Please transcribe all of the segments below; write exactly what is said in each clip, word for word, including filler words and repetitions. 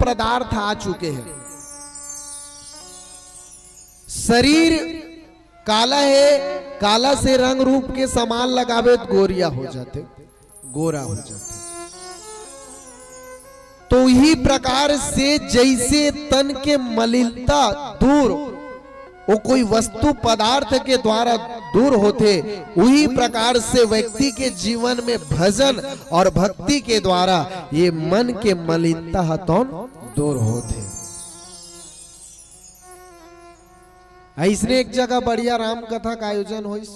पदार्थ आ चुके हैं। शरीर काला है, काला से रंग रूप के सामान लगावे त गोरिया हो जाथे, गोरा हो जाथे। तो इही प्रकार से जैसे तन के मलिनता दूर, वो कोई वस्तु पदार्थ के द्वारा दूर होथे, उही प्रकार से व्यक्ति के जीवन में भजन और भक्ति के द्वारा ये मन के मलिनता ह तौन दूर होथे। अइसने एक जगह बढ़िया राम कथा का आयोजन होइस।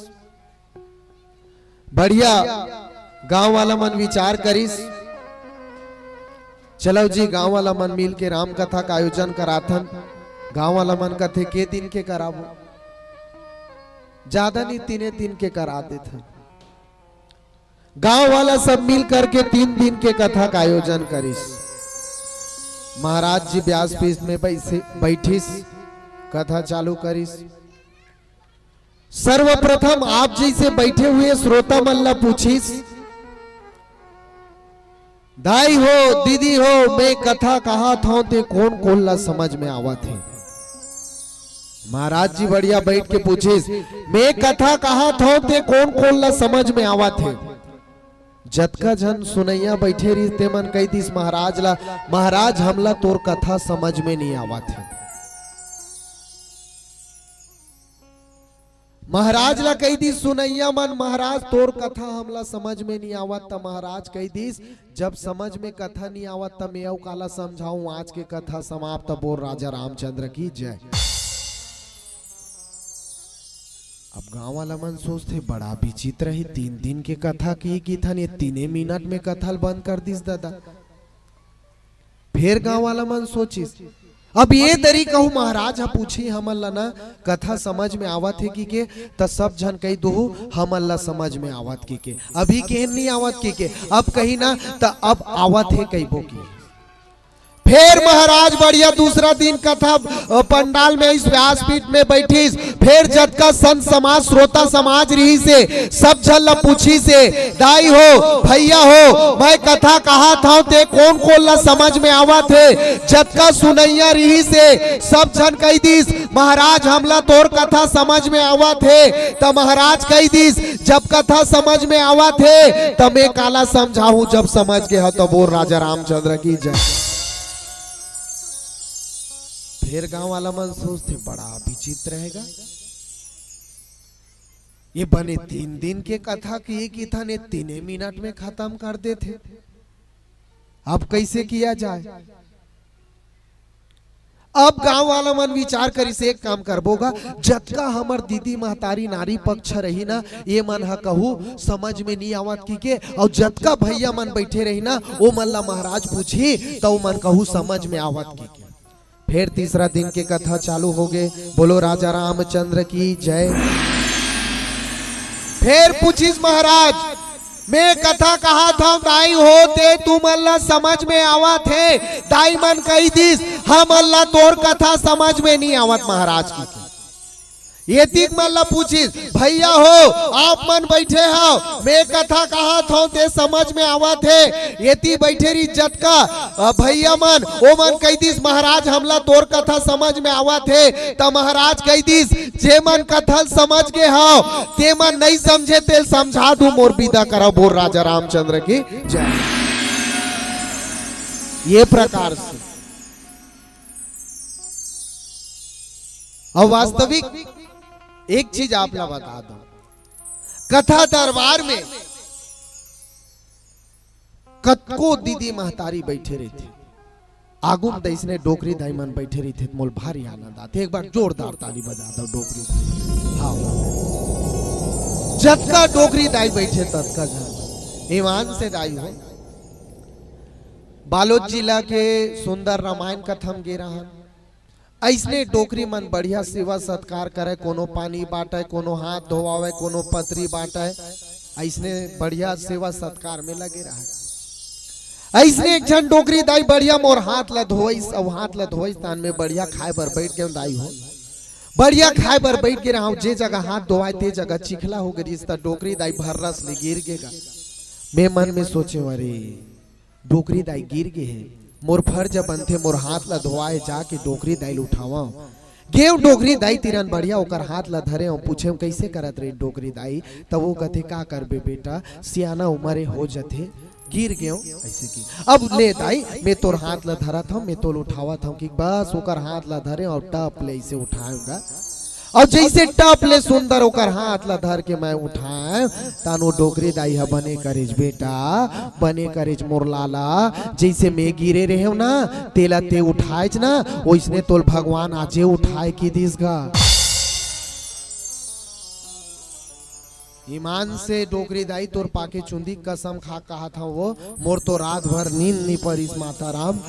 बढ़िया गांव वाला मन विचार करिस, "चलो जी, गांव वाला मन मिल के राम कथा का आयोजन कराथन।" गांव वाला मन कथे, "के दिन के कराबो?" "ज्यादा नहीं, तीने दिन के करा देथन।" गांव वाला सब मिल करके तीन दिन के कथा का आयोजन करिस। महाराज जी व्यासपीठ में बैठे, बैठिस, कथा चालू करिस। सर्वप्रथम आप जैसे बैठे हुए श्रोता मन ला पूछिस, "दाई हो, दीदी हो, मैं कथा कहात हौं, ते कोन कोन ला समझ में आवत हे?" महाराज जी बढ़िया बैठ के पूछिस, "मैं कथा कहात हौं, ते कोन कोन ला समझ में आवत हे?" जतका झन सुनैया बैठे रहिस, ते मन कहि दिस महाराज ला, "महाराज, हमला तोर कथा समझ में नहीं आवत हे।" महाराज ला कहि दिस सुनैया मन, "महाराज, तोर कथा हमला समझ में नहीं आवत।" त महाराज कहि दिस, "जब समझ में कथा नहीं आवत, त मैं अउ काला समझाऊं?" आज के कथा समाप्त। बोल राजा रामचंद्र की जय। अब गांव वाला मन सोचथे, "बड़ा विचित्र हे, तीन दिन के कथा के किथन, ये तीने मिनट में कथा ल बंद कर दिस दादा।" फेर गांव वाला मन सोचिस, "अब ये दरी कहूं महाराज ह पूछी हमन ला ना, कथा समझ में आवत हे कि के?" त सब झन कहि दुहू, "हमन ला समझ में आवत कि के।" अभी केहन नहीं आवत कि के, अब कही ना, त अब आवत हे कहिबो कि। फेर महाराज बढ़िया दूसरा दिन कथा, अ, पंडाल में इस व्यासपीठ में बैठिस। फेर जतका संत समाज, श्रोता समाज रहिस हे, सब झन ला पूछिस हे, "दाई हो, भैया हो, मैं कथा कहात हौं, ते कोन कोन ला समझ में आवत हे?" जतका सुनैया रहिस हे, सब झन कहि दिस, "महाराज, हमला तोर कथा समझ में आवत हे।" त महाराज कहि दिस, "जब कथा समझ में आवत हे, त मैं काला समझाहूं, जब समझ गे हव।" त बोल राजा रामचंद्र की जय। फेर गांव वाला मन सोचथे, "बड़ा विचित्र हे गा, ये बने तीन दिन के कथा के किथन, ये तीने मिनट में खत्म कर देथे, अब कैसे किया जाए?" अब गांव वाला मन विचार करिस, "एक काम करबो गा, जतका हमर दीदी महतारी नारी पक्ष रही ना, ये मन ह कहू समझ में नहीं आवत कि के, अउ जतका भैया मन बैठे रही ना, ओ मन ला महाराज पूछी, त ओ मन कहू समझ में आवत कि के।" फेर तीसरा दिन के कथा चालू हो गे। बोलो राजा रामचंद्र की जय। फेर पूछिस महाराज, "मैं कथा कहात हौं दाई हो, ते तुमन ला समझ में आवत हे?" दाई मन कहि दिस, "हमन ला तोर कथा समझ में नहीं आवत महाराज" कि के। एतिक मन ला पूछिस, "भैया हो, आप मन बैठे हव, मैं कथा कहात हौं, ते समझ में आवत हे?" एती बैठे रहिस जतका, अ, भैया मन, ओ मन कहि दिस, "महाराज, हमला तोर कथा समझ में आवत हे।" त महाराज कहि दिस, "जे मन कथा ल समझ गे हव, ते मन नहीं समझे, तेल समझा दूं, मोर बिदा करा।" बोल राजा रामचंद्र की जय। ये प्रकार से। अउ वास्तविक एक चीज आप ला बता दो, कथा दरबार में कतको दीदी महतारी बैठे रहिथे, आगू म दइसने डोकरी दाई मन बैठे रहिथे, त मोल भारी आनंद आथे। एक बार जोरदार ताली बजा दो डोकरी दाई। हाँ, जतका डोकरी दाई बैठे ततका झन ईमान से दाई हो। बालोद जिला के सुंदर रामायण कथा म गे रहन। अइसने डोकरी मन बढ़िया सेवा सत्कार करे, कोनो पानी बांटे, कोनो हाथ धोवावे, कोनो पतरी बांटे, अइसने बढ़िया सेवा सत्कार में लगे रहे। अइसने एक झन डोकरी दाई बढ़िया मोर हाथ ला धोइस, अउ हाथ ला धोइस तान में बढ़िया खाए बर बैठ गेंव दाई हो। बढ़िया खाए बर बैठ गे रहंव, जे जगह हाथ धोवाए ते जगह चिखला हो गे रिहिस, त डोकरी दाई भर्रस ले गिर गे गा। मैं मन में सोचेंव, अरे डोकरी दाई गिर गे हे, मोर फर्ज बनथे, मोर हाथ ला धोवाए जाके डोकरी दाई ल उठावंव। गेंव डोकरी दाई तीरन बढ़िया ओकर हाथ ला धरेंव, पूछेंव, "कइसे करत रहे डोकरी दाई?" तब वो कथे, "का करबे बेटा, सियाना उमर ए हो जथे, गिर गेंव।" अइसे कि, "अब ले दाई, मैं तोर हाथ ला धरत हंव, मैं तोल उठावत हंव।" कि बस ओकर हाथ ला धरेंव अउ टप ले अइसे उठाएंव गा। अउ जइसे टप ले सुंदर ओकर हाथ ला धर के मैं उठाएंव, तहान ओ डोकरी दाई ह, "बने करेच बेटा, बने करेच मोर लाला, जइसे मैं गिरे रहेंव ना, तेला ते उठाएच ना, ओइसने तोल भगवान आजे उठाए," कि दिस गा। ईमान से डोकरी दाई, तोर पाके चुंदी कसम खा कहत हंव वो, मोर तो रात भर नींद नी परिस माता राम।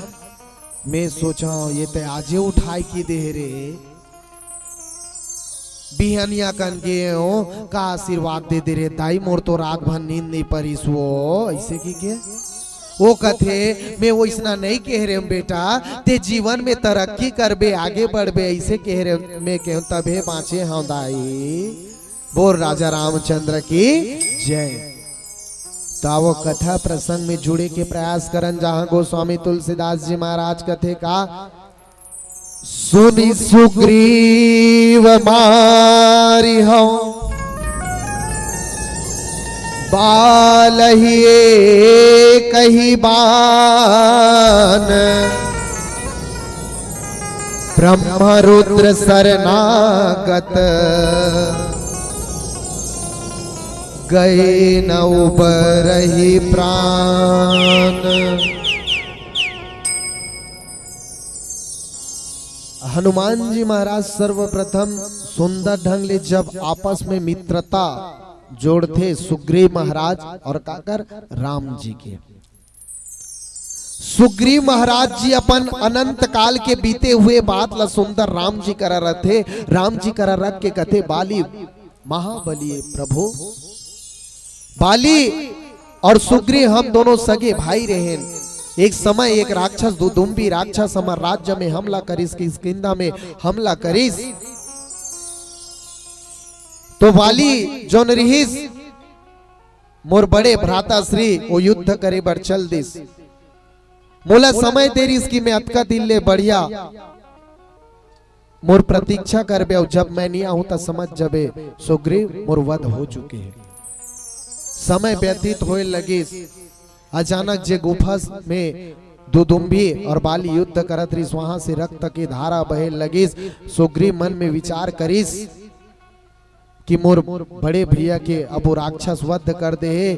मैं सोचंव, ये ते आजे उठाए कि दे रे। बिहनिया कन गेंव, का आशीर्वाद दे दे रे दाई, मोर तो रात भर नींद नी परिस वो, अइसे कि के। वो कथे, "मैं ओइसना नइ कहे रहेंव बेटा, ते जीवन में तरक्की करबे, आगे बढ़बे, अइसे कहे रहेंव।" मैं केहेंव, "तभे बांचे हंव दाई।" बोल राजा रामचंद्र की जय। त वो कथा प्रसंग में जुड़े के प्रयास करन, जहां गोस्वामी तुलसीदास जी महाराज कथे का, "सुनि सुग्रीव मारि हंव बालहि एकहि बान, ब्रह्म रुद्र सरनागत गए न उबरहि प्राण।" हनुमान जी महाराज सर्वप्रथम सुंदर ढंग ले जब आपस में मित्रता जोड़थे सुग्रीव महाराज और काकर राम जी के। सुग्रीव महाराज जी अपन अनंत काल के बीते हुए बात ला सुंदर राम जी करा रथे, राम जी करा रख के कथे, "बाली महाबली प्रभु, बाली और सुग्रीव हम दोनों सगे भाई रहेन। एक समय एक राक्षस दुदुम्बी राक्षस हमर राज्य में हमला करिस, किष्किंधा में हमला करिस। तो बाली जोन रिहिस, मोर बड़े भ्राता श्री, वो युद्ध करे बर चल दिस। मोला समय दे रिस कि मैं अतका दिन ले बढ़िया मोर प्रतीक्षा करबे, अउ जब मैं नी आहूं त समझ जबे सुग्रीव मोर वध हो चुके हे।" समय व्यतीत होए लगिस। अचानक जे गुफा में दुदुम्बी और बाली युद्ध करत रिस, वहां से रक्त के धारा बहे लगिस। सुग्रीव मन में विचार करिस कि मोर बड़े भैया के अब वो राक्षस वध कर दे हे।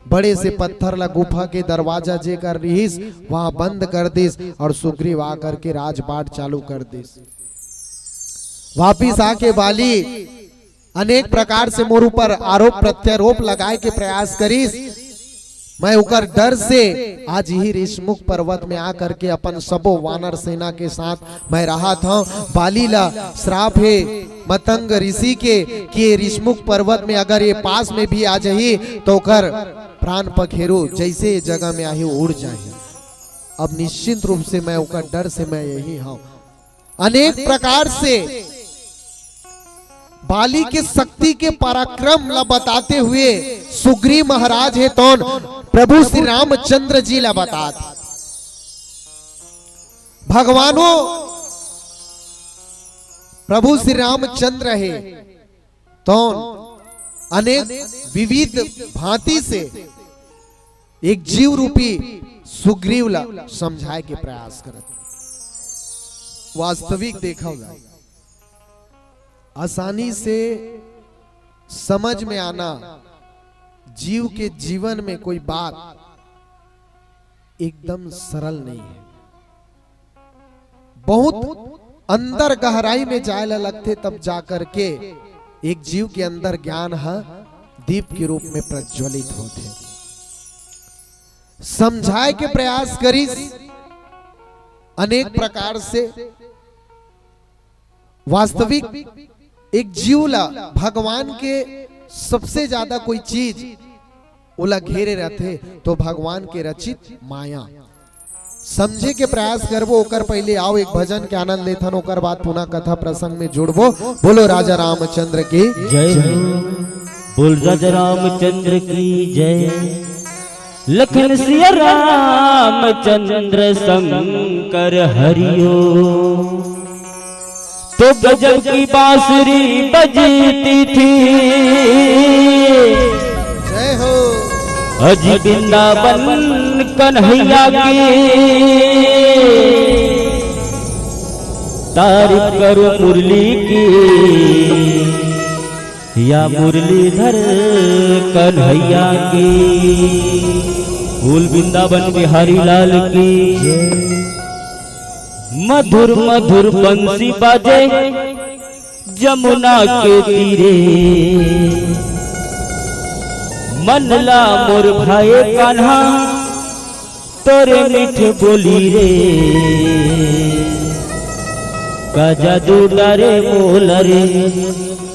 बड़े से पत्थर ला गुफा के दरवाजा जे कर रिहिस, वहां बंद कर दिस और सुग्रीव आकर के राजपाट चालू कर दिस। वापिस आके बाली अनेक प्रकार से मोर ऊपर आरोप प्रत्यारोप लगाए के प्रयास करिस। मैं ओकर डर से आज ही ऋषमुख पर्वत में आकर के अपन सबो वानर सेना के साथ मैं रहत हंव। बाली ला श्राप हे मतंग ऋषि के कि ये ऋषमुख पर्वत में अगर ये पास में भी आ जाही तो ओकर प्राण पखेरु जइसे ये जगह में आही उड़ जाही। अब निश्चित रूप से मैं ओकर डर से मैं यही हंव। अनेक प्रकार से बाली के शक्ति के पराक्रम ला बताते हुए सुग्रीव महाराज हे तौन प्रभु श्री रामचंद्र जी ला बतात। भगवानो प्रभु श्री रामचंद्र हे तौन अनेक विविध भांति से एक जीव रूपी सुग्रीव ला समझाए के प्रयास करत। वास्तविक देखा जाए, आसानी से समझ में आना, जीव के जीवन में कोई बात एकदम सरल नहीं है। बहुत अंदर गहराई में जाए ला लगथे, तब जाकर के एक जीव के अंदर ज्ञान ह दीप के रूप में प्रज्वलित होथे। समझाए के प्रयास करिस अनेक प्रकार से। वास्तविक एक जीव ला भगवान के सबसे ज्यादा कोई चीज ओला घेरे रहथे तो भगवान के रचित माया। समझे के प्रयास करबो, ओकर पहले आओ एक भजन के आनंद लेथन, ओकर बाद पुनः कथा प्रसंग में जुड़बो। बोलो राजा रामचंद्र की जय हो। बोल राजा रामचंद्र की जय। लखन सिया रामचंद्र शंकर हरिओ। तो गजब की बांसुरी बजती थी। जय हो। अजी वृंदावन कन्हैया की तारीफ करो मुरली की, या मुरलीधर कन्हैया की। बोल वृंदावन बिहारी लाल की। मधुर मधुर बंसी बाजे जमुना के तीरे, मन ला मोर भाए कान्हा तोरे मीठ बोली रे। का जादू डारे मोला रे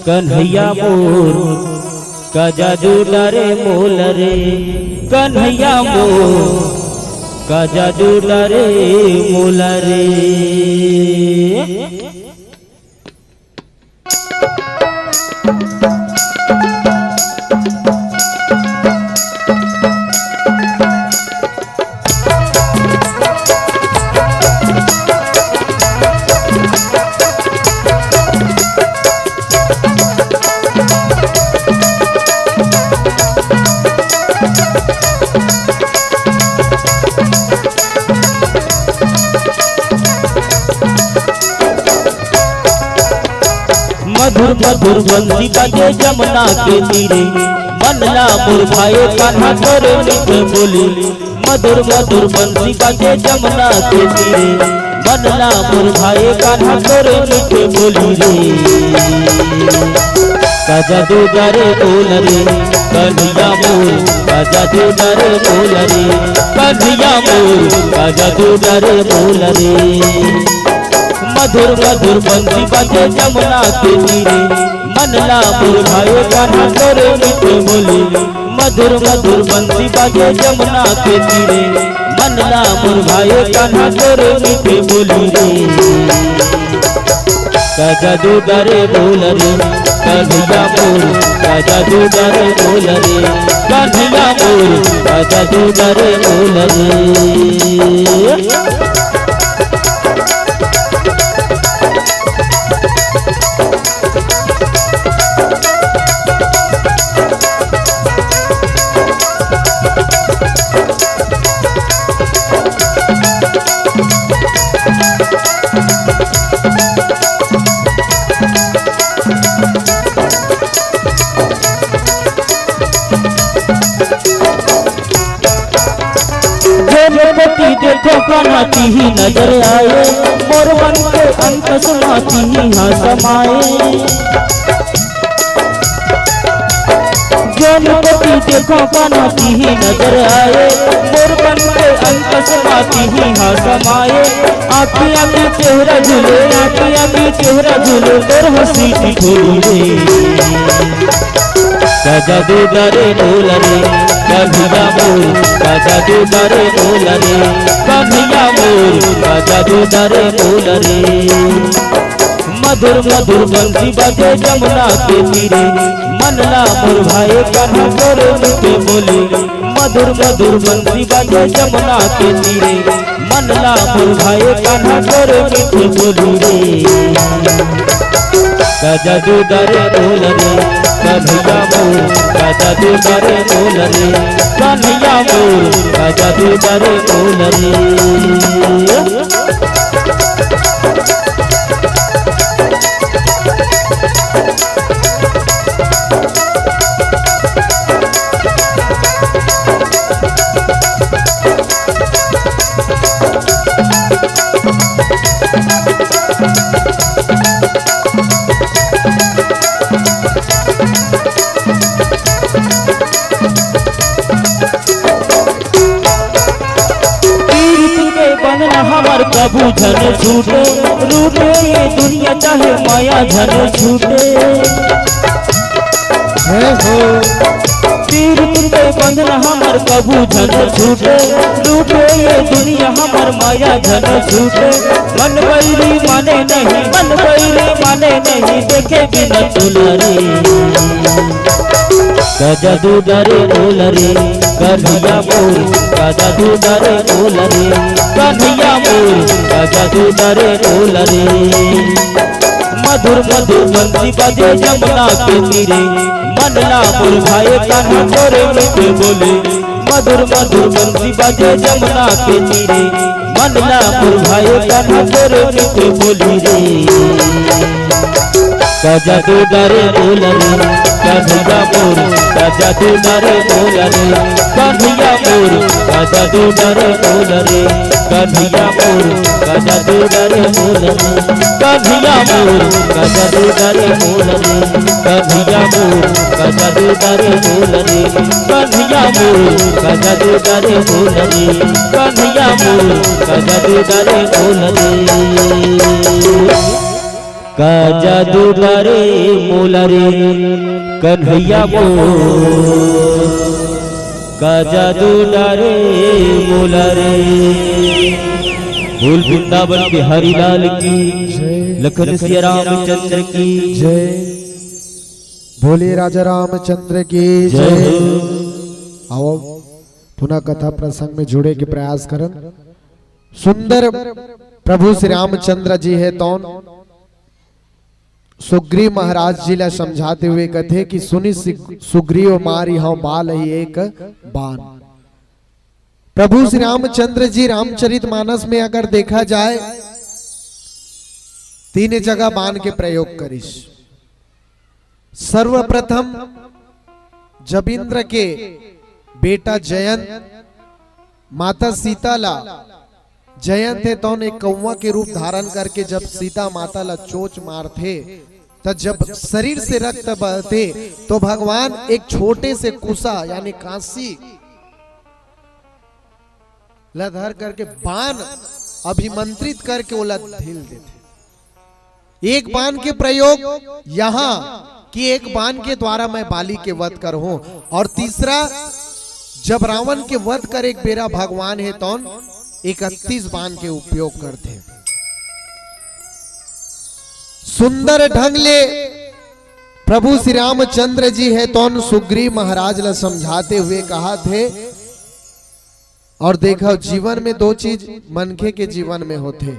कन्हैया मोर, का जादू डारे मोला रे कन्हैया मोर, का जादू डारे मोला रे। मधुर मधुर बंसी बाजे जमुना के तीरे, मन ला मोर भाए कान्हा तोरे मीठ बोली। मधुर मधुर बंसी बाजे जमुना के तीरे, मन ला मोर भाए कान्हा तोरे मीठ बोली रे। का जादू डारे मोला रे कन्हैया मोर, का जादू डारे मोला रे कन्हैया मोर, का जादू डारे मोला रे। मधुर मधुर बंसी बाजे जमुना के तीरे, मन ला मोर भाए कान्हा तोरे मीठ बोली। मधुर मधुर बंसी बाजे जमुना के तीरे, मन ला मोर भाए कान्हा तोरे मीठ बोली रे। का जादू डारे मोला रे कन्हैया मोर, का जादू डारे मोला रे कन्हैया मोर, का जादू डारे मोला रे। जोन कोती देखो कान्हा तिही नजर आए, मोर मन के अंतस मा तिही हा समाए। जोन कोती देखो कान्हा तिही नजर आए, मोर मन के अंतस मा तिही हा समाए। आँखियाँ की चेहरा झूले, आँखियाँ की चेहरा झूले, तोर हँसी की झोली रे। का जादू डारे मोला रे कन्हैया मोर, का जादू डारे मोला रे कन्हैया मोर, का जादू डारे मोला रे। मधुर मधुर बंसी बाजे जमुना के तीरे, मन ला मोर भाए कान्हा तोरे मीठ बोली। मधुर मधुर बंसी बाजे जमुना के तीरे, मन ला मोर भाए कान्हा तोरे मीठ बोली रे। का जादू डारे मोला रे कन्हैया मोर, का जादू डारे मोला रे कन्हैया मोर, का जादू डारे मोला रे। पीरित के बंधन हमर कभू झन छूटे, रूठे ये दुनिया चाहे माया झन छूटे। हे हो। पीरित के बंधन हमर कभू झन छूटे, रूठे ये दुनिया हमर माया झन छूटे। मन बैरी माने नहीं, मन बैरी माने नहीं, देखे बिना दुलारी। का जादू डारे मोला रे कन्हैया मोर, का जादू डारे मोला रे कन्हैया मोर, का जादू डारे मोला रे। मधुर मधुर बंसी बाजे जमुना के तीरे, मन ला मोर भाए कान्हा तोरे मीठे बोले। मधुर मधुर बंसी बाजे जमुना के तीरे, मन ला मोर भाए कान्हा तोरे मीठे बोली रे। का जादू डारे मोला रे कन्हैया मोर, का जादू डारे मोला रे कन्हैया मोर, का जादू डारे मोला रे कन्हैया मोर, का जादू डारे मोला रे कन्हैया मोर, का जादू डारे मोला रे कन्हैया मोर, का जादू डारे मोला रे कन्हैया मोर, का जादू डारे मोला रे कन्हैया मोर, का जादू डारे मोला रे। का जादू डारे मोला रे कन्हैया मोर, का जादू डारे मोला रे। बोल वृंदावन बिहारी लाल की, लखन सिया रामचंद्र की जय। बोलिए राजा रामचंद्र की जय। आओ पुनः कथा प्रसंग में जुड़े के प्रयास करन। सुंदर प्रभु श्री रामचंद्र जी हे तौन सुग्रीव महाराज जी ला समझाते हुए कथे कि सुनि सिग-, सुग्रीव मारि हव बाल ही एक बान। प्रभु श्री रामचंद्र जी रामचरित मानस में अगर देखा जाए, तीन जगह बान के प्रयोग करिस। सर्वप्रथम जब इंद्र के बेटा जयंत माता सीता ला, जयंत हे तौन एक कौवा के रूप धारण करके जब सीता माता ला चोच मारथे, त जब शरीर से रक्त बहथे, तो भगवान एक छोटे से कुसा यानी कांसी ला धर करके बान अभिमंत्रित करके ओला ढील देथे। एक बान के प्रयोग यहाँ कि एक बान के द्वारा मैं बाली के वध करहूं, और तीसरा, जब रावण के वध करे के बेरा भगवान हे तौन इकतीस बान के उपयोग करथे। सुंदर ढंग ले प्रभु श्री रामचंद्र जी हे तौन सुग्रीव महाराज ला समझाते हुए कहाथे, और देखो, जीवन में दो चीज मनखे के जीवन में होथे,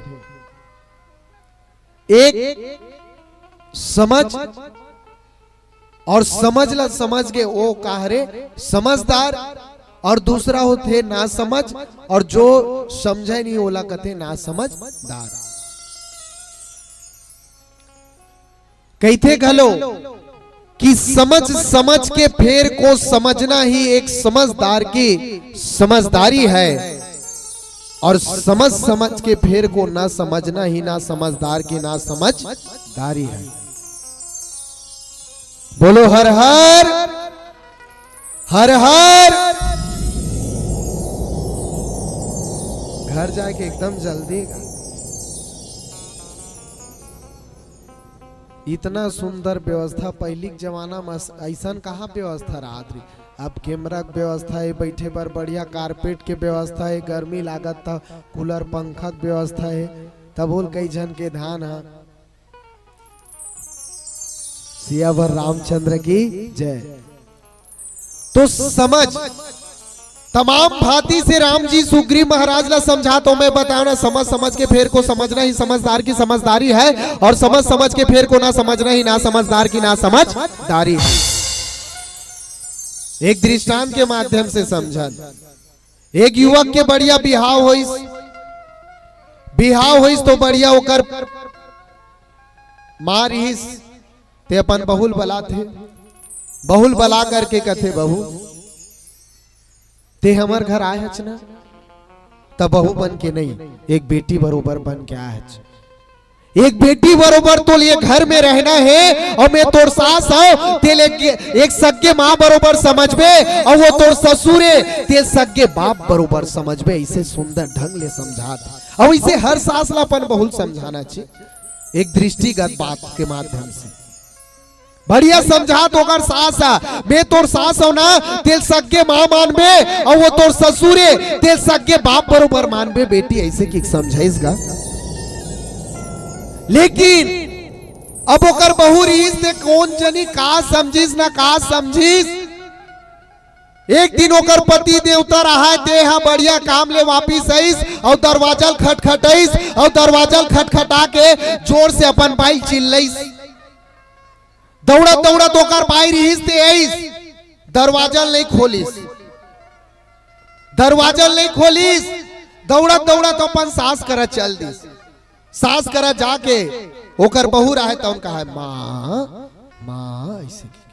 एक समझ, और समझ ला समझ के ओ का हरे समझदार, और दूसरा होथे ना समझ, और जो समझे नहीं ओला कथे ना समझदार। कहिथे घलो कि समझ समझ के फेर को समझना ही एक समझदार की समझदारी है, और समझ समझ के फेर को ना समझना ही ना समझदार की ना समझदारी है। बोलो हर हर, हर हर। घर जाके एकदम जल्दी गा। इतना सुंदर व्यवस्था, पहिली के जमाना में अस-, अइसन कहाँ व्यवस्था रहत रही। अब कैमरा के व्यवस्था हे, बैठे बर बढ़िया कारपेट के व्यवस्था हे, गर्मी लागत त कूलर पंखा के व्यवस्था हे। तब बोल कई झन के धान ह सियावर रामचंद्र की जय। तो समझ तमाम भांति से राम जी सुग्रीव महाराज ला समझा, तो मैं बताऊं ना, समझ समझ के फेर को समझना ही समझदार की समझदारी है, और समझ समझ के फेर को ना समझना ही ना समझदार की ना समझदारी है। एक दृष्टांत के माध्यम से समझन। एक युवक के बढ़िया बिहाव होइस, बिहाव होइस तो बढ़िया ओकर माँ रिहिस, ते अपन बहुल बलाथे, बहुल बला करके कथे, "बहू, ते हमर घर आए हच ना?" त बहू बन के नहीं, एक बेटी बरोबर बन के आए हच। एक बेटी बरोबर तोल ये घर में रहना हे, और मैं तोर सास हव, तेल एक, एक सगे माँ बरोबर समझबे, और वो तोर ससुर हे, ते सगे बाप बरोबर समझबे। इसे सुंदर ढंग ले समझात, और इसे हर सास ला अपन बहुल समझाना चाहिए, एक दृष्टिगत बात के माध्यम से। बढ़िया समझात ओकर सास ह, मैं तोर सास हव ना, तेल सगे माँ मानबे, और वो तोर ससुर हे, तेल सगे बाप बरोबर मानबे बेटी, ऐसे कि समझाइस गा। लेकिन अब ओकर बहू रिहिस, ते कोन जनी का समझिस ना का समझिस, एक दिन ओकर पति देवता रहा, ते ह बढ़िया काम ले वापिस आइस अउ दरवाजा ल खटखटाइस अउ दरवाजा ल खटखटा के जोर से अपन बाई ल चिल्लाइस। दौड़त दौड़त ओकर बाई रिहिस, ते आइस, दरवाजा ल नइ खोलिस, दरवाजा ल नइ खोलिस, दौड़त दौड़त अपन सास करा चल दिस। सास करा जाके ओकर बहू रहे, तउन कहा, "माँ, माँ," अइसे कहिके।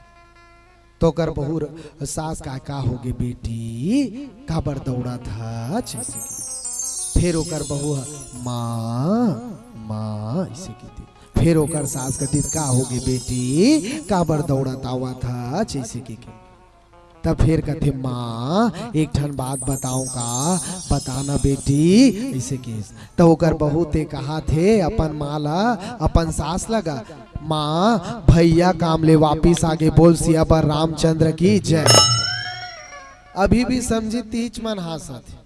तो ओकर बहू र-, सास कहा, "का होगे बेटी, काबर दौड़त हच?" अइसे कहिके। फेर ओकर बहू ह, "माँ, माँ," अइसे कहिथे। फेर ओकर सास कहिथे, "का होगे बेटी, काबर दौड़त आवत हच?" अइसे कहिके। तब फेर कथे, "माँ, एक ठन बात बताऊं का? बता ना बेटी," अइसे केस। त ओकर बहू ते कहाथे अपन माँ ला, अपन सास लगा, "माँ, भैया काम ले वापिस आगे, बोल सियावर रामचंद्र की जय।" अभी भी समझी तीच मन हाँसत हे।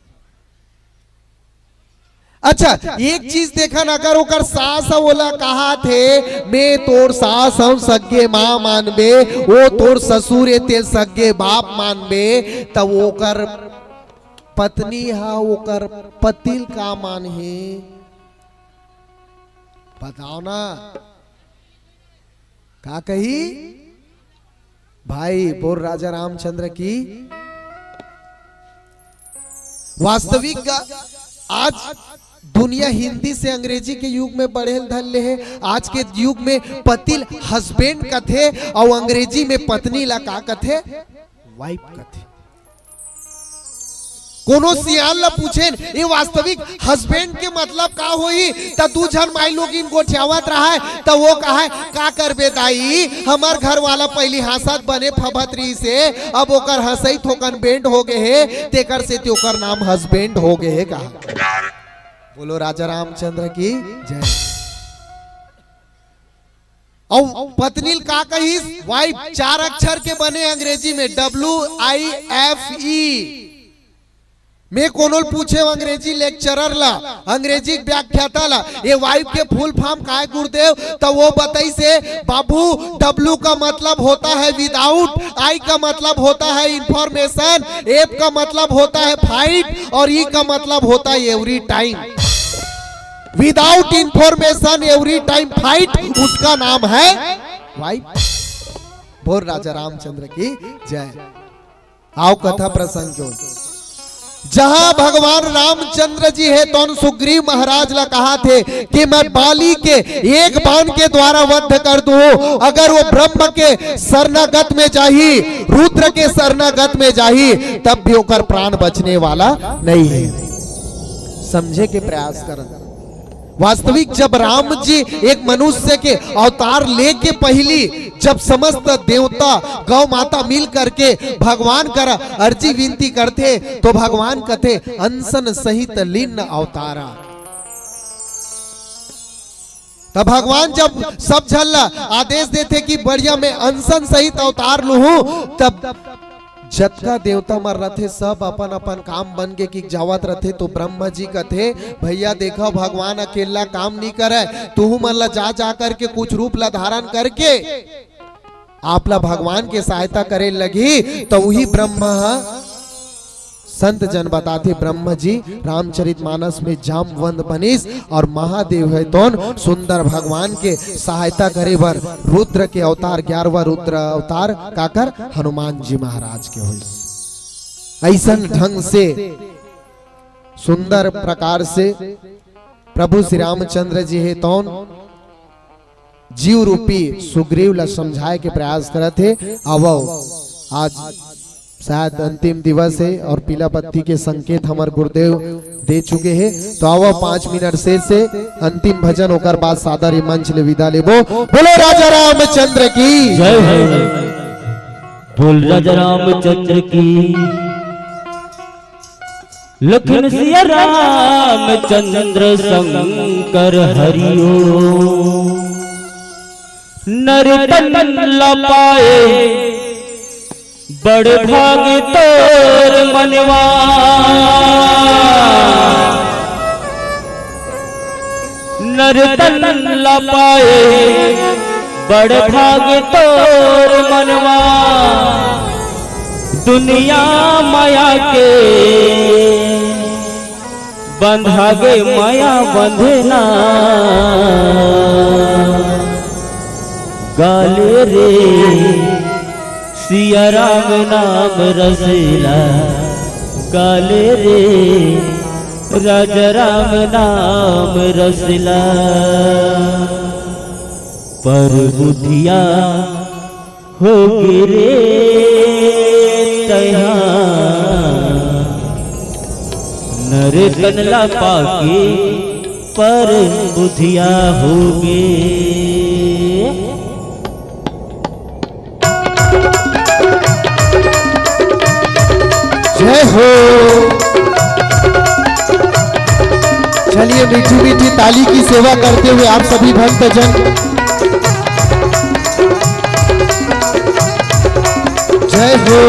अच्छा, एक चीज देखन, अगर ओकर सास ह ओला कहाथे, "मैं तोर सास हूँ, सग्गे माँ मानबे, ओ तोर ससुर ए, ते सग्गे बाप मानबे," त ओकर पत्नी ह ओकर पति ल का मानही? बताओ ना। का कही? भाई, बोल राजा रामचंद्र की। वास्तविक ग-, आज दुनिया हिंदी से अंग्रेजी के युग में बढ़े ल धर ले हे। आज के युग में पति ल husband कथे अउ अंग्रेजी में पत्नी ला का कथे? Wife कथे। कोनो सियान ल पूछेन, "ये वास्तविक husband के मतलब का होही?" त दू झन माईलोगिन गोठियावत रहय, त वो कहय, "का करबे दाई, हमर घर वाला पहिली हाँसत बने फबत रिहिस हे, अब ओकर हाँसई थोकन bend हो गे हे, तेकर सेती ओकर नाम husband हो गे हे," कहा। बोलो राजा रामचंद्र की जय। अउ पत्नी ल का कहिस? Wife, चार अक्षर के बने अंग्रेजी में, W I F E। मैं कोनो ल पूछे अंग्रेजी lecturer ला, अंग्रेजी व्याख्याता ला, "ये wife के full form काय गुरुदेव?" त वो बताइस हे, "बाबू, W का मतलब होता है without, I का मतलब होता है information, F का मतलब होता है fight और E का मतलब होता है every time।" Without information, every time fight, उसका नाम है wife। बोल राजा रामचंद्र की जय। आओ कथा प्रसंग के ओर। जहां भगवान रामचंद्र जी हे, तउन सुग्रीव महाराज ला कहाथे कि मैं बाली के एक बाण के द्वारा वध कर दूं, अगर वो ब्रह्म के शरणागत में जाही, रुद्र के शरणागत में जाही, तब भी ओकर प्राण बचने वाला नहीं है। समझे के प्रयास करन। वास्तविक जब राम जी एक मनुष्य के अवतार लेके पहिली जब समस्त देवता गौ माता मिल करके भगवान कर अर्जी विनती करथे, तो भगवान कथे, "अंसन सहित लीन अवतारा।" तब भगवान जब सब झन ला आदेश देथे कि बढ़िया मैं अंसन सहित अवतार लूहूं, तब जतका देवता मन रथे, सब अपन अपन काम बन के कि जावत रथे। तो ब्रह्मा जी कथे, "भैया देखो, भगवान अकेला काम नहीं करे, तुहू मन ला जा जा करके कुछ रूप ला धारण करके आप ला भगवान के सहायता करे लगही।" तो वही ब्रह्मा ह संत जन बताथे, ब्रह्म जी रामचरितमानस में जामवंत बनिस और महादेव हे तोन सुंदर भगवान के सहायता करे बर रुद्र के अवतार, ग्यारहवाँ रुद्र अवतार काकर हनुमान जी महाराज के होइस। ऐसन ढंग से सुंदर प्रकार से प्रभु श्री रामचंद्र जी हे तोन जीव रूपी सुग्रीव ला समझाए के प्रयास करत हे। आवव, आज शायद अंतिम दिवस हे और पीला बत्ती के संकेत हमर गुरुदेव दे चुके हे। तो आवव, पाँच मिनट शेष हे, अंतिम भजन, ओकर बाद सादर ही मंच ले विदा लेबो। बोलो राजा रामचंद्र की जय हो। बोल राजा रामचंद्र की। लखन सिया रामचंद्र शंकर हरिओ। नर तन ला पाए बड़ भाग तोर मनवा। नर तन ला पाए बड़ भाग तोर मनवा। दुनिया माया के बंधा गे माया बंधना, गाले रे सिया राम नाम रसला, गाले रे राजा राम नाम रसला। पर बुधिया होगे रे तैहा, नर तन ला पाके पर बुधिया होगे। जय हो। चलिए, मीठी मीठी ताली की सेवा करते हुए आप सभी भक्तजन, जय हो।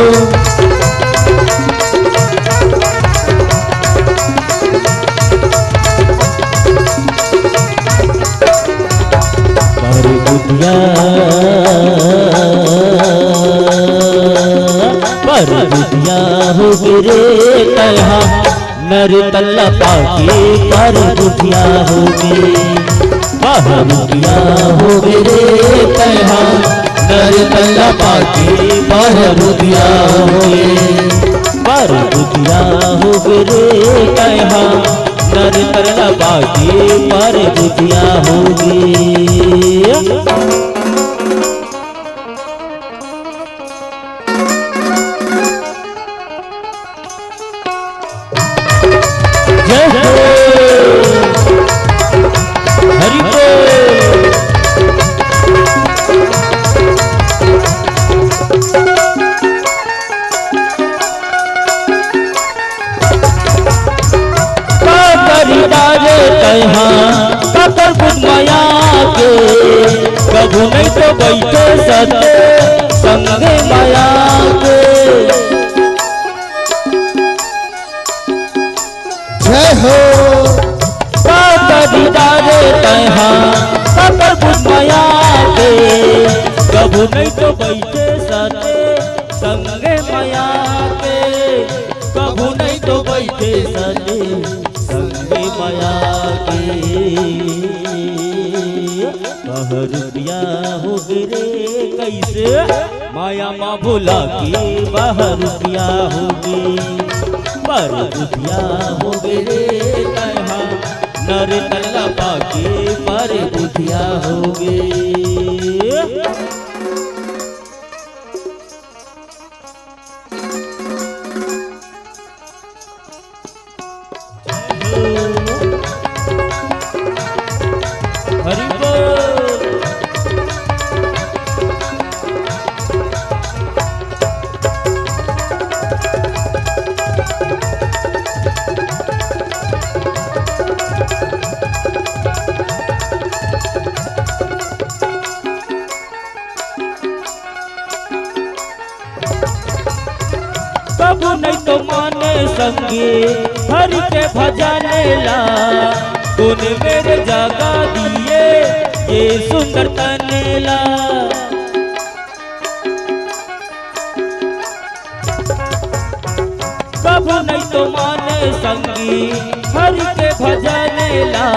पर बुधिया, पर बुधिया होगे रे तैहा, नर तन ला पाके पर बुधिया होगे। बहरुपिया होगे रे तैहा, नर तन ला पाके बहरुपिया होगे। पर बुधिया होगे रे तैहा, नर तन ला पाके पर बुधिया होगे। जय हो। हरि बोल। का करी दारे तैहा, का कर बुध माया के, कभू नहीं तो बैठे सत संगे माया के। जय हो। का करी दारे तैहा, का कर बुध माया के, कभू नहीं तो बैठे सत संगे माया के, कभू नहीं तो बैठे सत संगे माया के। बहरुपिया होगे रे कइसे, माया मा भुला के बहरुपिया होगे। पर बुधिया होगे रे तैहा, नर तन ला पाके पर बुधिया होगे। हरि बोल। कभू नहीं तो माने संगी हरि के भजन ला, तूने मेरे जगा दिए ये सुंदर तन ला। कभू नहीं तो माने संगी हरि के भजन ला,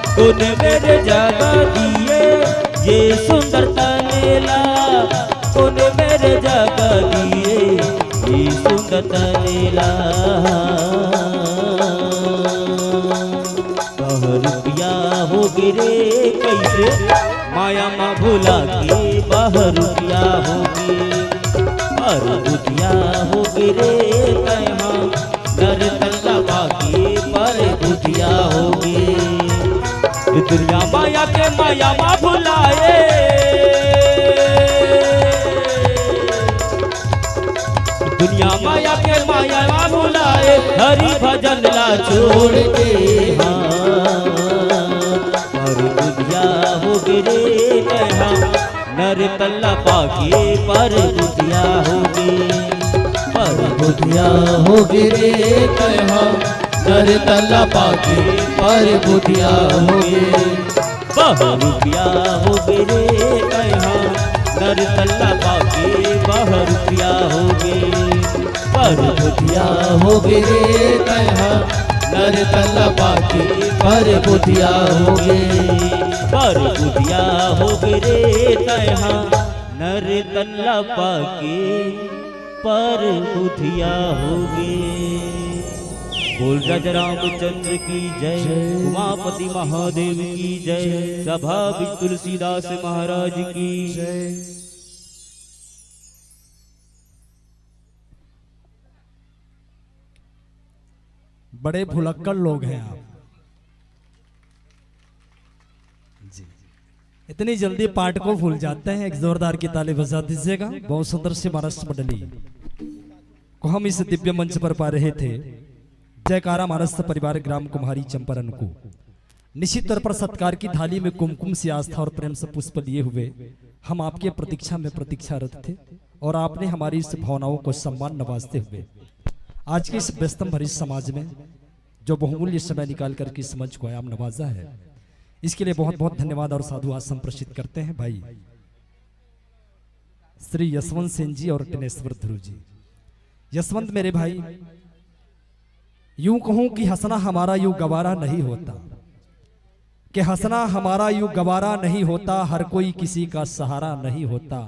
तूने मेरे जगा दिए ये सुंदर तन ला, तूने मेरे जगा दिए ये सुंदर तन ला। बहरुपिया होगे रे कइसे, माया मा भुला के बहरुपिया होगे। पर बुधिया होगे रे तैहा, नर तन ला पाके पर बुधिया होगे। ये दुनिया माया के माया मा भुलाए, दुनिया माया के माया मा भुलाए, हरि भजन ला छोड़ के, हाँ। पर बुधिया होगे रे तैहा, नर तन ला पाके पर बुधिया होगे। पर बुधिया होगे रे तैहा, नर तन ला पाके पर बुधिया होगे। बहरुपिया होगे रे तैहा, नर तन ला पाके बहरुपिया होगे। परबुधिया होगे रे तैहा, नर तन ला पाके परबुधिया होगे। परबुधिया होगे रे तैहा, नर तन ला पाके परबुधिया होगे। बोल राजा रामचंद्र की जय, जय। उमापति महादेव की जय, जय। सभा भी तुलसीदास महाराज की जय। बड़े भुलक्कड़ लोग हैं आप जी, इतनी जल्दी पाठ को भूल जाते हैं। एक जोरदार की ताली बजा दीजिएगा। बहुत सुंदर सी मानस मंडली को हम इस दिव्य मंच पर पा रहे थे। जयकारा मानस परिवार ग्राम कुम्हारी चंपारण को निश्चित तौर पर सत्कार की थाली में कुमकुम सी आस्था और प्रेम से पुष्प लिए हुए हम आपके प्रतीक्षा में प्रतीक्षारत थे और आपने हमारी इस भावनाओं को सम्मान नवाजते हुए आज के इस व्यस्तम भरी समाज में जो बहुमूल्य समय निकाल करके इस मंच को आयाम नवाजा है, इसके लिए बहुत बहुत धन्यवाद और साधु आसन प्रेषित करते हैं भाई श्री यशवंत सेन जी और टिनेश्वर ध्रुव जी। यशवंत मेरे भाई, यूं कहूं कि हंसना हमारा यूं गवारा नहीं होता, कि हंसना हमारा यूं गवारा नहीं होता, हर कोई किसी का सहारा नहीं होता।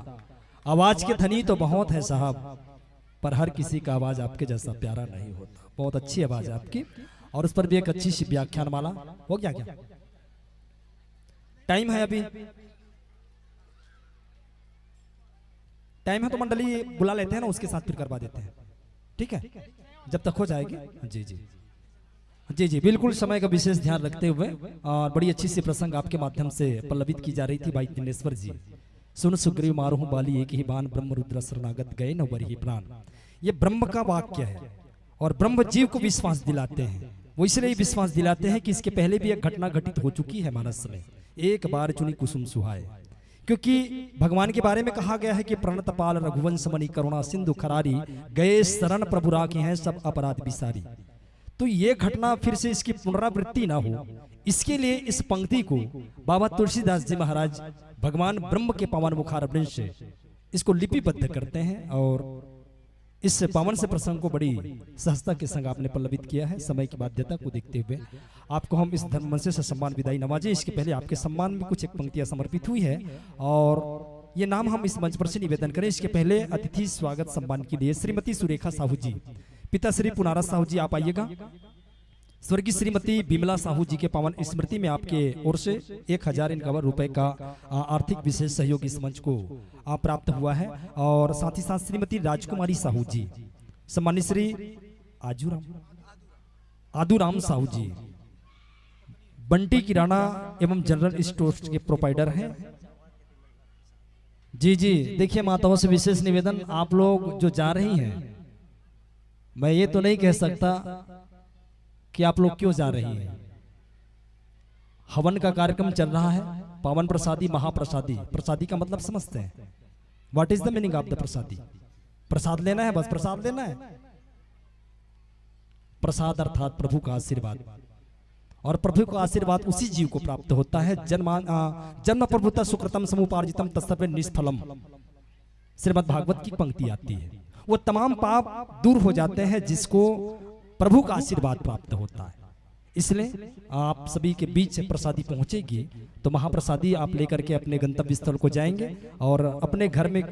आवाज के धनी तो बहुत है साहब, पर हर किसी का आवाज आपके जैसा प्यारा नहीं होता। बहुत अच्छी आवाज है आपकी, और उस पर भी एक अच्छी सी व्याख्यान माला। हो गया क्या? टाइम है अभी, टाइम है तो मंडली बुला लेते हैं ना, उसके साथ फिर करवा देते हैं, ठीक है, जब तक हो जाएगी। जी जी जी जी, बिल्कुल समय का विशेष ध्यान रखते हुए। और बड़ी अच्छी सी प्रसंग आपके माध्यम से पल्लवित की जा रही थी भाई दिनेश्वर जी। सुन सुग्रीव मारहु बाली एक ही बान, ब्रह्म रुद्र शरणागत गए न वरहि प्राण। ये ब्रह्म का वाक्य है और ब्रह्म जीव को विश्वास दिलाते हैं। वो इसलिए विश्वास दिलाते हैं कि इसके पहले भी एक घटना घटित हो चुकी है मानस में, एक बार चुनी कुसुम सुहाए। क्योंकि भगवान के बारे में कहा गया है कि प्रणत पाल रघुवंश मणि करुणा सिंधु खरारी, गए शरण प्रभु राखे हैं सब अपराध बिसारी। तो ये घटना फिर से इसकी पुनरावृत्ति ना हो, इसके लिए इस पंक्ति को बाबा तुलसीदास जी महाराज भगवान ब्रह्म के पावन मुखारविंद से इसको लिपिबद्ध करते हैं और इस पावन से प्रसंग को बड़ी सहजता के संग आपने पल्लवित किया है। समय की बाध्यता को देखते हुए आपको हम इस धर्म मंच से सम्मान विदाई नवाजें। इसके पहले आपके सम्मान में कुछ एक पंक्तियां समर्पित हुई है और ये नाम हम इस मंच पर से निवेदन करें। इसके पहले अतिथि स्वागत सम्मान के लिए श्रीमती सुरेखा साहू जी, पिता श्री पुनारा साहू जी, आप आइएगा। स्वर्गीय श्रीमती बिमला साहू जी के पावन स्मृति में आपके ओर से एक हजार इक्यावन रुपए का, आ, आर्थिक विशेष सहयोग इस मंच को, आ, प्राप्त हुआ है। और साथ ही साथ श्रीमती राजकुमारी साहू जी, सम्मानित श्री आजूराम, आदूराम साहू जी, बंटी किराना एवं जनरल स्टोर्स के प्रोपाइटर हैं। जी जी, देखिए माताओं से विशेष निवेदन, आप लोग जो जा रही हैं, मैं ये तो नहीं कह सकता कि आप लोग क्यों जा रही हैं। हवन का कार्यक्रम चल रहा है, पावन प्रसादी, महाप्रसादी। प्रसादी का मतलब समझते हैं, what is the meaning of the प्रसादी? प्रसाद लेना है, बस प्रसाद लेना है। प्रसाद अर्थात प्रभु का आशीर्वाद, और प्रभु का आशीर्वाद उसी जीव को प्राप्त होता है। जन्मा-, आ, जन्म प्रभुता सुकृतम समुपार्जितम तत्सर्वे निष्फलम। श्रीमद् भागवत की पंक्ति आती है, वो तमाम पाप दूर हो जाते हैं जिसको प्रभु का आशीर्वाद प्राप्त होता है। इसलिए आप सभी के बीच प्रसादी पहुंचेगी, तो महाप्रसादी आप लेकर के अपने गंतव्य स्थल को जाएंगे और अपने घर में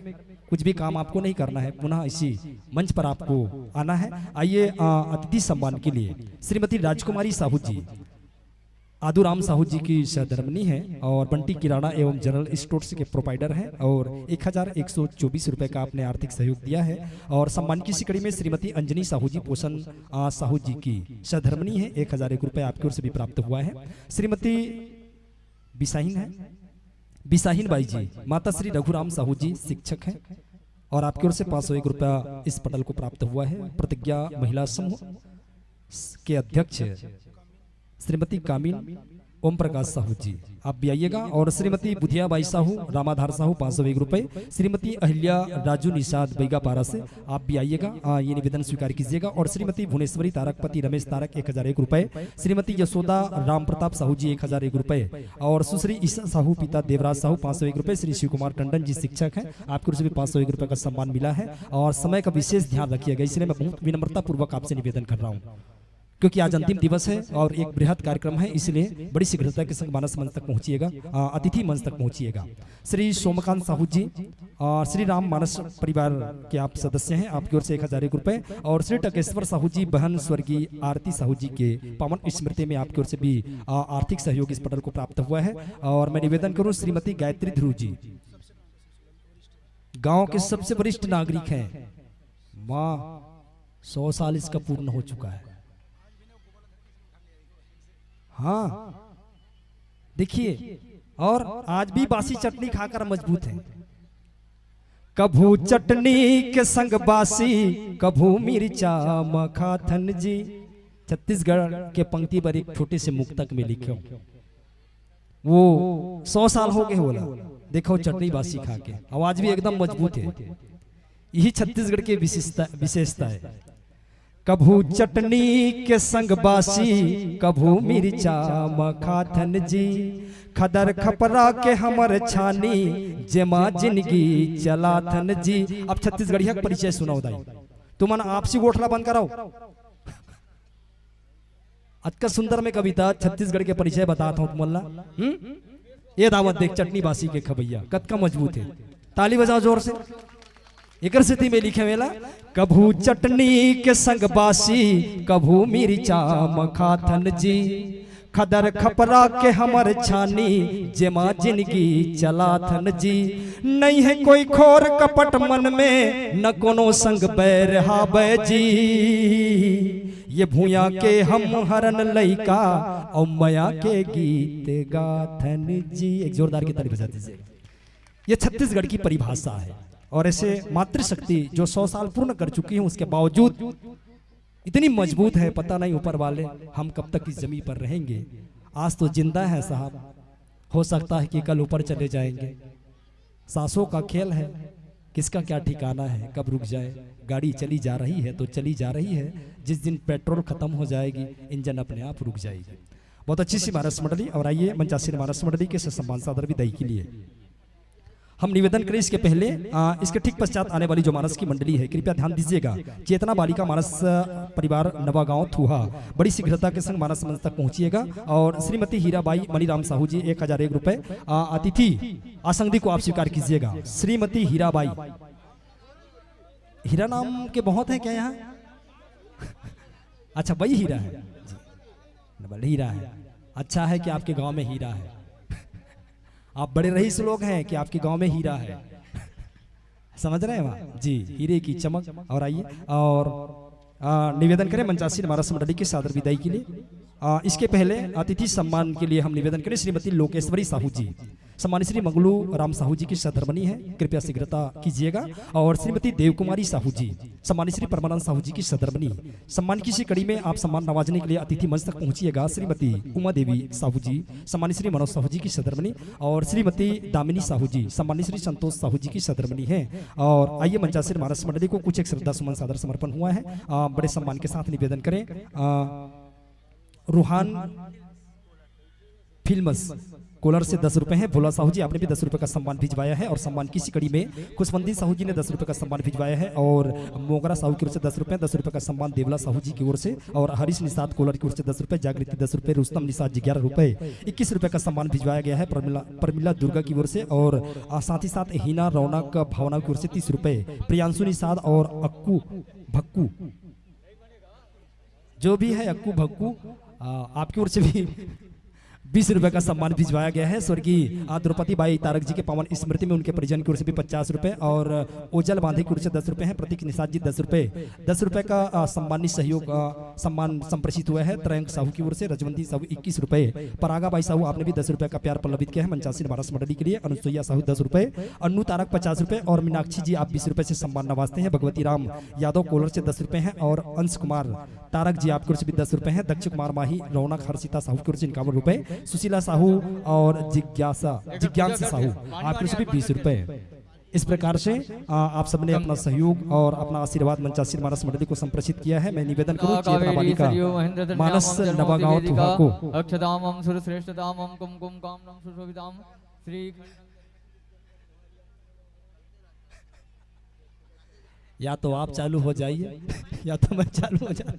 कुछ भी काम आपको नहीं करना है, पुनः इसी मंच पर आपको आना है। आइए, आ, अतिथि सम्मान के लिए श्रीमती राजकुमारी साहू जी, आदूराम साहू जी की सहधर्मिणी है और बंटी किराना एवं जनरल स्टोर्स के प्रोपाइटर हैं और एक हजार एक सौ चौबीस रुपए का आपने आर्थिक सहयोग दिया है। और सम्मान की सिकड़ी में श्रीमती अंजनी साहू जी, पोषण, आ, साहू जी की सहधर्मिणी है, एक हजार एक रुपए आपकी ओर से भी प्राप्त हुआ है। श्रीमती बिसाहिन है, बिसाहिन बाई जी, माता श्री रघुराम साहू जी शिक्षक हैं और आपकी ओर से पाँच सौ एक रुपया इस पटल को प्राप्त हुआ है। प्रतिज्ञा महिला समूह के अध्यक्ष श्रीमती कामिन ओम प्रकाश साहू जी, आप भी आइएगा। और श्रीमती बुधिया बाई साहू, रामाधार साहू, पाँच सौ एक रुपए। श्रीमती अहिल्या राजू निषाद बैगापारा से, आप भी आइएगा, आ, ये निवेदन स्वीकार कीजिएगा। और श्रीमती भुवनेश्वरी तारकपति रमेश तारक, एक हजार एक रुपए। श्रीमती यशोदा राम प्रताप साहू जी, एक हजार एक रुपए। और सुश्री ईशा साहू, पिता देवराज साहू, पाँच सौ एक रुपए। श्री शिव कुमार टंडन जी शिक्षक हैं, आपकी ओर से भी पाँच सौ एक रुपए का सम्मान मिला है। और समय का विशेष ध्यान रखिएगा, इसलिए मैं बहुत विनम्रता पूर्वक आपसे निवेदन कर रहा हूँ, क्योंकि आज अंतिम दिवस है और एक बृहद कार्यक्रम है, इसलिए बड़ी शीघ्रता के संग मानस मंच तक पहुंचिएगा, आ, अतिथि मंच तक पहुंचिएगा। श्री सोमकांत साहू जी, आ, श्री राम मानस परिवार के आप सदस्य हैं, आपकी ओर से एक हजार एक रुपए। और श्री टकेश्वर साहू जी, बहन स्वर्गीय आरती साहू जी के पावन स्मृति में आपकी ओर से भी, आ, आर्थिक सहयोग इस पटल को प्राप्त हुआ है। और मैं निवेदन करूं, श्रीमती गायत्री ध्रुव जी, गांव के सबसे वरिष्ठ नागरिक हैं, माँ, सौ साल इसका पूर्ण हो चुका है। हाँ, देखिए, और आज भी बासी चटनी खाकर मजबूत है। कभू चटनी के संग बासी, कभू मिर्चा मखाथन जी। छत्तीसगढ़ के पंक्ति पर एक छोटे से मुक्तक में लिखे हो, वो सौ साल हो गए होला, देखो चटनी बासी खा के, आवाज भी एकदम मजबूत है। यही छत्तीसगढ़ के विशेषता, विशेषता है। कभू चटनी के संग बासी, कभू मिर्चा मखाथन जी, खदर खपरा के हमर छानी, जेमा जिंदगी चलाथन जी। अब छत्तीसगढ़िया के परिचय सुनाओ दाई, तुमन आपसी गोठला बंद कराओ। अतका सुंदर में कविता, छत्तीसगढ़ के परिचय बतात हूँ तुमन ला। हम्म? ये दावत देख, चटनी बासी के खबैया कतका मजबूत है। ताली बजाओ जोर से। एकर सेती में लिखे वेला, कभू चटनी के संग बासी, कभू मिर्चा मखाथन जी, खदर खपरा के हमर छानी, जेमा जिंदगी चलाथन जी। नहीं है कोई खोर कपट मन में, न कोनो संग बैर हावै जी। ये भुइयां के हम हरन लइका, और मया के गीत गाथन जी। एक जोरदार की ताली बजा दीजिए। ये छत्तीसगढ़ की परिभाषा है। और ऐसे मातृशक्ति जो सौ साल पूर्ण कर चुकी है, उसके बावजूद इतनी मजबूत है, पता नहीं ऊपर वाले हम कब तक इस जमीन पर रहेंगे। आज तो जिंदा है साहब, हो सकता है कि कल ऊपर चले जाएंगे। सांसों का खेल है, किसका क्या ठिकाना है, कब रुक जाए। गाड़ी चली जा रही है तो चली जा रही है, जिस दिन पेट्रोल खत्म हो जाएगी, इंजन अपने आप रुक जाएगी। बहुत अच्छी सी मानस मंडली। और आइए, मंचासीन मानस मंडली के सम्मान सादर विदाई के लिए हम निवेदन करें, इसके पहले, आ, इसके ठीक पश्चात आने वाली जो मानस की मंडली है, कृपया ध्यान दीजिएगा। चेतना बालिका मानस, आ, परिवार नवागांव थुहा, बड़ी शीघ्रता के संग मानस मंच तक पहुंचिएगा। और श्रीमती हीराबाई मनीराम साहू जी, एक हजार एक रुपए, आ, अतिथि आसंदी को आप स्वीकार कीजिएगा। श्रीमती हीराबाई, हीरा नाम के बहुत है क्या यहाँ? अच्छा, वही हीरा है जी। डबल हीरा है। अच्छा है कि आपके गांव में हीरा है। आप बड़े रईस लोग हैं कि आपके गांव में हीरा है। समझ रहे हैं वहाँ जी, हीरे की चमक। और आइए, और, आ, निवेदन करें मंचासीन मानस मंडली के सादर विदाई के लिए। आ, इसके पहले अतिथि सम्मान के लिए हम निवेदन करें श्रीमती लोकेश्वरी साहू जी, सम्मानित श्री मंगलू राम साहू जी की सहधर्मणी है, कृपया शीघ्रता कीजिएगा। और श्रीमती देवकुमारी साहू जी, सम्मानित श्री परमानंद साहू जी की सहधर्मणी। सम्मान की इसी कड़ी में आप सम्मान नवाजने के लिए अतिथि मंच तक पहुंचिएगा श्रीमती उमा देवी साहू जी, सम्मानित श्री मनोज साहू जी की सहधर्मणी, और श्रीमती दामिनी साहू जी, सम्मानित श्री संतोष साहू जी की सहधर्मणी है। और आइए, मंचासीन मानस मंडली को कुछ एक श्रद्धा सुमन सादर समर्पण हुआ है। आ, बड़े सम्मान के साथ निवेदन करें, आ, रूहान फिल्मस कोलार से दस रुपए हैं। भोला साहू जी, आपने भी दस रुपए का सम्मान भिजवाया है। और सम्मान की इसी कड़ी में खुशवंती साहू जी ने दस रुपए का सम्मान भिजवाया है। और मोगरा साहू की ओर से दस रुपए, दस रुपए का सम्मान देवला साहू जी की ओर से, और हरीश निषाद कोलार की ओर से दस रुपए, जागृति दस रुपए, रुस्तम निषाद जी ग्यारह रुपए, इक्कीस रुपए का सम्मान भिजवाया गया है प्रमिला, प्रमिला दुर्गा की ओर से। और, आ, साथ ही साथ हीना रौनक भावना की ओर से तीस रुपए, प्रियांशु निषाद और अक्कू भक्कू, जो भी है अक्कू भक्कू, आ, आपकी ओर से भी बीस रुपए का सम्मान भिजवाया गया है। स्वर्गीय, आ, द्रौपदी बाई तारक जी के पावन स्मृति में उनके परिजन की ओर से भी पचास रुपए, और ओजल बांधे की ओर से दस रुपए हैं। प्रतीक निषाद जी दस रुपए, दस रुपए का, आ, सम्मानित सहयोग, आ, सम्मान संप्रेषित हुआ है त्रयंक साहू की ओर से। रजवंती साहू इक्कीस रुपए, परागा बाई साहू, आपने भी दस रुपए का प्यार पल्लवित किया है मंचासीन मानस मंडली के लिए। अनुसुईया साहू दस रुपए, अन्नू तारक पचास रुपए और मीनाक्षी जी, आप बीस रुपए से सम्मान नवाजते हैं। भगवती राम यादव कोलार से दस रुपए हैं और अंश कुमार तारक जी, आपकी ओर से भी दस रुपए हैं। दक्ष कुमार माही, रौनक हर्षिता साहू की ओर से इक्यावन रुपए, सुशीला साहू और जिज्ञासा, जिज्ञांश साहू, आपकी ओर से भी बीस रुपए। इस प्रकार से, आ, आप सबने अपना सहयोग और अपना आशीर्वाद मंचासीन मानस मंडली को संप्रेषित किया है। मैं निवेदन करूं, चेतना बालिका, मानस नवागांव थुहा को। अक्षतामं सुरश्रेष्ठतामं कुमकुम कामनं सुशोभिताम श्री या तो आप चालू हो जाइए या तो मैं चालू हो जाऊं।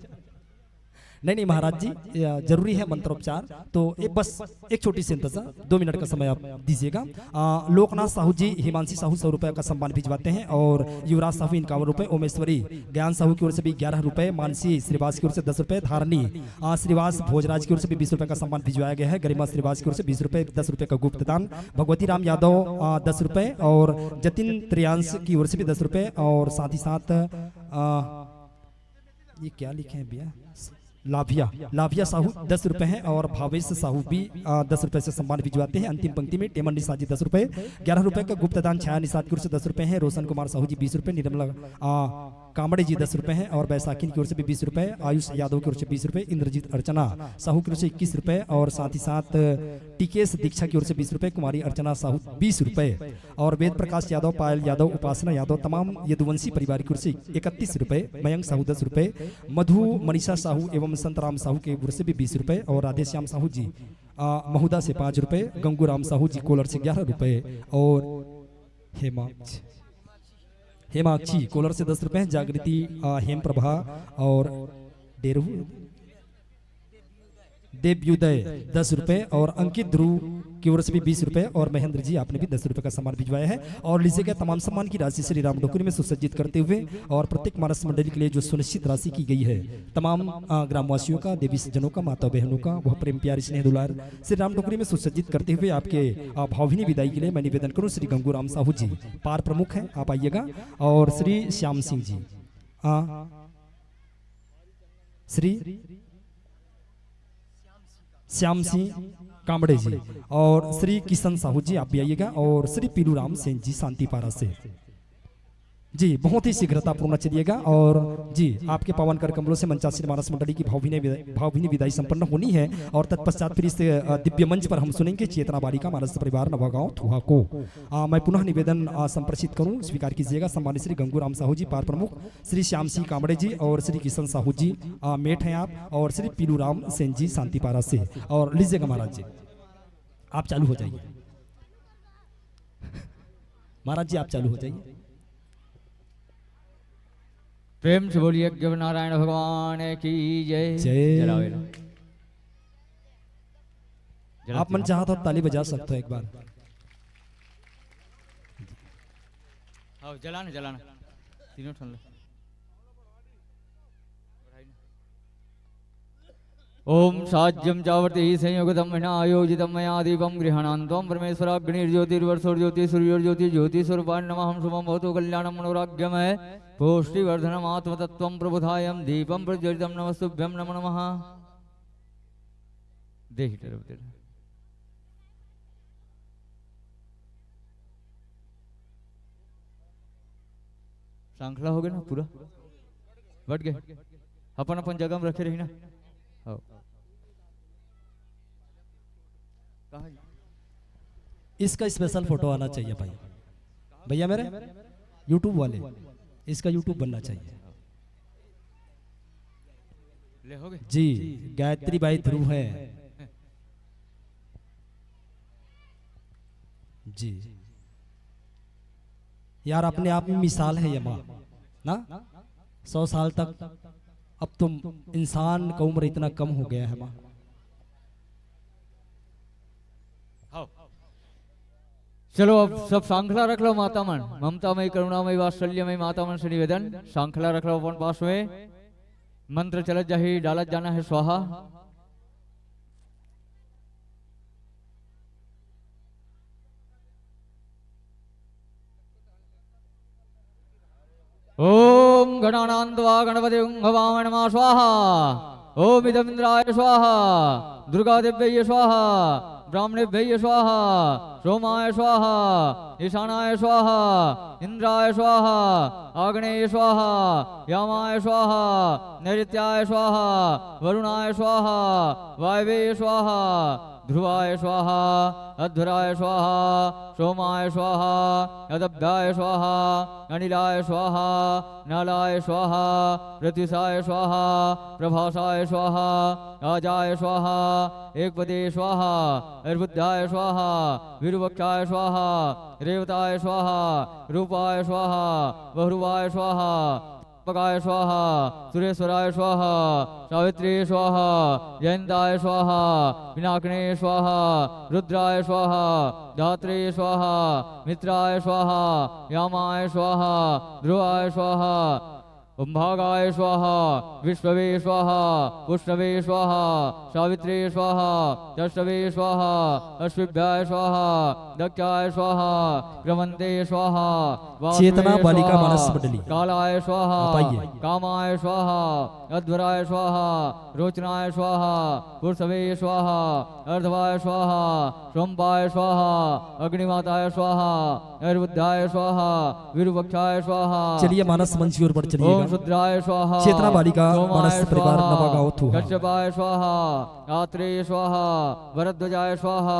नहीं, नहीं महाराज जी, ये जरूरी है मंत्रोपचार। तो एक, बस एक छोटी सी इंतजार, दो मिनट का समय आप दीजिएगा। आ, लोकनाथ साहू जी हिमांशी साहू सौ रुपए का सम्मान भिजवाते हैं और युवराज साहू इक्यावन रुपए, ओमेश्वरी ज्ञान साहू की ओर से भी ग्यारह रुपए, मानसी श्रीवास की ओर से दस रुपए, धारणी आ, श्रीवास भोजराज की ओर से भी बीस रुपए का सम्मान भिजवाया गया है। गरिमा श्रीवास की ओर से बीस रुपए, दस रुपए का गुप्त दान, भगवती राम यादव, आ, दस रुपए और जतिन त्रियांश की ओर से भी दस रुपए और साथ ही साथ, आ, ये क्या लिखे हैं भैया? लाभिया, लाभिया साहू दस रुपए हैं और भावेश साहू भी, आ, दस रुपए से सम्मान भिजवाते हैं। अंतिम पंक्ति में टेमन निषाद जी दस रुपए, ग्यारह रुपए का गुप्त दान छाया निषाद की ओर से दस रुपए हैं, रोशन कुमार साहू जी बीस रुपए, निर्मला, आ, कामड़े जी दस रुपए हैं और बैसाखिन की ओर से भी बीस रुपए, आयुष यादव की ओर से बीस रुपए, इंद्रजीत अर्चना साहू की ओर से इक्कीस रुपए और साथ ही साथ टीकेएस दीक्षा की ओर से बीस रुपए, कुमारी अर्चना साहू बीस रुपए और वेद प्रकाश यादव, पायल यादव, उपासना यादव, तमाम यदुवंशी परिवार की ओर से इकतीस रुपए, मयंक साहू दस रुपए, मधु मनीषा साहू एवं संतराम साहू की ओर से भी बीस रुपए और राधेश्याम साहू जी, आ, महुदा से पाँच रुपए, गंगूराम साहू जी कोलर से ग्यारह रुपए और हेमाक्ष, हेमाक्षी कोलर से दस रुपए हैं, जागृति, आ, हेम प्रभा और डेरू, देव्युदय दस रुपए और अंकित ध्रुव की ओर से भी बीस रुपए और महेंद्र जी आपने भी दस रुपए का सम्मान भिजवाया है। और लीजिएगा तमाम सम्मान की राशि श्री राम डोकरी में सुसज्जित करते हुए और प्रत्येक मानस मंडली के लिए जो सुनिश्चित राशि की गई है, तमाम, आ, ग्रामवासियों का, देवी सज्जनों का, माता बहनों का, वह प्रेम प्यार स्नेह दुलार श्री राम डोकरी में सुसज्जित करते हुए आपके, आ, भावभीनी विदाई के लिए मैं निवेदन करूं, श्री गंगूराम साहू जी पार प्रमुख हैं, आप आइएगा, और श्री श्याम सिंह जी, आ, श्री श्याम सिंह कामड़े जी और श्री किशन साहू जी, आप भी आइएगा, और श्री पीलू राम सेन जी शांतिपारा से। जी, बहुत ही शीघ्रतापूर्ण चलिएगा। और जी, आपके पावन कर कमलों से मंचासीन मानस मंडली की भावभीनी विदा-, भावभीनी विदाई संपन्न होनी है और तत्पश्चात फिर इस, अ, दिव्य मंच पर हम सुनेंगे चेतना बालिका मानस परिवार नवागांव थुहा को। अ, मैं पुनः निवेदन, अ, संप्रेषित करूं, स्वीकार कीजिएगा सम्मानित श्री गंगूराम साहू जी, पार प्रमुख, श्री श्याम सिंह कामड़े जी और श्री किशन साहू जी, अ, मेट हैं आप, और श्री पीलू राम सेन जी शांतिपारा से। और लीजिएगा महाराज जी, आप चालू हो जाइए। महाराज जी, आप चालू हो जाइए। प्रेम से बोलिए यज्ञ नारायण भगवान की जय। जय। जलावे ला। जला आप मन दिया। चाहत हो ताली बजा सकते हो एक बार। हाँ, जलाना, जलाना। तीनों ठन ला। ओम साज्यम चावर्ति संयोगतम मया आयोजितम मया दीपम गृहाणांतम परमेश्वराग्निर्ज्योतिर्वसुर्ज्योति सूर्योर्ज्योति ज्योति स्वरूपाय नमः। शुभम भवतु कल्याणम मनोराग्यमय पुष्टिवर्धनम आत्मतत्वम प्रबुधायम दीपम प्रज्वलितम नमस्तुभ्यम नमो नमः। देहि तरफ दे। श्रृंखला हो गया ना पूरा? बट गए? अपन अपन जगह में रखे रही ना? हो। कहाँ जी? इसका स्पेशल फोटो आना चाहिए भाई। भैया मेरे YouTube वाले, इसका YouTube बनना चाहिए। ले हो गए? जी, गायत्री बाई ध्रुव है। जी। यार, अपने आप में मिसाल है ये माँ, ना? सौ साल तक अब तुम इंसान का उम्र इतना कम हो गया है माँ। हाँ। चलो, अब सब श्रृंखला रख लो माता मन, ममता मई, करुणा मई, वात्सल्य मई माता मन से निवेदन, श्रृंखला रख लो अपन पास में। मंत्र चलत जाही, डालत जाना है स्वाहा। ओम गणानां त्वा गणपतिं हवामहे नमः स्वाहा। ओम इदमिंद्राय स्वाहा, दुर्गा देव्यै स्वाहा, ब्राह्मणेभ्यै स्वाहा, सोमाय स्वाहा, ईशानाय स्वाहा, इंद्राय स्वाहा, आग्नेय स्वाहा, यामाय स्वाहा, नैऋत्याय स्वाहा, वरुणाय स्वाहा, वायवे स्वाहा, ध्रुवाय स्वाहा, अध्वराय स्वाहा, सोमाय स्वाहा, अदभ्याय स्वाहा, अनिलाय स्वाहा, नालाय स्वाहा, प्रत्युषाय स्वाहा, प्रभासाय स्वाहा, आजाय स्वाहा, एकपदे स्वाहा, अर्बुद्धाय स्वाहा, विरुवक्षाय स्वाहा, रेवताय स्वाहा, रूपाय स्वाहा, बहुरूपाय स्वाहा, पकाय स्वाहा, सुरेश्वराय स्वाहा, सावित्री स्वाहा, जयंताय स्वाहा, पिनाकिने स्वाहा, रुद्राय स्वाहा, धात्रे स्वाहा, मित्राय स्वाहा, यामाय स्वाहा, ध्रुवाय स्वाहा, उम्भागाय स्वाहा, विष्णवे स्वाहा, पुष्णवे स्वाहा, सावित्रे स्वाहा, चष्टवे स्वाहा, अश्विभ्याय स्वाहा, दक्षाय स्वाहा, क्रमंते स्वाहा, वासवे चेतना बालिका स्वाहा, मानस मंडली। कालाय स्वाहा, आप आइए। कामाय स्वाहा, अध्वराय स्वाहा, रोचनाय स्वाहा, पुरसवे स्वाहा, अर्धवाय स्वाहा, सोमपाय स्वाहा, अग्निमाताय स्वाहा, अर्बुद्धाय स्वाहा, विरूपाक्षाय स्वाहा। चलिए, मानस मंच की ओर बढ़ चलिएगा। ओम शूद्राय स्वाहा। चेतना बालिका सोमाय मानस परिवार स्वाहा, नवागांव थुहा। कश्यपाय स्वाहा, आत्रेय स्वाहा, भरद्वाजाय स्वाहा,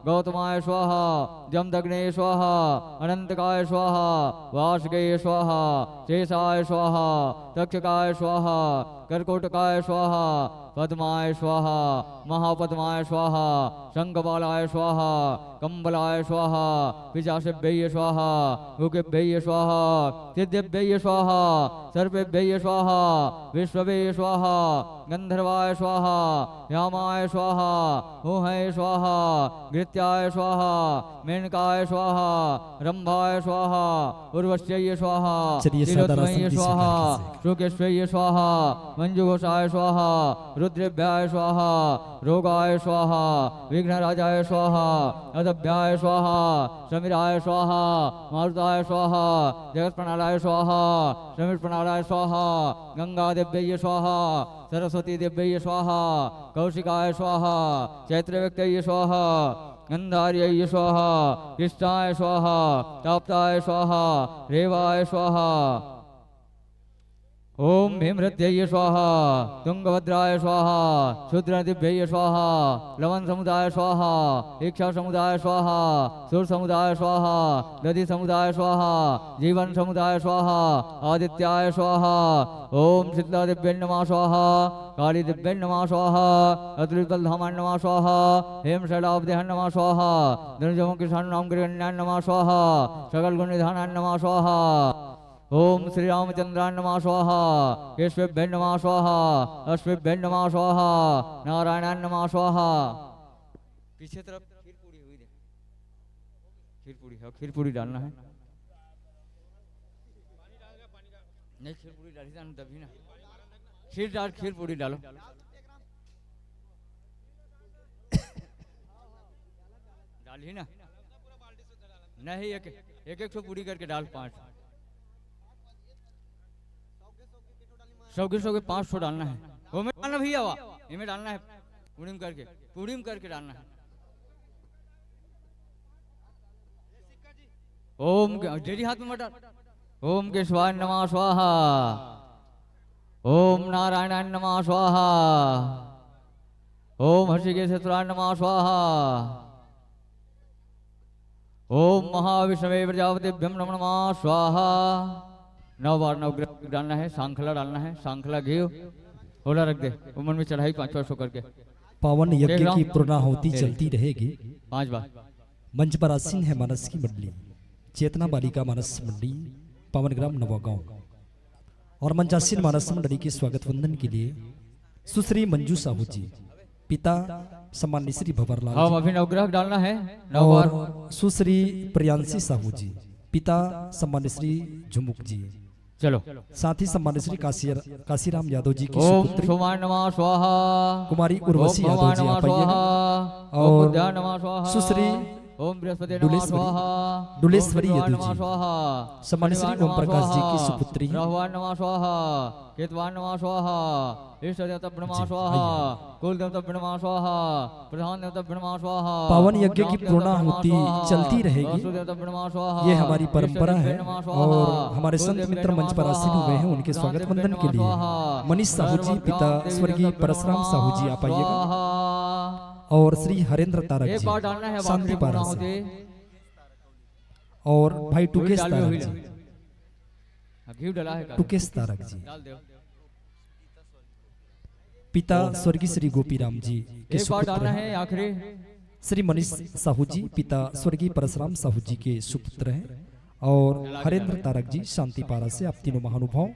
गौतमाय स्वाहा, जमदग्ने स्वाहा, अनंतकाय स्वाहा, वासुके स्वाहा, शेषाय स्वाहा, तक्षकाय स्वाहा, कर्कोटकाय स्वाहा, पद्माय स्वाहा, महापद्माय स्वाहा, शंखपालाय स्वाहा, कंबलाय स्वाहा, पिशाचेभ्यः स्वाहा, भूखेभ्यः स्वाहा, सिद्धेभ्यः स्वाहा, सर्पेभ्यः स्वाहा, विष्णवे स्वाहा, गंधर्वाय स्वाहा, यामाय स्वाहा, ऊहय स्वाहा, घृत्याय स्वाहा, मेनकाय स्वाहा, रंभाय स्वाहा, उर्वश्यै स्वाहा, चलिए, सादर आसन तिलोत्तमैः की स्वाहा, स्वीकार कीजिए। शुकेश्वर्यै स्वाहा, मंजुघोषाय स्वाहा, रुद्रेभ्याय स्वाहा, रोगाय स्वाहा, विघ्नराजाय स्वाहा, अदभ्याय स्वाहा, समीराय स्वाहा, मारुताय स्वाहा, जगत्प्रणालाय स्वाहा, समीरप्रणालाय स्वाहा, गंगादेव्यै स्वाहा, सरस्वतीदेव्यै स्वाहा, कौशिकाय स्वाहा, चैत्रव्यक्त्यै स्वाहा, गंधार्यै स्वाहा, कृष्णाय स्वाहा, ताप्ताय स्वाहा, रेवाय स्वाहा। ओम भीमरथ्यै स्वाहा, तुंगभद्राय स्वाहा, शूद्रनदीभ्यै स्वाहा, लवणसमुदाय स्वाहा, इक्षासमुदाय स्वाहा, सूरसमुदाय स्वाहा, दधिसमुदाय स्वाहा, जीवनसमुदाय स्वाहा, आदित्याय स्वाहा। ओम शीतलादेव्यै नमः स्वाहा, कालीदेव्यै नमः स्वाहा, अतुलितबलधामाय नमः स्वाहा, हेमशैलाब्जाय नमः स्वाहा, धनुजमुखीशानुनामगिरिकन्याय नमः स्वाहा, सकलगुणनिधानाय नमः स्वाहा। ओम श्री रामचंद्राय नमः स्वाहा, केशवेभ्यः नमः स्वाहा, अश्वेभ्यः नमः स्वाहा, नारायणाय नमः स्वाहा। पीछे तरफ खीर पूड़ी हुई दे। खीर पूड़ी है, खीर पूड़ी डालना है। नहीं, खीर पूड़ी डाली जान तभी ना। खीर डाल, खीर पूड़ी डालो। डाली ना। नहीं, एक, एक, एक ठो पूड़ी करके डाल, पांच। सौ के, सौ के पांच ठो डालना है। वो में डालना भैया, वाह, इनमें डालना है। पूड़ी में करके, पूड़ी में करके डालना है। ओम के, जेडी हाथ में मत डाल। ओम केशवाय नमः स्वाहा। ओम नारायणाय नमः स्वाहा। ओम हृषिकेशेश्वराय नमः स्वाहा। ओम महाविष्णवे प्रजापतिभ्यम नमः स्वाहा। नौ बार नवग्रह डालना है, सांखला डालना है, सांखला घी, होला रख दे, उमन में चढ़ाई पांच पांच सौ करके। पावन यज्ञ की पूर्णाहुति चलती रहेगी। पांच बार। मंच पर आसीन है मानस की मंडली, चेतना बालिका मानस मंडली, पावन ग्राम नवागांव। और मंचासीन मानस मंडली के स्वागत वंदन के लिए सुश्री मंजू साहू जी, पिता सम्मान्य श्री भंवरलाल जी। अभी नवग्रह डालना है, नौ बार। और सुश्री प्रियांशी साहू जी, पिता सम्मान्य श्री झुमुक जी। चलो। साथ ही सम्मान्य श्री काशी, काशीराम यादव जी की ओम सुपुत्री सोमाय नमः स्वाहा। कुमारी उर्वशी ओम यादव जी, आप आइए। स्वाहा। ओम और बुद्धाय नमः स्वाहा। सुश्री ओम बृहस्पति नमः डुलेश्वरी, स्वाहा। डुलेश्वरी ओम यादव जी। स्वाहा। सम्मान्य श्री ओम प्रकाश जी की सुपुत्री। राहुवाय नमः स्वाहा। केतुवाय नमः स्वाहा। इष्ट देवताभ्य नमः स्वाहा। कुल देवताभ्य नमः स्वाहा। प्रधान देवताभ्य नमः स्वाहा। पावन यज्ञ की पूर्णाहुति चलती रहेगी। ये हमारी परंपरा है और हमारे संत मित्र मंच पर आसीन हुए हैं, उनके स्वागत वंदन के लिए मनीष साहू जी, पिता स्वर्गीय परसराम साहू जी, आप आइएगा। और श्री हरेंद्र तारक जी, शांति पारा से। और भाई टुकेश तारक जी, टुकेश तारक जी, पिता स्वर्गीय श्री गोपीराम जी के सुपुत्र हैं। श्री मनीष साहू जी, पिता स्वर्गीय परशुराम साहू जी के सुपुत्र हैं। और हरेंद्र तारक जी, शांति पारा से। आप तीनों महानुभाव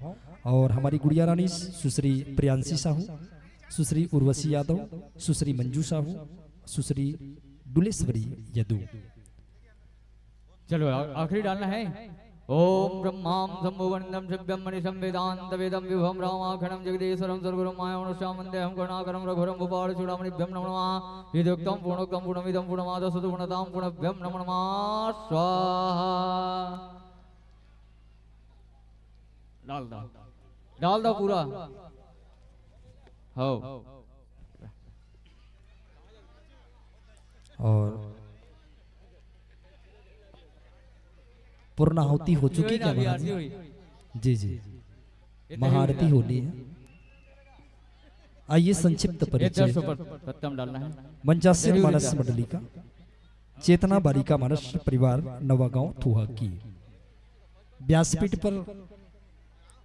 और हमारी गुड़िया रानी सुश्री प्रियांशी साहू, सुश्री उर्वशी यादव, सुश्री मंजू साहू, सुश्री डुलेश्वरी यदु। चलो, आ-, आखिरी डालना है। ओम ब्रह्मां शंभुवनिंदं शिव्यं मणिसंवेदांत वेदं विभवं रामाखणं जगदीश्वरं सद्गुरुं मायामनुष्यामन्देहं करुणाकरं रघुवरं भूपालचूडामणिभ्यं नमो नमः। यदुक्तं पूर्णोक्तं पूर्णमिदं पूर्णमादास्यतु पूर्णतां पूर्णभ्यं नमो नमः। स्वाहा। डाल दो, डाल दो पूरा। हो। और पूर्णाहुति हो चुकी क्या महाराज जी? जी, जी। महाआरती होनी है। आइए, संक्षिप्त परिचय। मंचासीन मानस मंडली का, चेतना बालिका मानस परिवार, नवागांव थुहा की व्यासपीठ पर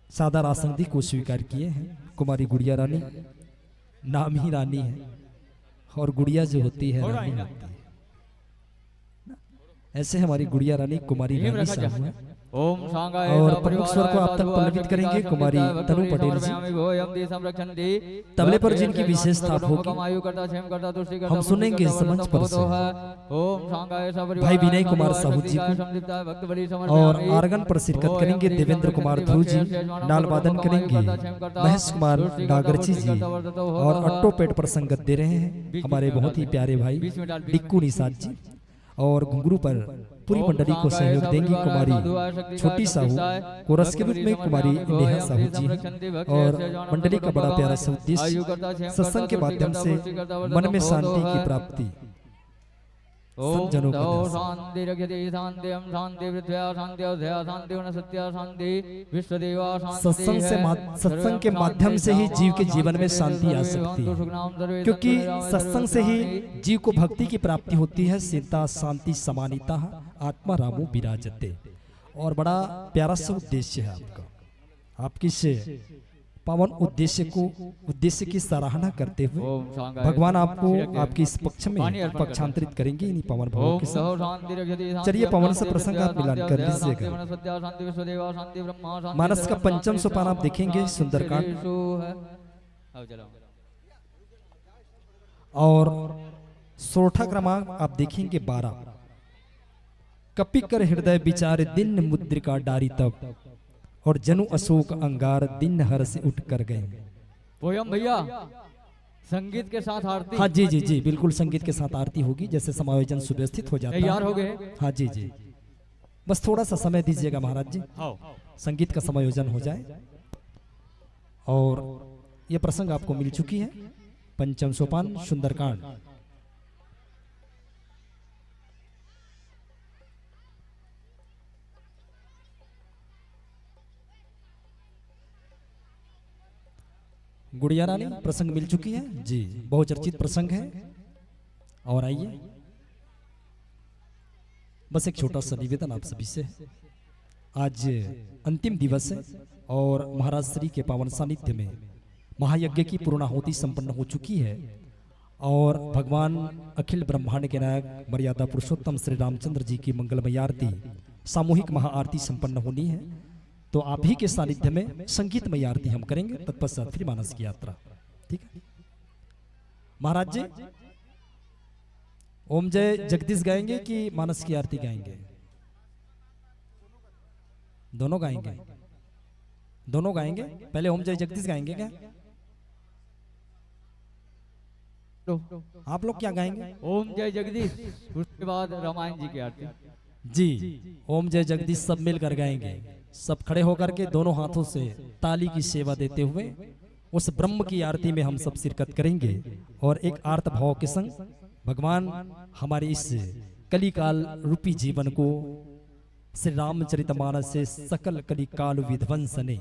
सादर आसन को स्वीकार किए हैं कुमारी गुड़िया रानी। नाम ही रानी है और गुड़िया जो होती है, रानी होती है। ऐसे हमारी गुड़िया रानी कुमारी रानी साहू है। और प्रमुख स्वर को आप तक पल्लवित करेंगे कुमारी तनु पटेल जी। तबले पर जिनकी विशेष थाप होगी, हम सुनेंगे इस मंच पर से भाई विनय कुमार साहू जी को, और आर्गन पर शिरकत करेंगे देवेंद्र कुमार ध्रुव जी, नाल वादन करेंगे महेश कुमार डागरची जी, और अट्टो पैड पर संगत दे रहे हैं हमारे बहुत ही प्यारे भाई डिक्कू निषाद जी, और घुंघरू पर पूरी मंडली को सहयोग देंगी कुमारी छोटी साहू, कोरस के रूप में कुमारी नेहा साहू जी हैं। और मंडली का बड़ा प्यारा सा उद्देश्य सत्संग के माध्यम से मन में शांति की प्राप्ति। ओम सज्जनों का दर्शन। शांति रक्षति शांति हम शांति पृथ्व्या शांति अवधया शांति वनस्पत्या शांति विश्वदेवा शांति सत्संग से है। मा-, सत्संग के माध्यम से ही जीव के जीवन में शांति आ सकती है, क्योंकि सत्संग से ही जीव को भक्ति की प्राप्ति होती है। सीता शांति समानिता आत्मा रामो विराजते। और बड़ा प्यारा सा उद्देश्य है आपका। आप किस पावन उद्देश्य को, उद्देश्य की सराहना करते हुए भगवान आपको आपके इस पक्ष में पक्षांतरित करेंगे इन्हीं पावन भावों के साथ। चलिए, पावन से प्रसंग आप मिलान कर लीजिएगा। मानस का पंचम सोपान आप देखेंगे, सुंदरकांड। और सोरठा क्रमांक आप देखेंगे बारह। कपि कर हृदय विचार दीन मुद्रिका डारी तब, और जनु अशोक अंगार दीन हर्ष उठ कर गए। पोयम भैया, संगीत के साथ आरती। हाँ जी, जी, जी, बिल्कुल संगीत के साथ आरती होगी, जैसे समायोजन सुव्यवस्थित हो जाता है। तैयार हो गए? हाँ जी, जी, बस थोड़ा सा समय दीजिएगा महाराज जी, हाँ। संगीत का समायोजन हो जाए। और ये प्रसंग आपको मिल चुकी है, पंचम सोपान सुंदरकांड। गुड़िया रानी, प्रसंग मिल चुकी है जी, बहुचर्चित प्रसंग है। और आइए, बस एक छोटा सा निवेदन आप सभी से। आज अंतिम दिवस है और महाराज श्री के पावन सानिध्य में महायज्ञ की पूर्णाहुति संपन्न हो चुकी है और भगवान अखिल ब्रह्मांड के नायक मर्यादा पुरुषोत्तम श्री रामचंद्र जी की मंगलमय आरती, सामूहिक महाआरती संपन्न होनी है। तो आप ही के सानिध्य में संगीतमय आरती हम करेंगे, तत्पश्चात फिर मानस की यात्रा। ठीक है महाराज जी, ओम जय जगदीश गाएंगे कि मानस की आरती गाएंगे? दोनों गाएंगे, दोनों गाएंगे। पहले ओम जय जगदीश गाएंगे क्या? आप लोग क्या गाएंगे? ओम जय जगदीश, उसके बाद रामायण जी की आरती। जी, ओम जय जगदीश सब मिलकर गाएंगे। सब खड़े होकर के दोनों हाथों से ताली की सेवा देते हुए उस ब्रह्म की आरती में हम सब शिरकत करेंगे और एक आर्त भाव के संग भगवान हमारे इस कलिकाल रूपी जीवन को श्री रामचरितमानस से सकल कलिकाल विध्वंसने।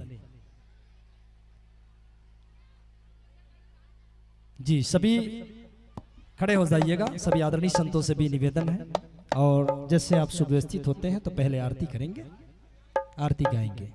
जी, सभी खड़े हो जाइएगा। सभी आदरणीय संतों से भी निवेदन है, और जैसे आप सुव्यवस्थित होते हैं तो पहले आरती करेंगे, आरती गाएंगे।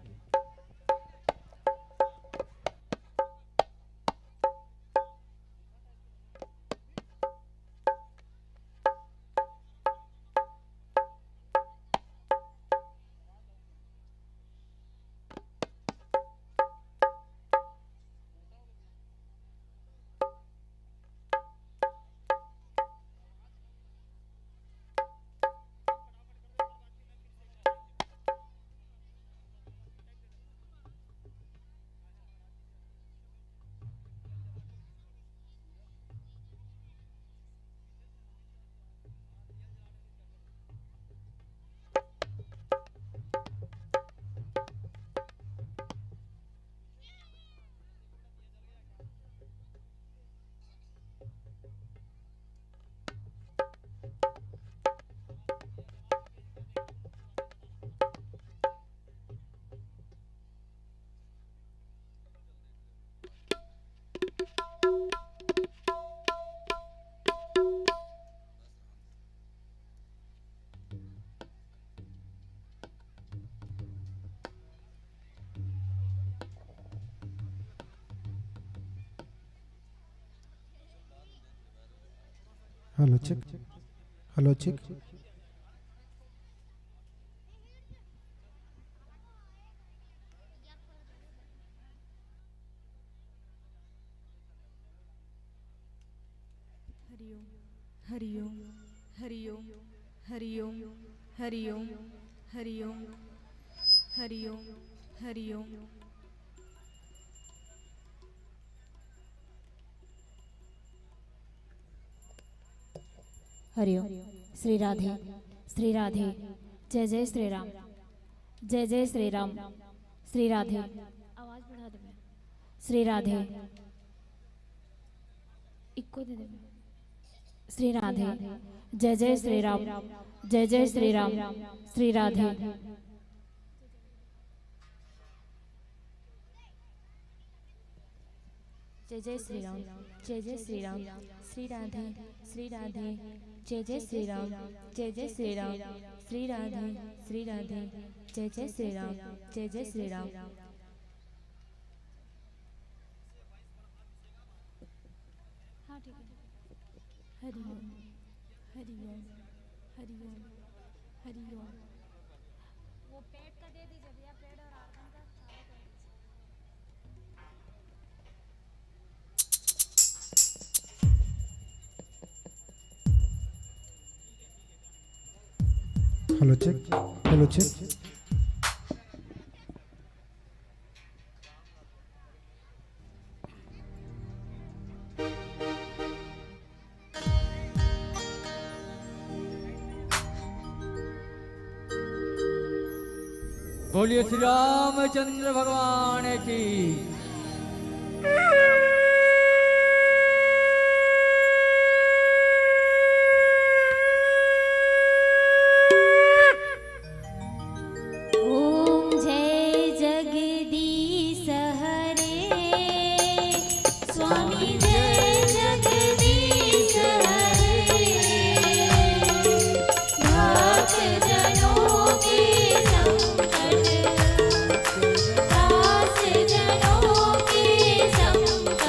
Hello, check. Hello, check. Hari Om, Hari Om, Hari Om, Hari Om, Hari Om, Hari Om, Hari Om, Hari Om. Hari Om. Shri Radhe, Shri Radhe. जय जय श्री राम, जय जय श्री राम। श्री राधे। आवाज बढ़ा दे मैं। श्री राधे। इको दे दे मैं। श्री राधे। जय जय श्री राम, जय जय श्री राम। श्री राधे। जय जय श्री राम, जय जय श्री राम। श्री राधे, श्री राधे। जय जय श्री राम, जय जय श्री राम। श्री राधे, श्री राधे। जय जय श्री राम, जय जय श्री राम। हाँ, ठीक है। हरि ओम, हरि ओम, हरि ओम, हरि ओम। वो पेट का दे दीजिए भैया, पेट और आर्गन का। Hello, check. Hello, check. बोलिए श्री रामचंद्र भगवान की। ओम जय जगदीश हरे, स्वामी जय जगदीश हरे। भक्त जनों के संकट, दास जनों के संकट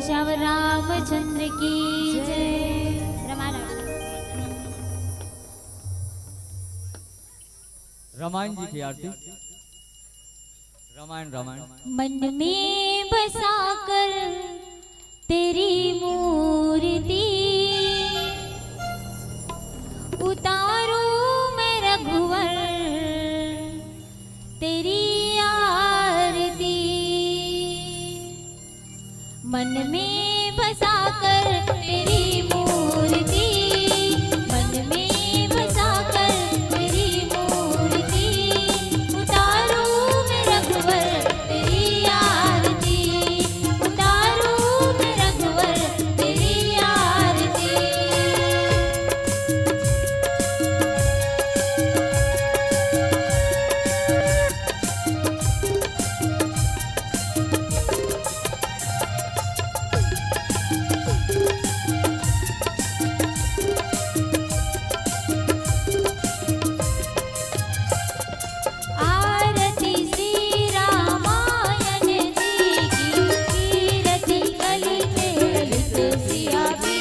श्याम रामचंद्र की जय। रामायण। रामायण जी की आरती। रामायण, रामायण। मन में बसाकर तेरी मूर्ति उतारूं मैं रघुवर तेरी आरती। मन में बसाकर तेरी मूर्ति, मन में बसाकर तेरी मूर्ति, उतारूं मैं रघुवर तेरी आरती, उतारूं मैं रघुवर तेरी आरती। आरती श्री रामायण जी की, कीरति कलित ललित सिया की,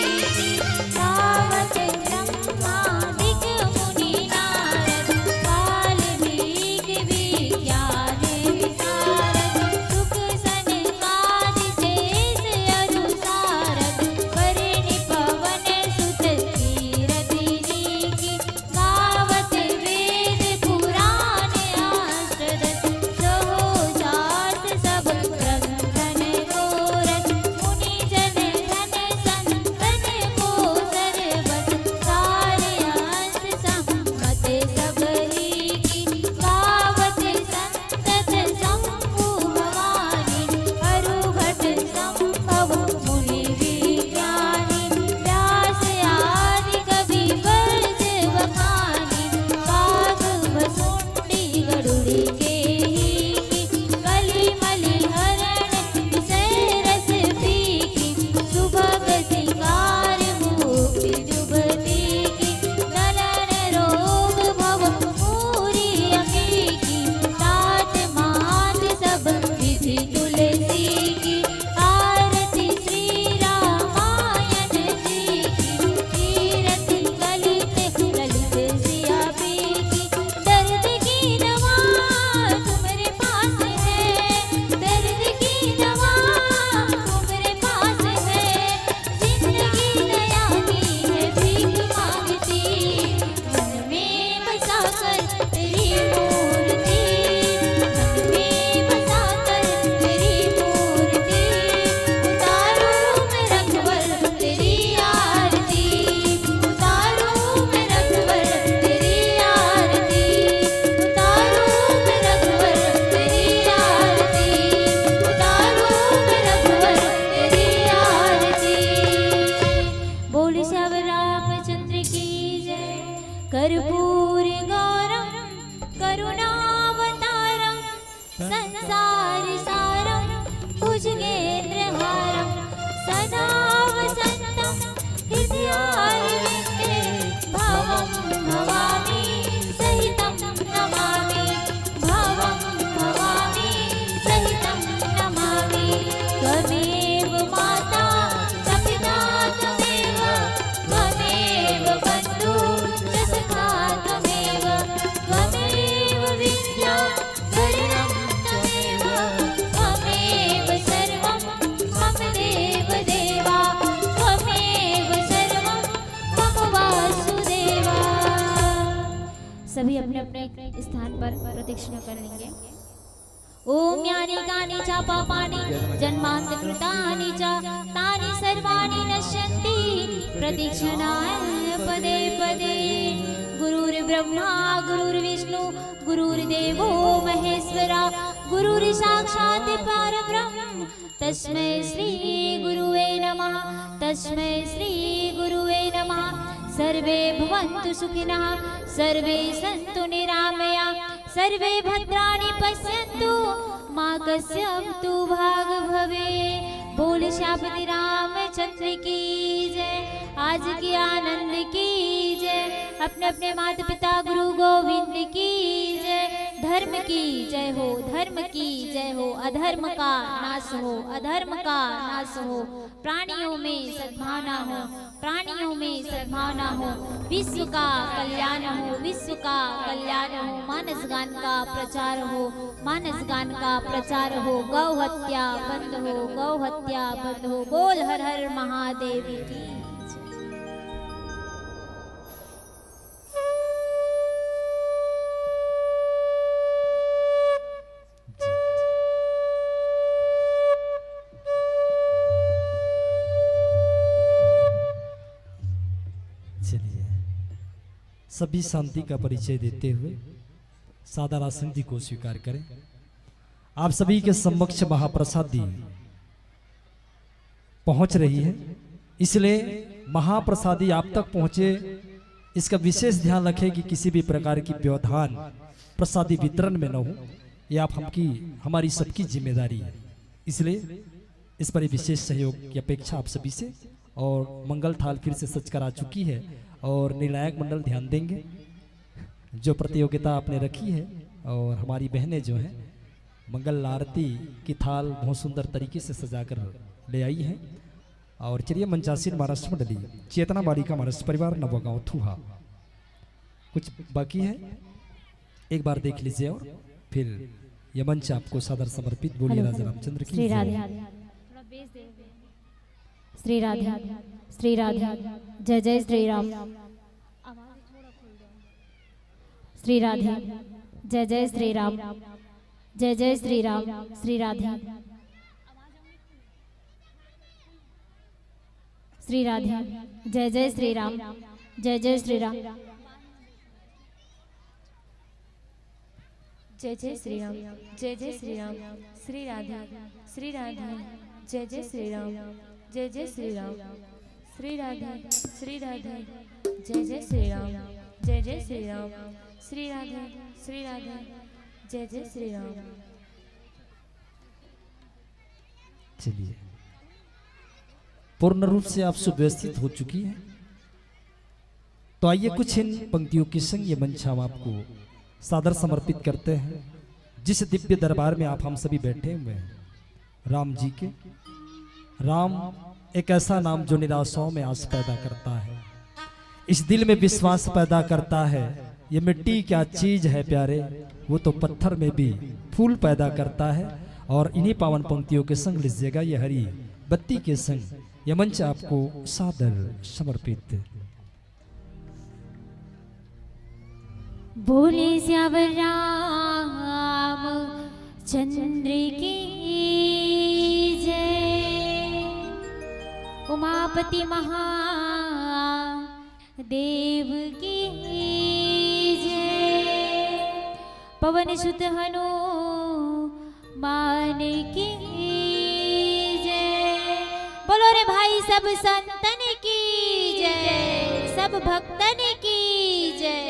गावत ब्रह्मादिक मुनि नारद, वाल्मीकि विज्ञान विशारद, सुख सनकादि शेष अरु सारद, बरनि पवन सुत कीरति नीकी, गावत वेद पुराण अष्टदस, सहो शास्त्र सब ग्रंथन को रस, मुनि जन धन संतन को सर्वस, सार अंश सम्मत सब रीकी, गावत संत तत शंभु भवानी, अरु भट संभव मुनि विज्ञानी, व्यास आदि कवि वर्ष बखानी, काग भसुंडी गरुड़ केहिकी, कलि मलि हरण विषय रस पीकी, सुभग सिंगार मुख जुगति की, नलन रोग भव मूरि अकेकी, तात मात सब विधि तुलसी की। आरती श्री रामायण जी की, कीरति कलित ललित सिया पीकी। दर्द की दवा तुम्हारे पास है, दर्द की दवा तुम्हारे पास है, जिंदगी दया की है भीख मांगती। मन में बसाकर तेरी मूर्ति, मन में बसाकर तेरी मूर्ति, उतारूं मैं रघुवर तेरी आरती, उतारूं मैं रघुवर तेरी आरती, उतारूं मैं रघुवर तेरी आरती, उतारूं मैं रघुवर तेरी आरती। बोल श्याम रामचंद्र की जय। कर्पूर गौरम करुणावतारम संसार सारम भुजगेंद्रहारम सदा वसंतम हृदयारविंदे भवम भवानी सहितम नमामि भवम भवानी सहितं नमामि। त्वमेव माता च पिता त्वमेव, त्वमेव बन्धु च सखा त्वमेव, त्वमेव विद्या करणं त्वमेव, त्वमेव सर्वं मम देव देवा, त्वमेव सर्वं मम वासुदेवा। सभी अपने अपने स्थान पर प्रदक्षिणा कर लेंगे। ओम यानि कानि च पापानि जन्मांतकृतानि च तानि सर्वाणि नश्यन्ति प्रदक्षिणाय पदे पदे। गुरुर्ब्रह्मा गुरुर्विष्णु गुरुर्देवो महेश्वरा गुरुर्साक्षात् परब्रह्म तस्मै श्री गुरुवे नमः, तस्मै श्री गुरुवे नमः। सर्वे भवन्तु सुखिनः, सर्वे सन्तु निरामया, सर्वे भद्राणि पश्यन्तु, मा कश्चित् दुःखभाग् भवेत्। बोल श्यामपति रामचंद्र की जय, आज के आनंद की जय, अपने अपने माता पिता गुरु गोविंद की जय। धर्म की जय हो, धर्म की जय हो, अधर्म का नाश हो, अधर्म का नाश हो, प्राणियों में सद्भावना हो, प्राणियों में सद्भावना हो, विश्व का कल्याण हो, विश्व का कल्याण हो, मानस गान का प्रचार हो, मानस गान का प्रचार हो, गौ हत्या बंद हो, गौ हत्या बंद हो। बोल हर हर महादेव की जय। चलिए, सभी शांति का परिचय देते हुए सादर आसन जी को स्वीकार करें। आप सभी के समक्ष महाप्रसादी पहुंच रही है, इसलिए महाप्रसादी आप तक पहुंचे, इसका विशेष ध्यान रखें कि किसी भी प्रकार की व्यवधान प्रसादी वितरण में न हो। ये आप हमकी, हमारी सबकी जिम्मेदारी है, इसलिए इस पर विशेष सहयोग की अपेक्षा आप सभी से। और मंगल थाल फिर से सज कर आ चुकी है और निर्णायक मंडल ध्यान देंगे जो प्रतियोगिता आपने रखी है। और हमारी बहनें जो हैं, मंगल आरती की थाल बहुत सुंदर तरीके से सजा कर ले आई हैं। और चलिए, मंचासीन महाराष्ट्र मंडली, चेतना बालिका महाराष्ट्र परिवार, नवगांव थुहा, कुछ बाकी है, एक बार देख लीजिए और फिर यह मंच आपको सादर समर्पित। बोलिए हेलो। राजा रामचंद्र की श्री जय। राधे। श्री राधे, श्री राधे, जय जय श्री राम। श्री राधे, जय जय श्री राम, जय जय श्री राम। श्री राधे, श्री राधे, जय जय श्री राम, जय जय श्री राम। जय जय श्री राम, जय जय श्री राम। श्री राधे, श्री राधे, जय जय श्री राम, जय जय श्री राम। श्री राधे, श्री राधे, जय जय श्री राम, जय जय श्री राम। श्री राधे, श्री राधे, जय जय श्री राम। चलिए, पूर्ण रूप से आप सुव्यवस्थित हो चुकी है। तो आइए, कुछ इन पंक्तियों के संग ये मंच हम आपको सादर समर्पित करते हैं, जिस दिव्य दरबार में आप हम सभी बैठे हुए हैं, राम जी के। राम एक ऐसा नाम जो निराशाओं में आस पैदा करता है, इस दिल में विश्वास पैदा करता है। ये मिट्टी क्या चीज है प्यारे, वो तो पत्थर में भी फूल पैदा करता है। और इन्हीं पावन पंक्तियों के संग लीजिएगा ये हरी बत्ती के संग ये मंच आपको सादर समर्पित। बोले सियावर राम चंद्र की जय, उमापति महादेव की जय, पवन सुत हनुमान की जय। बोलो रे भाई, सब संतन की जय, सब भक्तन की जय।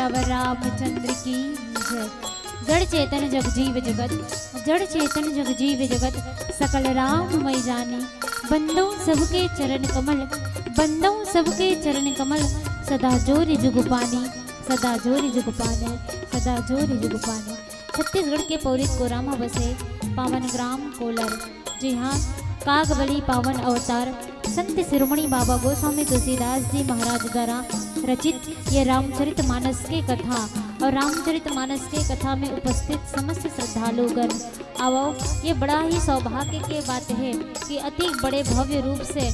रावण रामचंद्र की जय। जड़ चेतन जग जीव जगत, जड़ चेतन जग जीव जगत, सकल राममय जानी। बंदो सबके चरण कमल, बंदो सबके चरण कमल, सदा जोरि जुग पानी, सदा जोरि जुग पानी, सदा जोरि जुग पानी। छत्तीसगढ़ के पौरी कोरा म बसे पावन ग्राम कोलर, जिहाँ कागबली पावन अवतार संत शिरोमणि बाबा गोस्वामी तुलसीदास जी महाराज द्वारा रचित ये रामचरित मानस के कथा और रामचरित मानस के कथा में उपस्थित समस्त श्रद्धालुगण, आवो, ये बड़ा ही सौभाग्य के बात है कि अति बड़े भव्य रूप से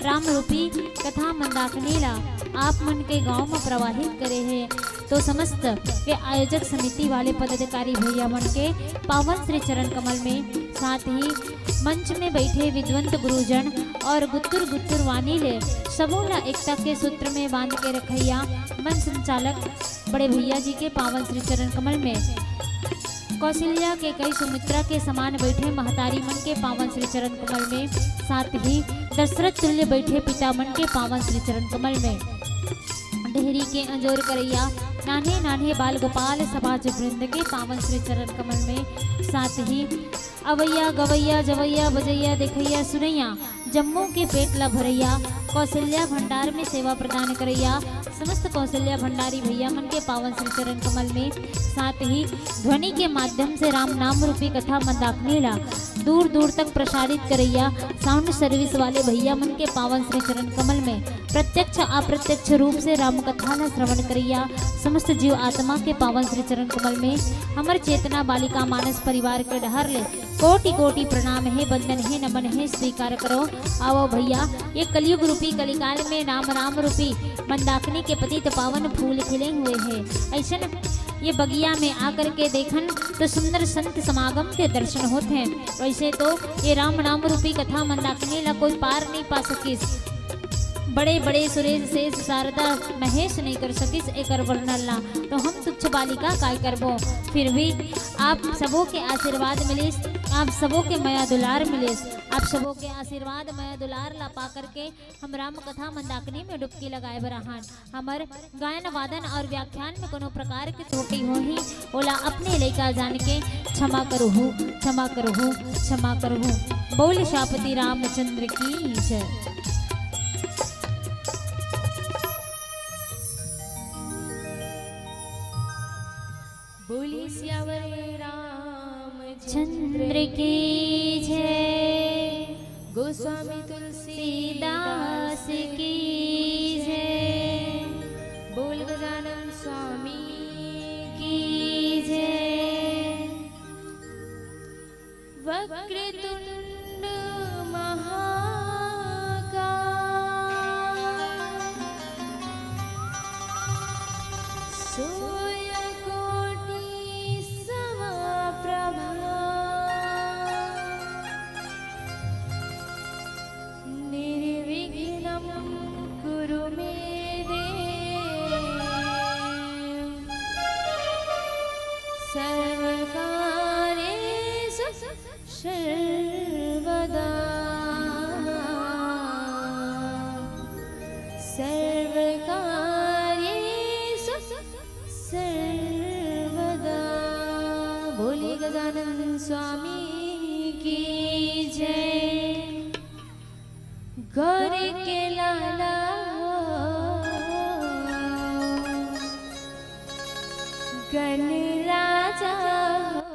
राम रूपी कथा मंदाकिनी ला आप मन के गांव में प्रवाहित करे हे। तो समस्त ये आयोजक समिति वाले पदाधिकारी भैया मन के पावन श्री चरण कमल में, साथ ही मंच में बैठे विद्वंत गुरुजन और गुत्तुर गुत्तुर वाणी ले सबो ला एकता के सूत्र में बांध के रखैया मन संचालक बड़े भैया जी के पावन श्री चरण कमल में, कौशल्या के कई सुमित्रा के समान बैठे महतारी मन के पावन श्री चरण कमल में, साथ ही दशरथ तुल्य बैठे पिता मन के पावन श्री चरण कमल में, डेहरी के अंजोर करैया नान्हे नान्हे बाल गोपाल समाज वृंद के पावन श्री चरण कमल में, साथ ही अवैया गवैया जवैया बजैया देखैया सुनैया जम्मो के पेट ला भरैया, कौशल्या भंडार में सेवा प्रदान करैया समस्त कौशल्या भंडारी भैया मन के पावन श्री चरण कमल में, साथ ही ध्वनि के माध्यम से राम नाम रूपी कथा मंदाकिनी ला दूर दूर तक प्रसारित करैया साउंड सर्विस वाले भैया मन के पावन श्री चरण कमल में, प्रत्यक्ष अप्रत्यक्ष रूप से राम कथा ला श्रवण करैया समस्त जीव आत्मा के पावन श्री चरण कमल में, हमर चेतना बालिका मानस परिवार के डहर ले कोटि कोटि प्रणाम हे, वंदन हे, नमन हे, स्वीकार करो। आवो भैया, ये कलयुग रूपी कलिकाल में नाम राम रूपी मंदाकिनी के पतित पावन फूल खिले हुए हे। अइसन ये बगिया में आकर के देखन तो सुंदर संत समागम के दर्शन होत हे। वैसे तो ये राम नाम रूपी कथा मंदाकिनी ला कोई पार नहीं पा सकिस, बड़े बड़े सुरेश शेष शारदा महेश नहीं कर सकिस एकर वर्णन ला, तो हम तुच्छ बालिका काय करबो। फिर भी आप सबो के आशीर्वाद मिलिस, आप सबो के मया दुलार मिलिस, आप सबो के आशीर्वाद मया दुलार ला पा करके हम राम कथा मंदाकिनी में डुबकी लगाए बर आहन। हमर गायन वादन और व्याख्यान में कोनो प्रकार के त्रुटि होही, ओला अपने लइका जान के क्षमा करहु, क्षमा करहु, क्षमा करहु। बोल सियापति रामचंद्र की जय। बोली सियावर रामचंद्र चंद्र की जय। गोस्वामी तुलसीदास की जय। बोल गजानन स्वामी की जय। वक्रतुंड महाकाय। सूर्यकोटि समप्रभा। निर्विघ्नं कुरु मे देव। सर्वकार्येषु सर्वदा। सर्वकार्येषु सर्वदा। बोली गजानन स्वामी की जय। गौर के लाला हो, गण राजा हो।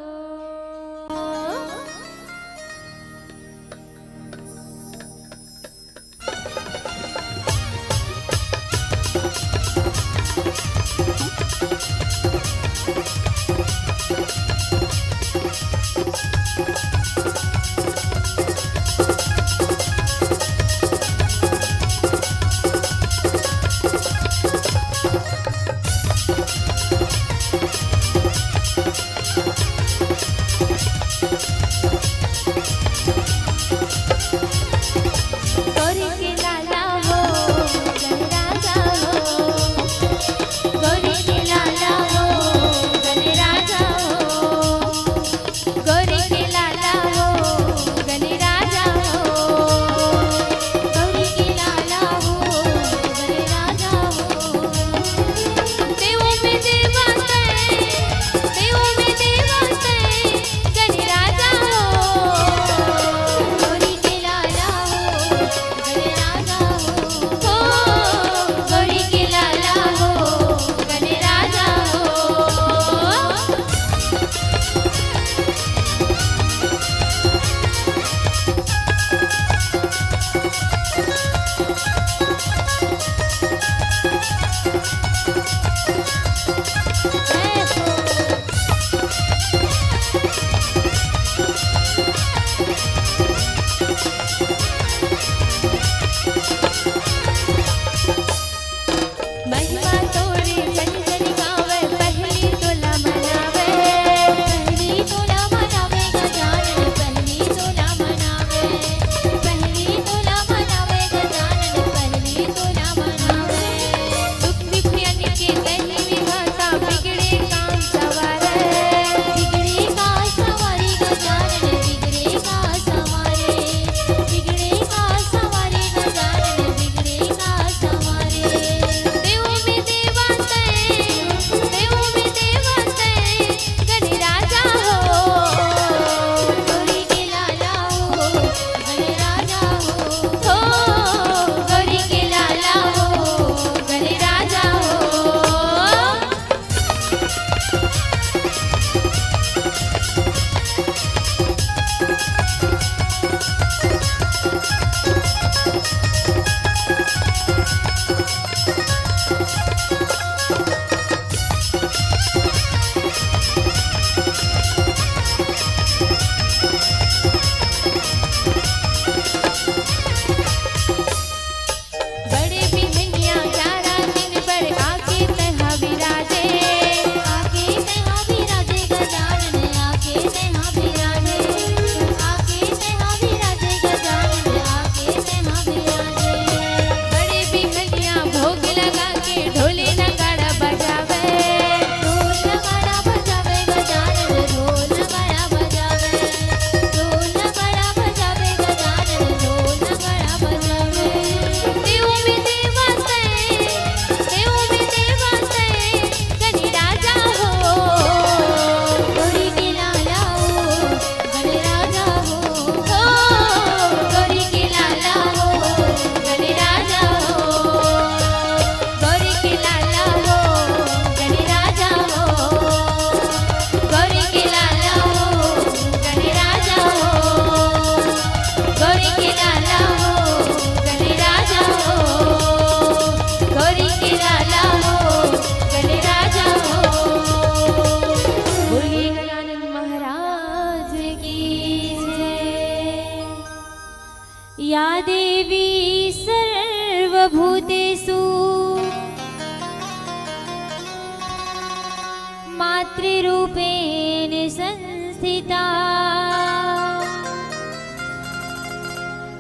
त्रिरूपेण संस्थिता।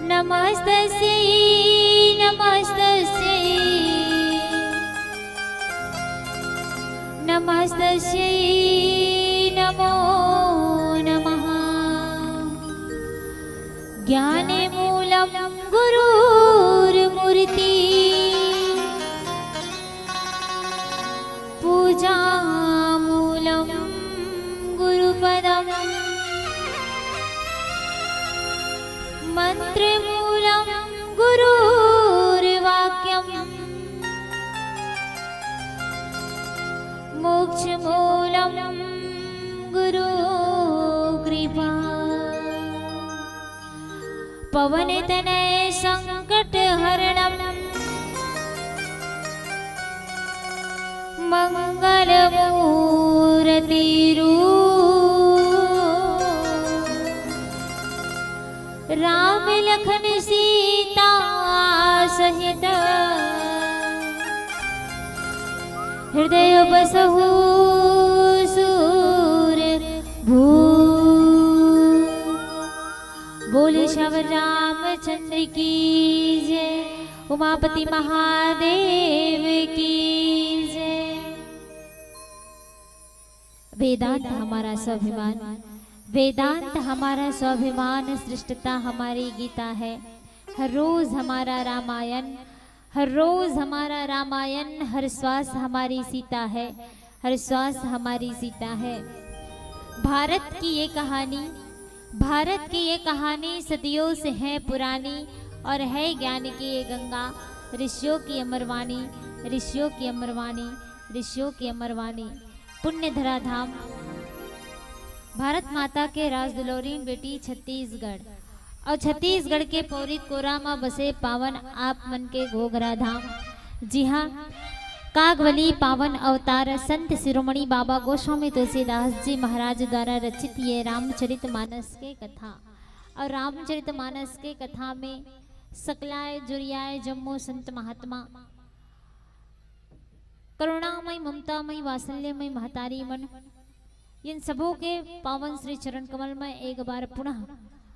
नमस्तस्यै, नमस्तस्यै, नमस्तस्यै नमो नमः। ज्ञानमूलं गुरोर्मूर्ति, पूजामूलं गुरुपदम्, मन्त्रमूलं गुरोर्वाक्यम्, मोक्षमूलं गुरु कृपा। पवन तनय संकट हरणम, मंगल मूर्ति रूप, राम लखन सीता सहित, हृदय बसहु सूर भू। बोले श्यावर रामचंद्र की जय, उमापति महादेव की जय। वेदांत हमारा स्वाभिमान, वेदांत हमारा स्वाभिमान, श्रेष्ठता हमारी गीता है। हर रोज हमारा रामायण, हर रोज हमारा रामायण, हर श्वास हमारी सीता है, हर श्वास हमारी सीता है। भारत की ये कहानी, भारत की ये कहानी सदियों से है पुरानी और है ज्ञान की ये गंगा, ऋषियों की अमरवाणी, ऋषियों की अमरवाणी, ऋषियों की अमरवाणी। पुण्य धरा धाम, भारत माता के राजदुलौरी बेटी छत्तीसगढ़, और छत्तीसगढ़ के पौरी कोरा म बसे पावन आप मन के घोघरा धाम, जिहाँ कागवली पावन अवतार संत शिरोमणि बाबा गोस्वामी तुलसीदास जी महाराज द्वारा रचित ये रामचरित मानस के कथा। और रामचरित मानस के कथा में सकलाय जुरियाय जम्मो संत महात्मा, करुणामय, ममतामय, वात्सल्यमय महतारी मन, इन सबों के पावन श्री चरण कमल में एक बार पुनः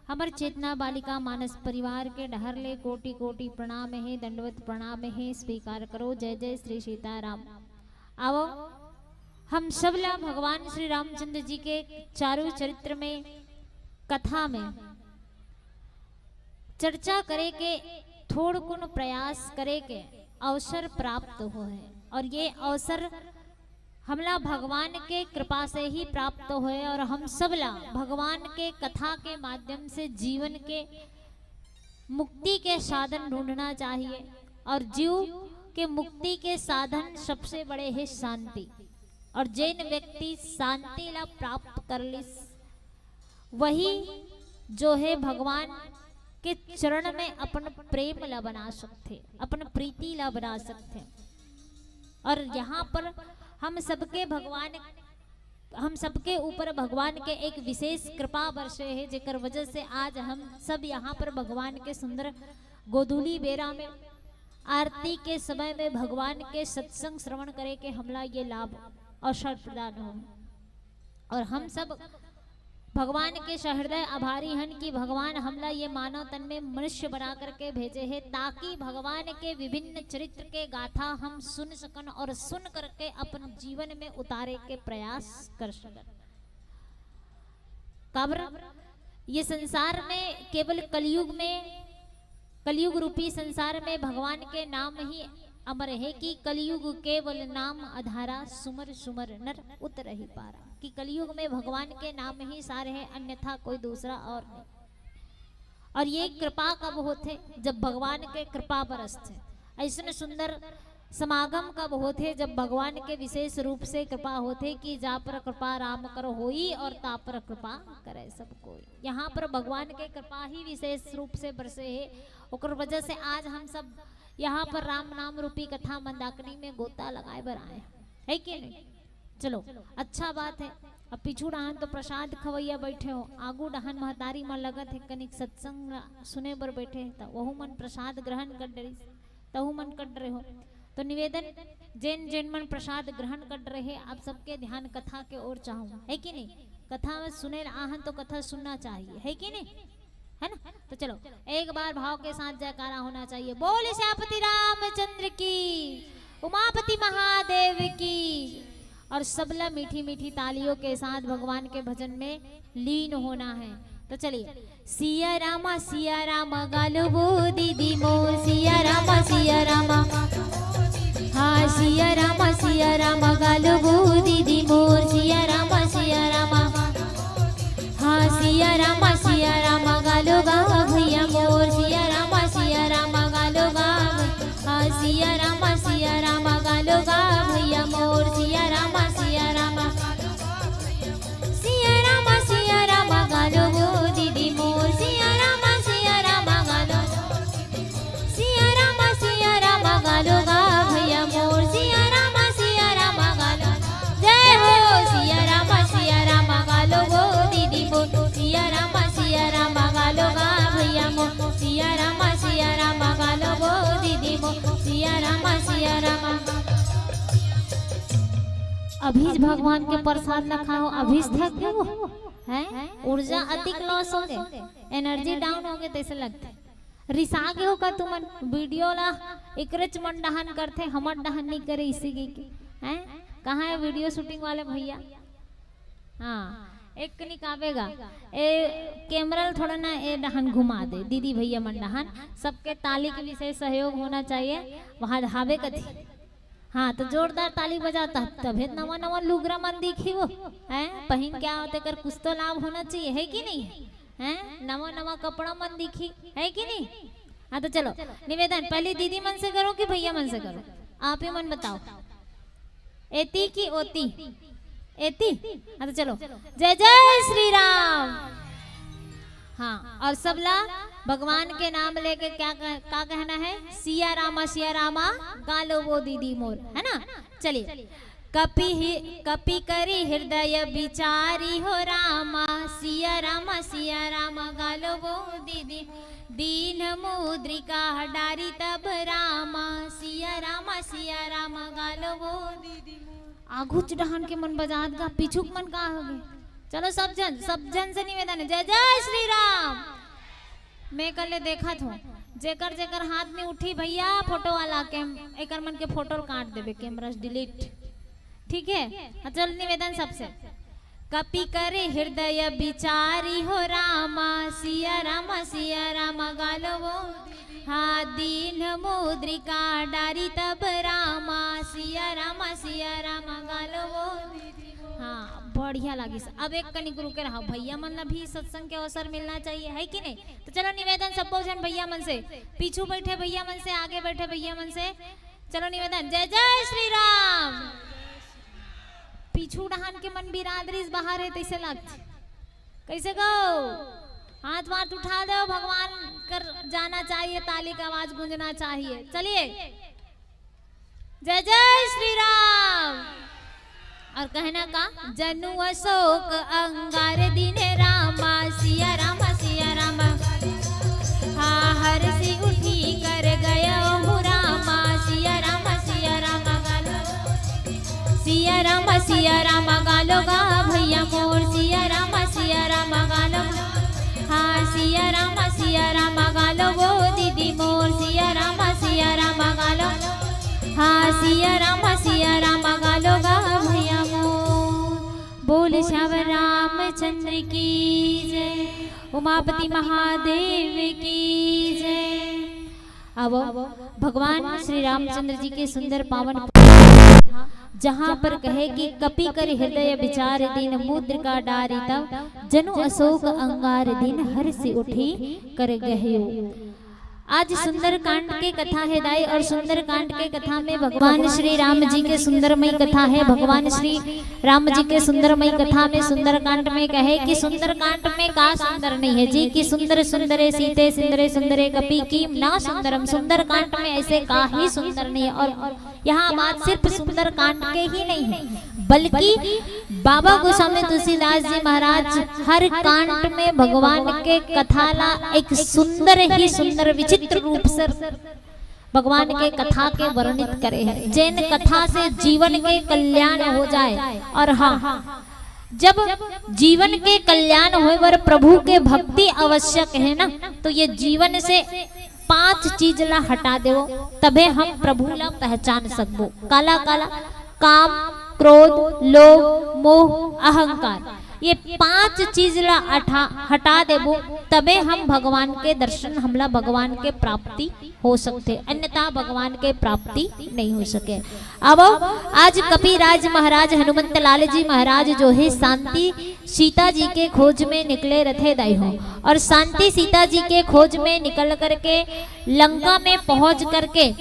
हमर चेतना बालिका मानस परिवार के डहर ले कोटि कोटि प्रणाम हे, दंडवत प्रणाम हे, स्वीकार करो। जय जय श्री सीताराम। आवो, हम सब ला भगवान श्री रामचंद्र जी के चारू चरित्र में, कथा में चर्चा करे के, थोड़कुन प्रयास करे के अवसर प्राप्त होय हे। और ये अवसर हमला भगवान के कृपा से ही प्राप्त होय हे और हम सब ला भगवान के कथा के माध्यम से जीवन के मुक्ति के साधन ढूंढना चाहिए। और जीव के मुक्ति के साधन सबसे बड़े हे शांति। और जेन व्यक्ति शांति ला प्राप्त कर लिस, वही जो हे भगवान के चरण में अपन प्रेम ला बना सकथे, अपन प्रीति ला बना सकथे। और यहाँ पर हम सबके भगवान, हम सबके ऊपर भगवान के एक विशेष कृपा बरसे हे, जेकर वजह से आज हम सब यहाँ पर भगवान के सुंदर गोधूली बेरा में, आरती के समय में भगवान के सत्संग श्रवण करे के हमला ये लाभ अवसर प्रदान हो। और हम सब भगवान के सहृदय आभारी हन कि भगवान हमला ये मानव तन में मनुष्य बना करके भेजे हे, ताकि भगवान के विभिन्न चरित्र के गाथा हम सुन सकन और सुन करके अपन जीवन में उतारे के प्रयास कर सकन। काबर ये संसार में केवल कलयुग में, कलयुग रूपी संसार में भगवान के नाम ही अमर हे कि कलयुग केवल नाम अधारा, सुमर सुमर नर उतरहि पारा। कि कलयुग में भगवान के नाम ही सार हे, अन्यथा कोई दूसरा और नहीं। और ये कृपा कब होथे? जब भगवान के कृपा बरसथे। ऐसन सुंदर समागम कब होथे? जब भगवान के विशेष रूप से कृपा होथे कि जा पर कृपा राम कर होई और ता पर कृपा करे सब कोई। यहाँ पर भगवान के कृपा ही विशेष रूप से बरसे हे, ओकर वजह से आज हम सब यहाँ पर राम नाम रूपी कथा मंदाकिनी में गोता लगाए बर आए हैं, है कि नहीं? चलो, अच्छा बात है। अब पीछू डहान तो प्रसाद खवैया बैठे हो, आगू डहान महतारी मन लगत हे कनिक सत्संग ला सुने बर बैठे हे, त वहू मन प्रसाद ग्रहण कर डरिस, तहू मन कर डरे हो। तो निवेदन, जेन जेन मन प्रसाद ग्रहण कर रहे, आप सबके ध्यान कथा के ओर चाहूँ, है कि नहीं? कथा में सुने ला आहन तो कथा सुनना चाहिए, है कि नहीं? है ना? तो चलो, एक बार भाव के साथ जयकारा होना चाहिए। बोल सियापति रामचंद्र की, उमापति महादेव की। और सबला मीठी मीठी तालियों के साथ भगवान के भजन में लीन होना है। तो चलिए, सिया रामा सिया रामा गालो वो दीदी मोर, सिया रामा सिया रामा, हाँ सिया रामा सिया रामा गालो वो दीदी मोर, सिया रामा सिया रामा, हाँ सिया रामा सिया रामा गालो गा भैया मोर, सिया रामा सिया रामा गालो गा, हाँ सिया रामा सिया रामा गालो गा भैया मोर, सिया रामा सिया रामा, सिया रामा सिया रामा गालो वो दीदी मोर, सिया रामा सिया रामा गालो, सिया रामा सिया रामा गालो गा भैया मोर, सिया रामा सिया रामा गालो। जय हो। सिया रामा सिया रामा गालो वो दीदी मोर, सिया रामा सिया रामा गालो गा भैया मोर, सिया रामा सिया रामा गालो वो दीदी मोर, सिया रामा सिया रामा। अभी भगवान के प्रसाद ला खाओ, अभी थक गए वो, हैं? ऊर्जा अधिक लॉस हो गए, एनर्जी डाउन हो गए, तैसे लगते। रिसा गे हो का तुमन? वीडियो ला एकरेच मन डहन करथे, हमर डहन नहीं करे, इसी के, के हैं? कहाँ है वीडियो शूटिंग वाले भैया? हाँ, एक निकावेगा। ए कैमरा ला थोड़ा ना ए डहन घुमा दे, दीदी भैया मन डहन। सबके ताली के विशेष सहयोग होना चाहिए। वहाँ हावे कथी। हाँ, तो जोरदार ताली बजाता, तभे नवा नवा लुगरा मन दिखी वो, हैं? पहिन के आवत, एकर कुछ तो लाभ होना चाहिए, है कि नहीं? हैं? नवा नवा कपड़ा मन दिखी, है कि नहीं? हाँ, तो चलो, निवेदन पहले दीदी मन से करो कि भैया मन से करो? आप ही मन बताओ, एती की ओती? एती। हाँ, तो चलो, जय जय श्री राम। हाँ, और सबला भगवान के नाम लेके क्या कह, का कहना है? सिया रामा सिया रामा गालो वो दीदी मोर, है ना? चलिए, कपि हि-, कपि करि हृदय बिचारि हो रामा, सिया रामा सिया रामा गालो वो दीदी, दीन मुद्रिका डारी तब रामा, सिया रामा सिया रामा गालो वो दीदी। आगुच डहन के मन बजात गा, पीछू के मन का हो गए? चलो सब जन, सब जन से निवेदन है, जय जय श्री राम। मैं कल ले देखत हूँ, जेकर जेकर हाथ में उठी भैया फोटो वाला, कैम-, एकर मन के फोटो काट देबे, कैमरा डिलीट। ठीक है, हाँ, चल निवेदन सबसे। कपि करि हृदय बिचारि हो रामा, सिया रामा सिया रामा गालो वो, हाँ, दीन मुद्रिका डारी तब रामा, सिया रामा सिया रामा गालो वो। हाँ, बढ़िया लागिस। अब एक कनिक रुके रहो, भैया मन ला भी सत्संग के अवसर मिलना चाहिए, है कि नहीं? तो चलो निवेदन सब जन भैया मन से, पीछू बैठे भैया मन से, आगे बैठे भैया मन से, चलो निवेदन, जय जय श्री राम। पीछू डहन के मन बिरादरी से बाहर है, तैसे लगथे। कैसे गो? हाथ वाथ उठा दो, भगवान कर जाना चाहिए, ताली का आवाज गूंजना चाहिए। चलिए, जय जय श्री राम। और कहना का, जनु अशोक अंगार दीन्हे रामा, सिया रामा सिया रामा, हाँ हरषि उठी कर गयो हूँ रामा, सिया रामा सिया रामा गालो, सिया रामा सिया रामा गालो गा भैया मोर, सिया रामा सिया रामा गालो, हाँ सिया रामा सिया रामा गालो वो दीदी मोर, सिया रामा सिया रामा गालो, हाँ सिया रामा सिया रामा गालो गा भैया मोर। बोल श्याम रामचंद्र की जय, उमापति महादेव की जय। अब भगवान श्री रामचंद्र जी के सुंदर पावन, जहाँ पर कहे कि कपि करि हृदय बिचारि दीन मुद्रिका डारी तब, जनु अशोक अंगार दीन्ह हरषि उठी कर गयो। आज सुंदरकांड के कथा है दाई, और सुंदरकांड के कथा में भगवान श्री राम जी के सुंदरमय कथा है। भगवान श्री राम जी के सुंदरमय कथा में सुंदरकांड में कहे कि सुंदरकांड में का सुंदर नहीं है जी, कि सुंदर सुंदरे सीते सुंदरे सुंदरे कपि किम न सुंदरम। सुंदरकांड में ऐसे का ही सुंदर नहीं है। और यहाँ बात सिर्फ सुंदरकांड के ही नहीं है, बल्कि बाबा गोस्वामी तुलसीदास जी महाराज हर कांड में भगवान के कथा ला एक सुंदर ही सुंदर विचित्र रूप से भगवान के कथा के वर्णित करे हे, जेन कथा से जीवन के कल्याण हो जाए। और हाँ, जब जीवन के कल्याण होए बर प्रभु के भक्ति आवश्यक हे ना, तो ये जीवन से पांच चीज ला हटा देवो, तभे हम प्रभु ला पहचान सकबो। काला काला? काम, क्रोध, लोभ, मोह, अहंकार। ये पांच चीज ला अठा-, हटा देबो, तबे हम भगवान के दर्शन, हमला भगवान के प्राप्ति हो सकथे, अन्यथा भगवान के प्राप्ति नहीं हो सके। अब आज कपिराज महाराज, हनुमंत लाल जी महाराज जो हे, शांति सीता जी के खोज में निकले रथे दाई हो, और शांति सीता जी के खोज में निकल करके लंका में पहुंच करके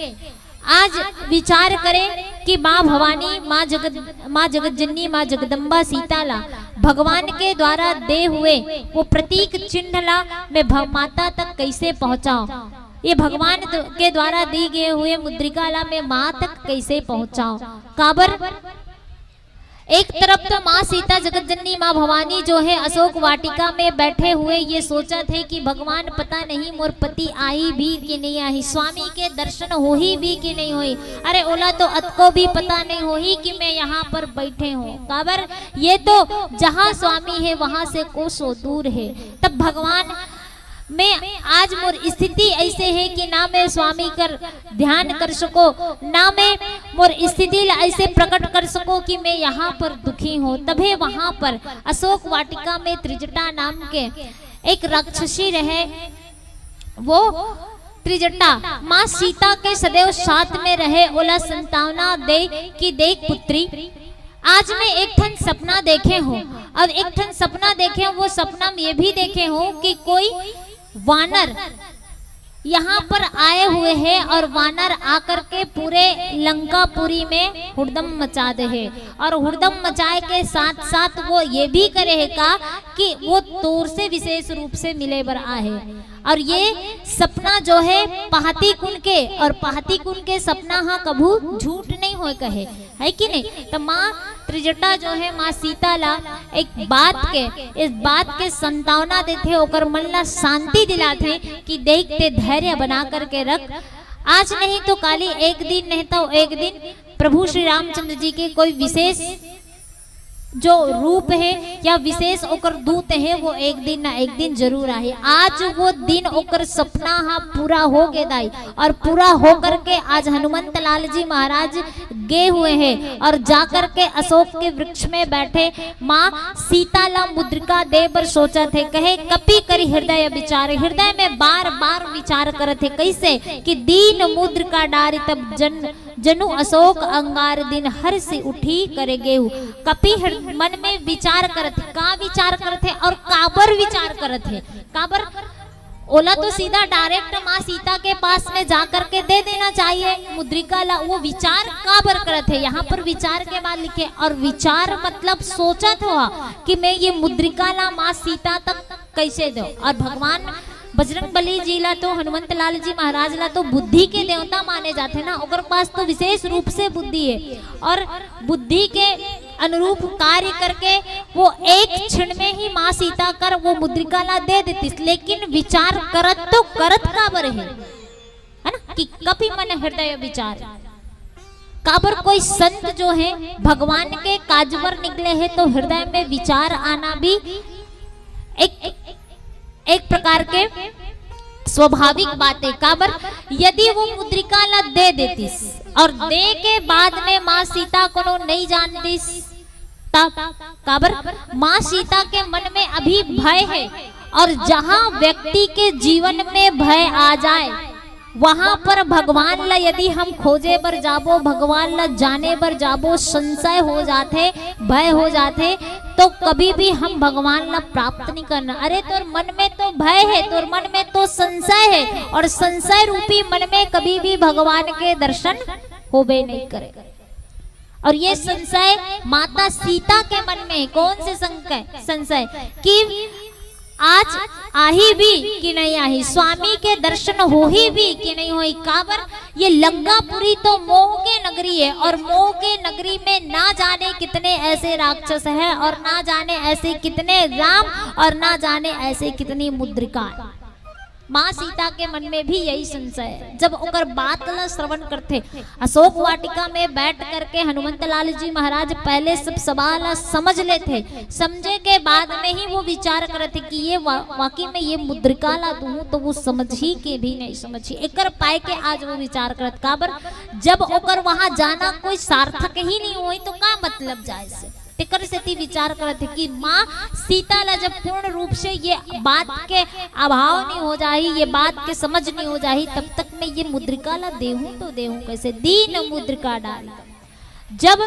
आज विचार करें कि माँ भवानी, माँ जगत, माँ जगत जननी, माँ जगदम्बा सीता ला भगवान के द्वारा दे हुए वो प्रतीक चिन्ह ला मैं भ-, माता तक कैसे पहुँचाऊँ, ये भगवान द-, के द्वारा दी गए हुए मुद्रिका ला मैं माँ तक कैसे पहुँचाऊँ। काबर? एक तरफ तो माँ सीता जगत जननी माँ भवानी जो हे अशोक वाटिका में बैठे हुए ये सोचत हे कि भगवान पता नहीं मोर पति आही भी कि नहीं आही, स्वामी के दर्शन होही भी कि नहीं होही। अरे ओला तो अतको भी पता नहीं होही कि मैं यहाँ पर बैठे हों। काबर? ये तो जहाँ स्वामी हे वहाँ से कोसों दूर हे। तब भगवान में आज मोर स्थिति ऐसे हे कि ना मैं स्वामी कर ध्यान कर सकों, ना मैं मोर स्थिति ला ऐसे प्रकट कर सकों कि मैं यहाँ पर दुखी हों। तभे वहाँ पर अशोक वाटिका में त्रिजटा नाम के एक राक्षसी रहे, वो त्रिजटा माँ सीता के सदैव साथ में रहे, ओला संतावना दे कि देख पुत्री, आज मैं एक ठन सपना देखे हों, और एक ठन सपना देखे हों, वो सपना में ये भी देखे हों कि कोई वानर यहाँ पर आए हुए हे और वानर आकर के पूरे लंकापुरी में हुड़दम मचा दे हे, और हुड़दम मचाए के साथ साथ वो ये भी करे हे का कि वो तोर से विशेष रूप से मिले बर आए हे। और ये सपना जो हे पहाती कुन के, और पहाती कुन के सपना हा कभू झूठ नहीं होय कहे, है कि नहीं? तो माँ त्रिजटा जो हे माँ सीता ला एक बात के, इस बात के संतावना देथे, ओकर मन ला शांति दिलाथे कि देख ते धैर्य बना करके रख, आज नहीं तो काली एक दिन नहीं तो एक दिन प्रभु श्री रामचंद्र जी के कोई विशेष जो रूप हे या विशेष ओकर दूत हे, वो एक दिन ना एक दिन जरूर आही। आज वो दिन ओकर सपना हा पूरा हो गे दाई, और पूरा हो करके आज हनुमंत लाल जी महाराज गे हुए हे और जा करके अशोक के वृक्ष में बैठे माँ सीता ला मुद्रिका दे बर सोचत हे। कहे कपि करि हृदय विचार, हृदय में बार बार विचार करत हे। कैसे? कि दीन मुद्रिका डारि तब जन जनु अशोक अंगार दिन हर्षि उठी करे गेहू। कपि हृ-, मन में विचार करत हे, का विचार करत हे और काबर विचार करत हे? काबर? ओला तो सीधा direct माँ सीता के पास में जा करके दे देना चाहिए मुद्रिका ला। वो विचार काबर करत हे, यहाँ पर विचार के बाद लिखे, और विचार मतलब सोचत हो कि मैं ये मुद्रिका ला माँ सीता तक कैसे दो। और भगवान बजरंग बली जी ला तो, हनुमंत लाल जी महाराज ला तो बुद्धि के देवता माने जाथे ना, ओकर पास तो विशेष रूप से बुद्धि हे और बुद्धि के अनुरूप कार्य करके वो एक क्षण में ही माँ सीता कर वो मुद्रिका ला दे देतिस। लेकिन विचार करत तो करत काबर हे, है ना, कि कपि मन हृदय विचार। काबर कोई संत जो हे भगवान के काज बर निकले हे तो हृदय में विचार आना भी एक, एक प्रकार के स्वाभाविक बात हे। काबर? यदि वो मुद्रिका ला दे देतिस और दे के बाद में माँ सीता कोनो नहीं जानतिस, तब काबर? माँ सीता के मन में अभी भय हे, और जहाँ व्यक्ति के जीवन में भय आ जाए, वहाँ पर भगवान ला यदि हम खोजे बर जाबो, भगवान ला जाने बर जाबो, संशय हो जाथे, भय हो जाथे, तो कभी भी हम भगवान ला प्राप्त नहीं करना। अरे, तोर मन में तो भय हे, तोर मन में तो संशय हे, और संशय रूपी मन में कभी भी भगवान के दर्शन होबे नहीं करे। और ये संशय माता सीता के मन में, कौन से संशय? संशय कि आज आही भी कि नहीं आही, स्वामी के दर्शन होही भी कि नहीं होही। काबर? ये लंकापुरी तो मोह के नगरी हे, और मोह के नगरी में ना जाने कितने ऐसे राक्षस हे, और ना जाने ऐसे कितने राम, और ना जाने ऐसे कितनी मुद्रिका। माँ सीता के मन में भी यही संशय है। जब ओकर बात ला श्रवण करथे, अशोक वाटिका में बैठ करके हनुमंत लाल जी महाराज पहले सब सवाल ला समझ लेथे, समझे के बाद में ही वो विचार करथे कि ये वा-, वाकई में ये मुद्रिका ला दूँ तो वो समझही के भी नहीं समझही। एकर पाए के आज वो विचार करत, काबर जब ओकर वहाँ जाना कोई सार्थक ही नहीं होई तो का मतलब जाए से। तेकर सेती विचार करत हे कि माँ सीता ला जब पूर्ण रूप से ये बात के अभाव नहीं हो जाही, ये बात के समझ नहीं हो जाही, तब तक मैं ये मुद्रिका ला देहूँ तो देहूँ कैसे? दीन मुद्रिका डारी। जब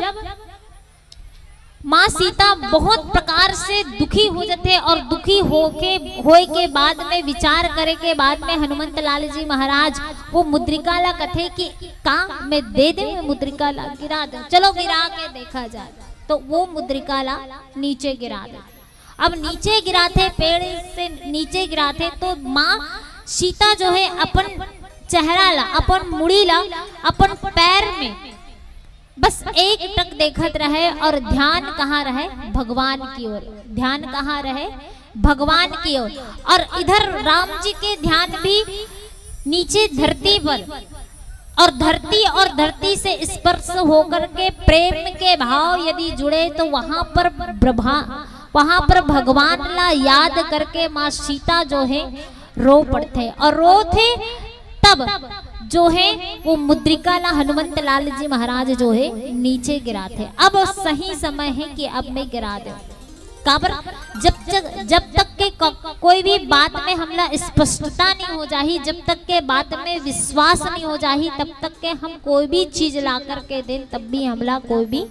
माँ सीता बहुत प्रकार से दुखी हो जाथे और दुखी होके, होए के बाद में, विचार करे के बाद में हनुमंत लाल जी महाराज वो मुद्रिका ला कथे कि का मैं दे दे, मुद्रिका ला गिरा दे, चलो गिरा के देखा जाए। तो वो मुद्रिका ला नीचे गिरा दे। अब नीचे गिराथे, पेड़ से नीचे गिराथे, तो माँ सीता जो है अपन चेहरा ला, अपन मुड़ी ला, अपन पैर में बस एक टक देखत रहे और ध्यान कहाँ रहे? भगवान की ओर। ध्यान कहाँ रहे? भगवान की ओर। और इधर राम जी के ध्यान भी नीचे धरती पर, और धरती और धरती से स्पर्श होकर के प्रेम के भाव यदि जुड़े तो वहां पर ब्रह्मा, वहां पर भगवान ला याद करके माँ सीता जो है रो पड़थे और रोथे तब जो है वो मुद्रिका ला हनुमंत लाल जी महाराज जो है नीचे गिराथे। अब सही समय है कि अब मैं गिरा दूँ। काबर जब तक, जब तक के क-, कोई भी बात में हमला स्पष्टता नहीं हो जाही, जब तक के बात में विश्वास नहीं हो जाही, तब तक के हम कोई भी चीज ला करके देन, तब भी हमला कोई भी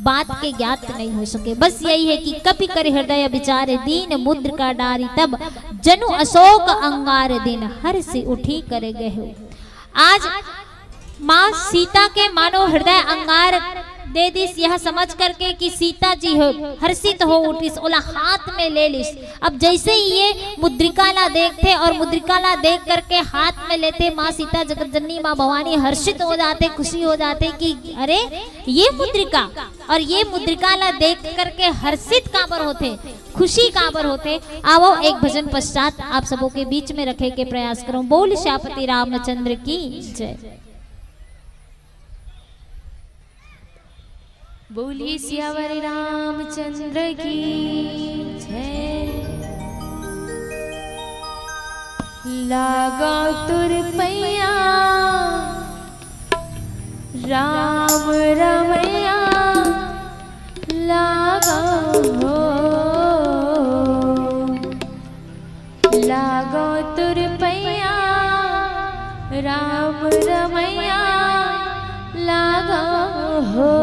बात के ज्ञात नहीं हो सके। बस यही है कि कपि कर हृदय विचार दीन मुद्रिका डारी तब जनु अशोक अंगार दीन हर्षि उठी कर गहे। आज माँ सीता के मानो हृदय अंगार दे दिस, यह समझ करके कि सीता जी हो, हर्षित हो उठिस, ओला हाथ में ले लिस। अब जैसे ही ये मुद्रिका ला देखथे और मुद्रिका ला देख करके हाथ में लेथे, माँ सीता जगत जननी माँ भवानी हर्षित हो जाथे, खुशी हो जाथे कि अरे ये मुद्रिका, और ये मुद्रिका ला देख करके हर्षित काबर होथे, खुशी काबर होथे। आवो एक भजन पश्चात आप सबों के बीच में रखे के प्रयास करूं। बोल सियापति रामचंद्र की जय। बोलिए सियावर रामचंद्र की जय। लागो तुर पैया राम रमैया लागो हो, लागो तुर पैया राम रमैया लागो हो।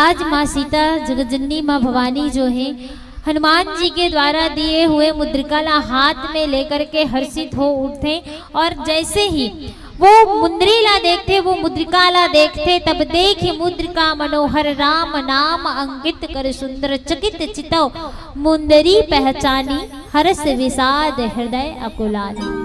आज माँ सीता जगत जननी माँ भवानी जो है, हनुमान जी के द्वारा दिए हुए मुद्रिका ला हाथ में लेकर के हर्षित हो उठथे और जैसे ही वो मुंदरी ला देखथे, वो मुद्रिका ला देखथे, तब देखि मुद्रिका मनोहर राम नाम अंकित कर सुंदर चकित चितव मुंदरी पहचानी हर्ष विषाद हृदय अकुलानी।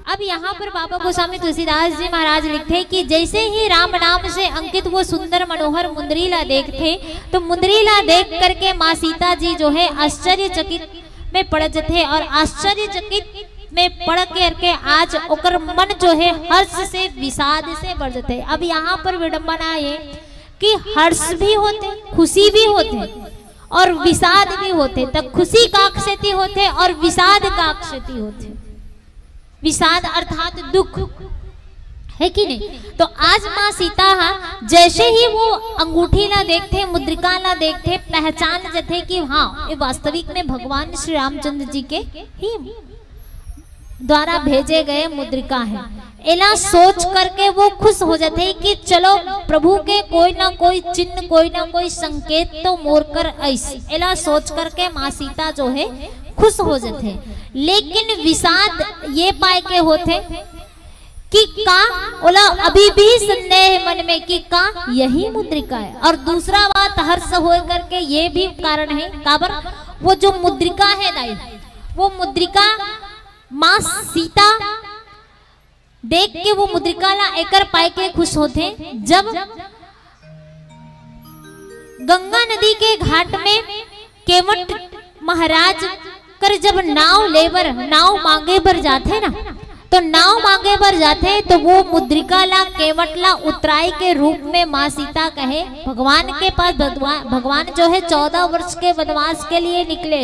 अब यहाँ पर बाबा गोस्वामी तुलसीदास जी महाराज लिखथे कि जैसे ही राम नाम से अंकित वो सुंदर मनोहर मुंदरी ला देखथे, तो मुंदरी ला देख करके माँ सीता जी जो है आश्चर्यचकित में पड़ जथे और आश्चर्यचकित में पड़ करके आज ओकर मन जो है हर्ष से विषाद से भर जथे। अब यहाँ पर विडंबना ये कि हर्ष भी होथे, खुशी भी होथे और विषाद भी होथे। त खुशी काक सेती होथे और विषाद काक सेती होथे। विषाद अर्थात दुख, है कि नहीं? तो आज माँ सीता हा जैसे ही वो अंगूठी ला देखथे, मुद्रिका ला देखथे, पहचान जथे कि हाँ, ये वास्तविक में भगवान श्री रामचंद्र जी के ही द्वारा भेजे गए मुद्रिका है। एला सोच करके वो खुश हो जाते हैं कि चलो, प्रभु के कोई ना कोई चिन्ह, कोई ना कोई संकेत तो मोर कर आइस। एला सोच करके माँ सीता जो है खुश हो जाते हैं, लेकिन विषाद ये पाए के होते कि का ओला अभी भी संदेह है मन में कि का यही मुद्रिका है। और दूसरा बात, हर्ष होए करके ये भी कारण है, काबर वो जो मुद्रिका है दाई, वो मुद्रिका माँ सीता देख के वो मुद्रिका ला एकर पाए के खुश होथे। जब गंगा नदी के घाट में केवट महाराज कर जब नाव लेबर, नाव मांगे बर जाथे ना, तो नाव मांगे बर जाथे तो वो मुद्रिका ला, केवट ला उतराई के रूप में माँ सीता कहे, भगवान के पास भगवा-, भगवान जो है चौदह वर्ष के वनवास के लिए निकले,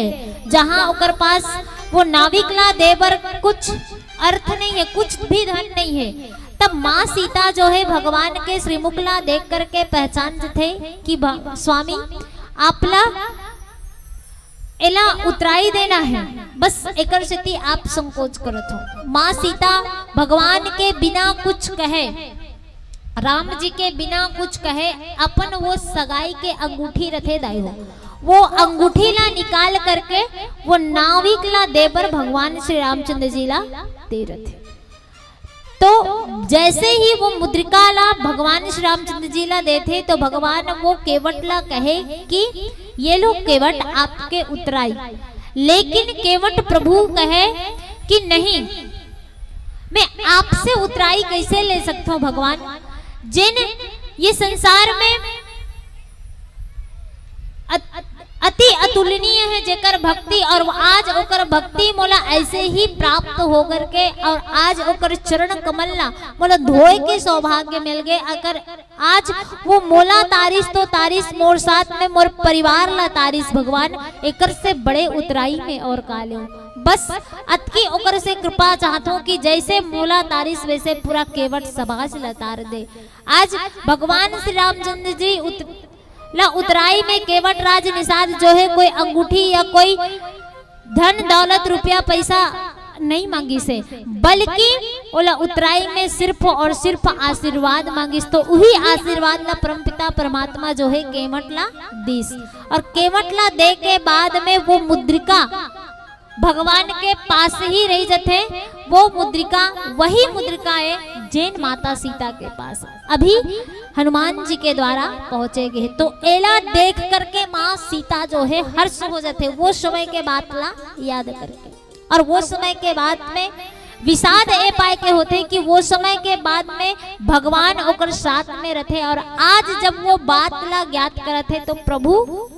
जहाँ ओकर पास वो नाविक ला देबर कुछ अर्थ नहीं है, कुछ भी धन नहीं है। तब माँ सीता जो है भगवान के श्रीमुख ला देख करके पहचान जथे कि भ-, स्वामी, आपला एला उतराई देना है, बस एकर सेती आप संकोच करत हो। माँ सीता भगवान के बिना कुछ कहे, राम जी के बिना कुछ कहे, अपन वो सगाई के अंगूठी रथे दाई हो, वो अंगूठी ला निकाल करके वो नाविक ला देबर भगवान श्री रामचंद्र जी ला दे रथे। तो जैसे ही वो मुद्रिका ला भगवान श्री रामचंद्र जी ला देथे, तो भगवान वो केवट ला कहे कि ये लो केवट, आपके उतराई। लेकिन केवट प्रभु कहे कि नहीं, मैं आपसे उतराई कैसे ले सकता हूँ भगवान, जेन ये संसार में अत-, अति अतुलनीय है जेकर भक्ति, और आज ओकर भक्ति मोला ऐसे ही प्राप्त होकर के, और आज ओकर चरण कमल ला मोला धोए के सौभाग्य मिल गए। अगर आज वो मोला तारिस तो तारिस, मोर साथ में मोर परिवार ला तारिस भगवान, एकर से बड़े उतराई में और का लेव। बस अतकी ओकर से कृपा चाहत हूँ कि जैसे मोला तारिस वैसे पूरा केवट समाज ला तार दे। आज भगवान श्री रामचंद्र जी उत-, ला उतराई में केवट राज निषाद जो है कोई अंगूठी या कोई धन दौलत रुपया पैसा नहीं मांगिस हे, बल्कि ओला उतराई में सिर्फ और सिर्फ आशीर्वाद मांगिस, तो उही आशीर्वाद ला परमपिता परमात्मा जो है केवट ला दीस। और केवट ला दे के बाद में वो मुद्रिका भगवान के पास ही रह जथे, वो मुद्रिका वही मुद्रिका है जेन माता सीता के पास अभी हनुमान जी के द्वारा पहुंचे गए। तो एला देख करके माँ सीता जो है हर्ष हो जाते, वो समय के बात ला याद करके। और वो समय के बाद में विषाद ए पाए के होते कि वो समय के बाद में भगवान ओकर साथ में रहते, और आज जब वो बात ला ज्ञात करत है तो प्रभु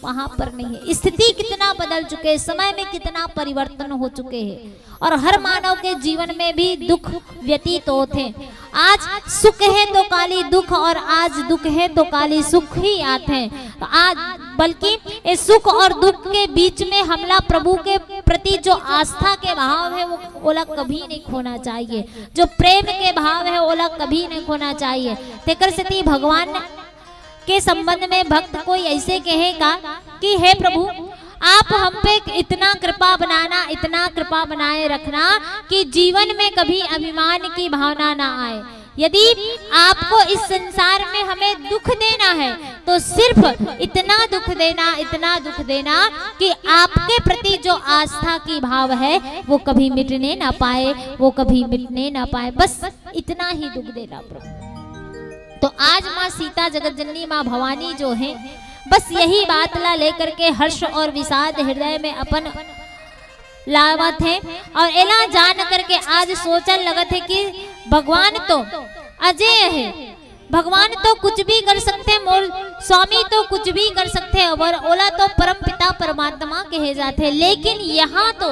वहां पर नहीं है। स्थिति कितना बदल चुके है, समय में कितना परिवर्तन हो चुके हैं, और हर मानव के जीवन में भी दुख व्यतीत होते हैं। आज सुख है तो काली दुख, और आज दुख है तो काली सुख ही आते हैं। तो आज बल्कि इस सुख और दुख के बीच में हमला प्रभु के प्रति जो आस्था के भाव है, वो ओला कभी नहीं खोना चाहिए, जो प्रेम के भाव है, ओला कभी नहीं खोना चाहिए। तेकर सेती भगवान के संबंध में भक्त कोई ऐसे कहेगा कि हे प्रभु, आप हम पे इतना कृपा बनाना, इतना कृपा बनाए रखना कि जीवन में कभी अभिमान की भावना ना आए। यदि आपको इस संसार में हमें दुख देना है, तो सिर्फ इतना दुख देना, इतना दुख देना कि आपके प्रति जो आस्था की भाव है, वो कभी मिटने ना पाए, वो कभी मिटने ना पाए। बस इतना ही दुख देना प्रभु। तो आज माँ सीता, जगत जननी माँ भवानी जो है, बस यही बात ला लेकर के हर्ष और विषाद हृदय में अपन लावत हे और एला जान करके आज सोचन लगत हे कि भगवान तो अजय हे, भगवान तो कुछ भी कर सकथे, मोर स्वामी तो कुछ भी कर सकथे, और ओला तो परम पिता परमात्मा कहे जाथे। लेकिन यहाँ तो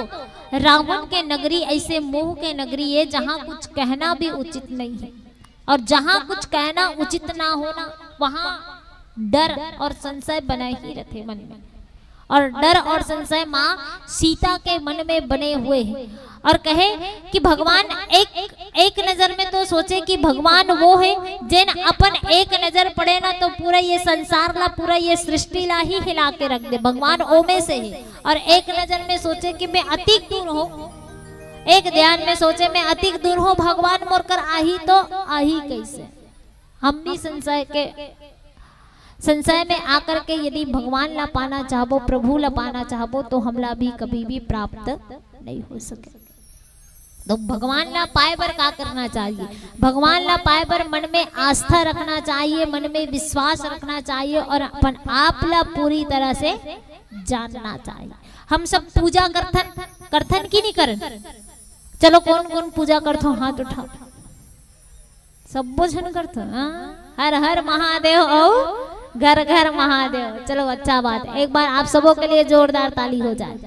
रावण के नगरी, ऐसे मोह के नगरी हे, जहाँ कुछ कहना भी उचित नहीं है, और जहाँ कुछ कहना उचित ना होना, वहाँ डर और संशय बना ही रथे मन में। और डर और संशय माँ सीता के मन में बने हुए हैं और कहे कि भगवान एक, एक नजर में तो सोचे कि भगवान वो है, जेन अपन एक नजर पड़े ना तो पूरा ये संसार ला, पूरा ये सृष्टि ला ही हिला के रख दे, भगवान ओमे से है। और एक नजर में सोचे कि मैं अतिक दूर हूँ, एक ध्यान में सोचे मैं अतिक दूर हूँ, भगवान मोर कर आही तो आही कैसे? हम भी संशय के, संशय में आकर के यदि भगवान ला पाना चाहबो, प्रभु ला पाना चाहबो, तो हमला भी कभी भी प्राप्त नहीं हो सके। तो भगवान ला पाए बर का करना चाहिए? भगवान ला पाए बर मन में आस्था रखना चाहिए, मन में विश्वास रखना चाहिए और अपन आप ला पूरी तरह से जानना चाहिए। हम सब पूजा करथन, करथन कि नहीं करन? चलो, कौन कौन पूजा करथो, हाथ उठाओ। सब्बो झन करथो, हाँ? हर हर महादेव अउ घर घर महादेव। चलो, अच्छा बात है, एक बार आप सबों के लिए जोरदार ताली हो जाए।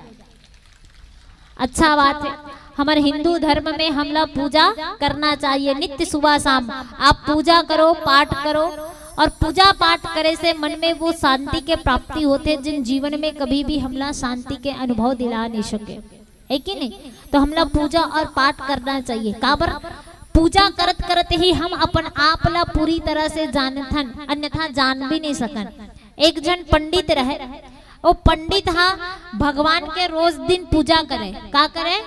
अच्छा बात है, हमर हिंदू धर्म में हमला पूजा करना चाहिए नित्य सुबह शाम। आप पूजा करो, पाठ करो, और पूजा पाठ करे से मन में वो शांति के प्राप्ति होथे, जिन जीवन में कभी भी हमला शांति के अनुभव दिला नहीं सके। है कि नहीं? तो हमला पूजा और पाठ करना चाहिए। काबर? पूजा करत करत ही हम अपन आप ला पूरी तरह से जानथन, अन्यथा जान भी नहीं सकन। एक झन पंडित रहे, वो पंडित हा भगवान के रोज दिन पूजा करे। का करे?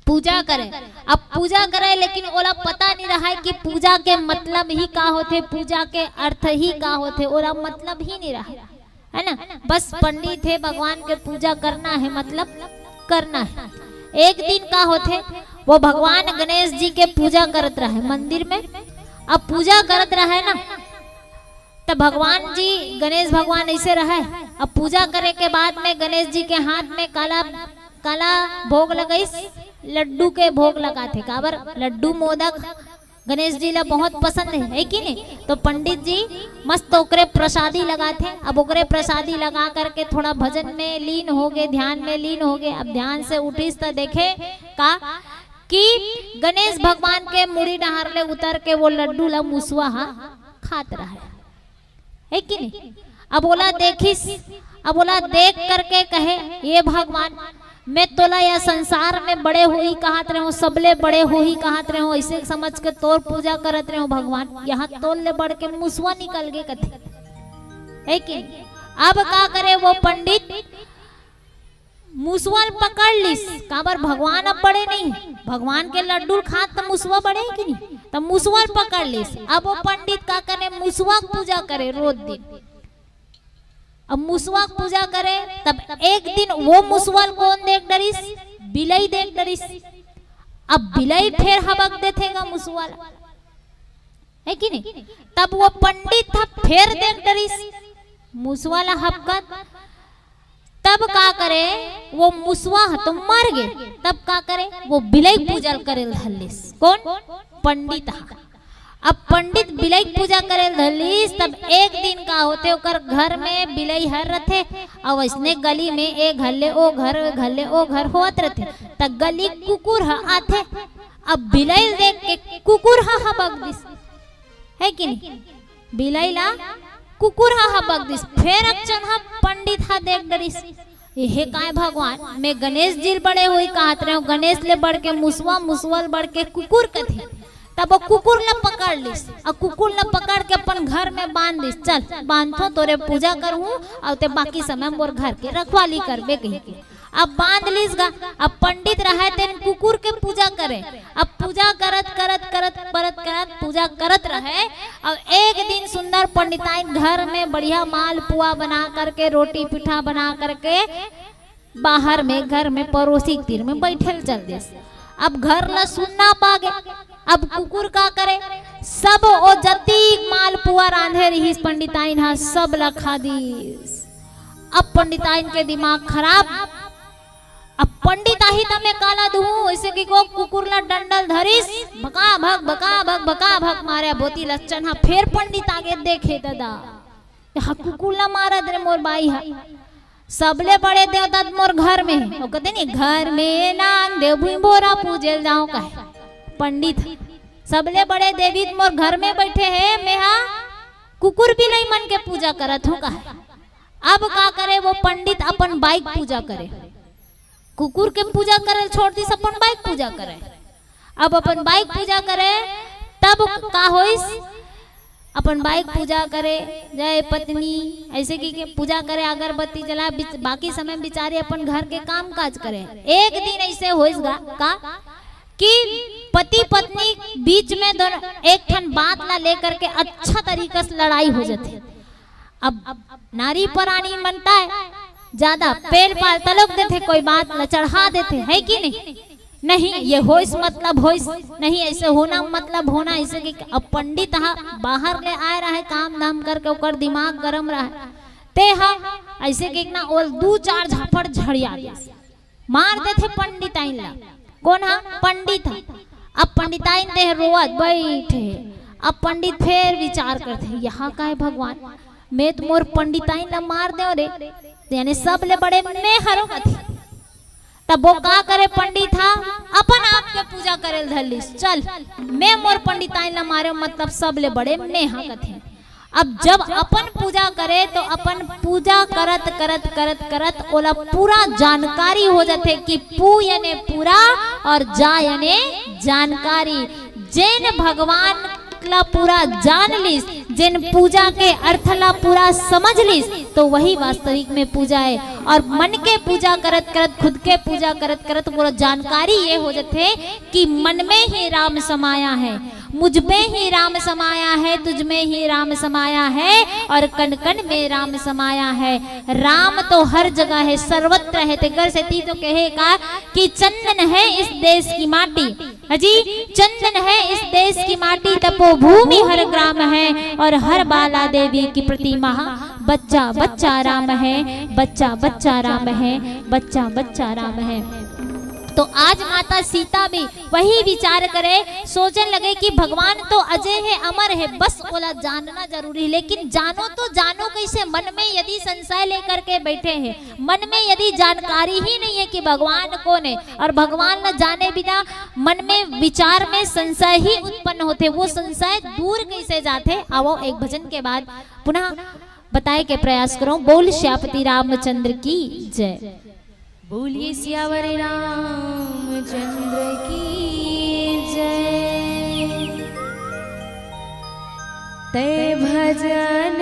पूजा करे। अब पूजा करे, लेकिन ओला पता नहीं रहा है कि पूजा के मतलब ही का होथे, पूजा के अर्थ ही का होथे, ओला मतलब ही नहीं रहा है। है ना? बस पंडित है, भगवान के पूजा करना है, मतलब करना है। एक दिन का होथे, वो भगवान गणेश जी के पूजा करत रहे मंदिर में। अब पूजा करत रहे ना, तो भगवान जी, गणेश भगवान ऐसे रहे। अब पूजा करे के बाद में गणेश जी के हाथ में काला, काला भोग लगाइस, लड्डू के भोग लगाथे। काबर? लड्डू मोदक गणेश जी ला बहुत पसंद है, है कि नहीं? तो पंडित जी मस्त ओकरे प्रसादी लगाथे। अब ओकरे प्रसादी लगा करके थोड़ा भजन में लीन हो गए, ध्यान में लीन हो गए। अब ध्यान से उठिस त देखे का कि गणेश भगवान के मुड़ी डहार ले उतर के वो लड्डू ला मुसवा हा खात रहा है, है कि नहीं? अब ओला देखिस, अब ओला देख करके कहे, "ये भगवान, मैं तोला या संसार में बड़े होही कहत रहे हूँ, सबले बड़े होही कहत रहे हूँ, ऐसे समझ के तोर पूजा करत रहे हूँ भगवान, यहाँ तोर ले बढ़ के मुसवा निकल गे," कथे, है कि नहीं? अब का करे वो पंडित, मुसवा ल पकड़ लिस। काबर? भगवान अब बड़े नहीं है, भगवान के लड्डू ल खात त मुसवा बड़े है कि नहीं? त मुसवा ल पकड़ लिस। अब वो पंडित का करे, मुसवा के पूजा करे रोज दिन। अब मुसवा के पूजा करे, तब एक दिन वो मुसवा ल कौन देख डरिस? बिलई देख डरिस। अब बिलई फेर हबक देथे गा मुसवा ल, है कि नहीं? तब वो पंडित ह फेर देख डरिस मुसवा ला हबकत। तब का करे, वो मुसवा ह तो मर गे। तब का करे, वो बिलई पूजा ल करे ल धर लिस। कौन? पंडित ह। अब पंडित बिलई पूजा करे ल धर लिस, तब एक दिन का होथे, ओकर घर में बिलई हर रथे, अउ अइसने गली में ए घर ले ओ घर, ओ घर ले ओ घर होत रथे, त गली कुकुर ह आथे। अब बिलई ल देख के कुकुर ह हबक दिस, है कि नहीं? बिलई ला कुकुर ह हबक दिस। फेर अकचन ह पंडित ह देख डरिस, "एहे काय भगवान, मैं गणेश जी ल बड़े होही कहत रहेंव, गणेश ले बढ़ के मुसवा, मुसवा ले बढ़ के कुकुर कथे।" तब वो कुकुर ला पकड़ लिस, अउ कुकुर ला पकड़ के अपन घर में बांध दिस। "चल, बांधथों, तोरे पूजा करहूं, अउ ते बाकी समय मोर घर के रखवाली करबे," कहिके। अब बांध लिस गा। अब पंडित रहय तेन कुकुर के पूजा करे। अब पूजा करत, करत, करत, करत, करत पूजा करत रहे। अब एक दिन सुंदर पंडिताइन घर में बढ़िया मालपुआ बना करके, रोटी पीठा बना करके बाहर में घर में पड़ोसी के तीर में बैठे ल चल देस। अब घर ला सुन्ना पागे। अब कुकुर का करे, सब ओ जतिक मालपुआ रांधे रिहिस पंडिताइन ह, सब ला खा दिस। अब पंडिताइन के दिमाग खराब। अब पंडित आही त मैं काला दूहूं, ऐसे कि को कुकुर ला डंडा ल धरिस, भका भक, भका भक, भका भक मारे। बोती लच्चन ह फेर पंडित आगे, देखे ददा, हा कुकुर ला मारत रे मोर बाई ह। सबले बड़े देवदत्त मोर घर में हे। ओ कथे नहीं, "घर में नांग देव भुई भोरा पूजे ल जाओ" कहे पंडित ह। सबले बड़े देवी मोर घर में बैठे हे, मैं हा कुकुर बिलई मन के पूजा करत हूँ कहे। अब का करे, वो पंडित अपन बाई के पूजा करे, कुकुर के पूजा करे छोड़ दिस, अपन बाई के पूजा करे। अब अपन बाई के पूजा करे, तब का होइस? अपन बाई के पूजा करे, जय पत्नी, ऐसे की के पूजा करे, अगरबत्ती जला, बिच-, बाकी समय में बिचारी अपन घर के काम काज करे। एक दिन ऐसे होइस गा, का कि पति पत्नी बीच में दोनों एक ठन बात ला लेकर के अच्छा तरीका से लड़ाई हो जाथे। अब नारी परानी मनता है, ज्यादा पेल पाल तलोक देथे, कोई बात ला चढ़ा देथे, है कि नहीं? नहीं, ये होइस मतलब होइस, नहीं, ऐसे होना मतलब होना, ऐसे कि अब पंडित हा बाहर ले आए रहे, काम धाम करके, ओकर दिमाग गरम रहे, ते हा ऐसे कि ना ओल दू चार झापड़ झड़िया दे, मार देथे पंडिताइन ला। कोन हा? पंडित हा। अब पंडिताइन देह रोवत बैठे हे। अब पंडित फेर विचार करथे, "यहाँ का है भगवान, मैं तो मोर पंडिताइन ला मार देव रे, यानी सबले बड़े मैं हरो" कथे। तब वो का करे पंडित हा? अपन आप के पूजा करे ल धर लिस। "चल, मैं मोर पंडिताइन ला मारे, मतलब सबले बड़े मैं हा" कथे। अब जब अपन पूजा करे तो अपन पूजा करत करत करत करत ओला पूरा जानकारी हो जाथे कि पू याने पूरा और जा याने जानकारी। जेन भगवान ला पूरा जान लिस, जेन पूजा के अर्थ ला पूरा समझ लिस, तो वही वास्तविक में पूजा है। और मन के पूजा करत करत, खुद के पूजा करत करत पूरा जानकारी ये हो जाथे कि मन में ही राम समाया है, मुझ में ही राम समाया है, तुझ में ही राम समाया है और कण कण में राम समाया है। राम तो हर जगह है, सर्वत्र है। तेकर सेती तो कहे का कि चंदन है इस देश की माटी, हाँ जी, चंदन है इस देश की माटी, तपोभूमि हर ग्राम है और हर बाला देवी की प्रतिमा। बच्चा बच्चा राम है, बच्चा बच्चा राम है, बच्चा बच्चा राम है। तो आज माता सीता भी वही विचार करे, सोचन लगे कि भगवान तो अजय है, अमर है, बस ओला जानना जरूरी है। लेकिन जानो तो जानो कैसे? मन में यदि संशय लेकर के बैठे हैं, मन में यदि जानकारी ही नहीं है कि भगवान कौन है, और भगवान न जाने बिना मन में विचार में संशय ही उत्पन्न होथे, वो संशय दूर कैसे जाथे? आवो एक भजन के बाद पुनः बताए के प्रयास करो। बोल सियापति रामचंद्र की जय। बोलिए सियावर रामचंद्र की जय। तै भजन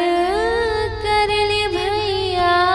कर ले भैया।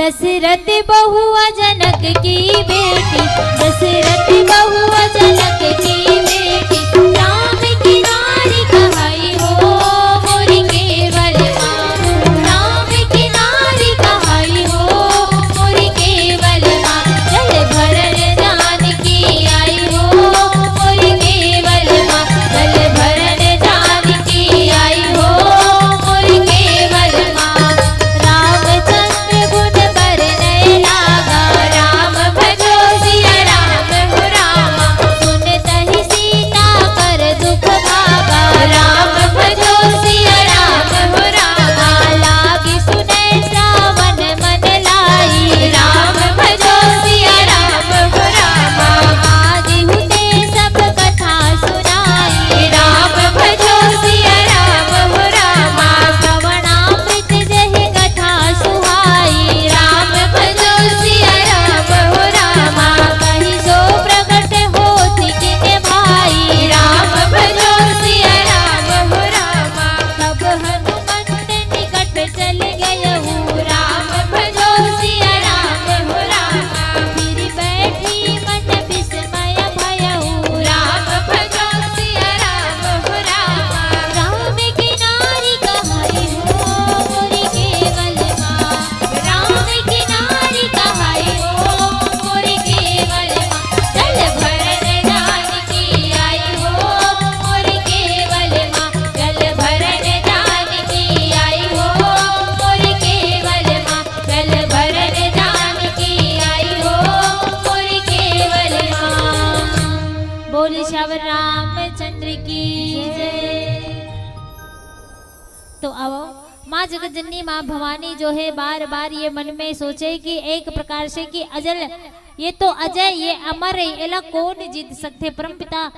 दशरथ बहुआ जनक की बेटी, दशरथ बहुआ जनक की बेटी, राम की नारी कहाई हो मोरी केवल माँ, राम की नारी कहाई हो मोरी केवल माँ। जल भरन जानकी आई हो मोरी केवल माँ, जल भरन जानकी आई हो मोरी केवल माँ। रामचंद्र गुण बरनय लागा, राम भजो सिया राम हो रामा। सुनत ही सीता कर दुख भागा, राम भजो सिया राम हो रामा। लागी सुनय श्रावण मन लाई, राम भजो सिया राम हो रामा। आदि हुते सब कथा सुनाई, राम भजो सिया राम हो रामा। श्रवणामृत जहि कथा सुहाई, राम भजो सिया राम हो रामा। कहि सो प्रगट होत जिन भाई, राम भजो सिया राम हो रामा। तब हनुमंत निकट चल गयहु, राम भजो सिया राम हो रामा। फिर बैठी मन विस्मय भयहु, राम भजो सिया राम हो रामा। राम की नारी कहाई हो मोरी केवल माँ, राम की नारी कहाई हो मोरी केवल माँ। जल भरन जानकी आई हो मोरी केवल माँ, जल भरन जानकी आई हो मोरी केवल माँ, जल भरन जानकी आई हो मोरी केवल माँ। बोल सियावर रामचंद्र की जय। तो आओ, माँ जगत जननी, माँ भवानी जो है, बार बार ये मन में सोचे कि एक प्रकार से कि अजल, ये तो अजय, ये अमर है, एला कौन जीत सकथे? परमपिता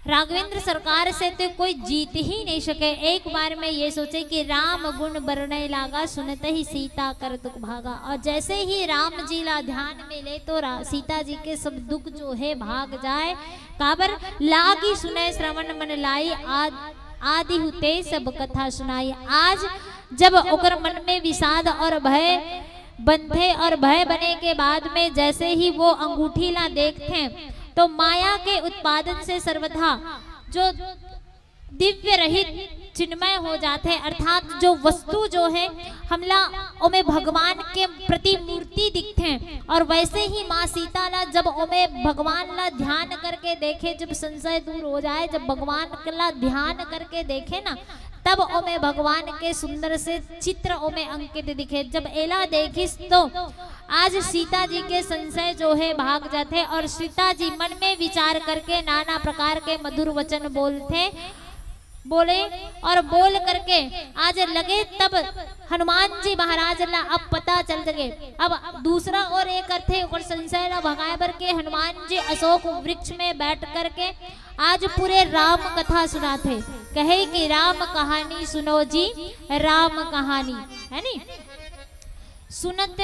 राघवेंद्र सरकार से तो कोई जीत ही नहीं सके। एक बार में ये सोचे कि राम गुण बरनय लागा, सुनत ही सीता कर दुख भागा। और जैसे ही राम जी ला ध्यान में ले तो रा-, सीता जी के सब दुख जो है भाग जाए। काबर? लागी सुनय श्रवण मन लाई, आद-, आदि हुते सब कथा सुनाई। आज जब ओकर मन में विषाद और भय बनथे और भय बने के बाद में जैसे ही वो अंगूठी ला देखथे तो माया के उत्पादन से सर्वथा जो दिव्य रहित चिन्मय हो जाथे, अर्थात जो वस्तु जो है हमला ओमे भगवान के प्रतिमूर्ति दिखथे। और वैसे ही माँ सीता ला जब ओमे भगवान ला ध्यान करके देखे, जब संशय दूर हो जाए, जब भगवान ला ध्यान करके देखे ना, तब ओमे भगवान के सुंदर से चित्र ओमे अंकित दिखे। जब एला देखिस तो आज सीता जी के संशय जो है भाग जाथे और सीता जी मन में विचार करके नाना प्रकार के मधुर वचन बोलथे, बोले और बोल करके आज लगे तब हनुमान जी महाराज ला अब पता चल सके। अब दूसरा और एक अर्थ है ओकर संशय ला भगाए बर के हनुमान जी अशोक वृक्ष में बैठ करके आज पूरे राम कथा सुनाथे। कहे कि राम कहानी सुनो जी, राम कहानी, है नी? सुनत,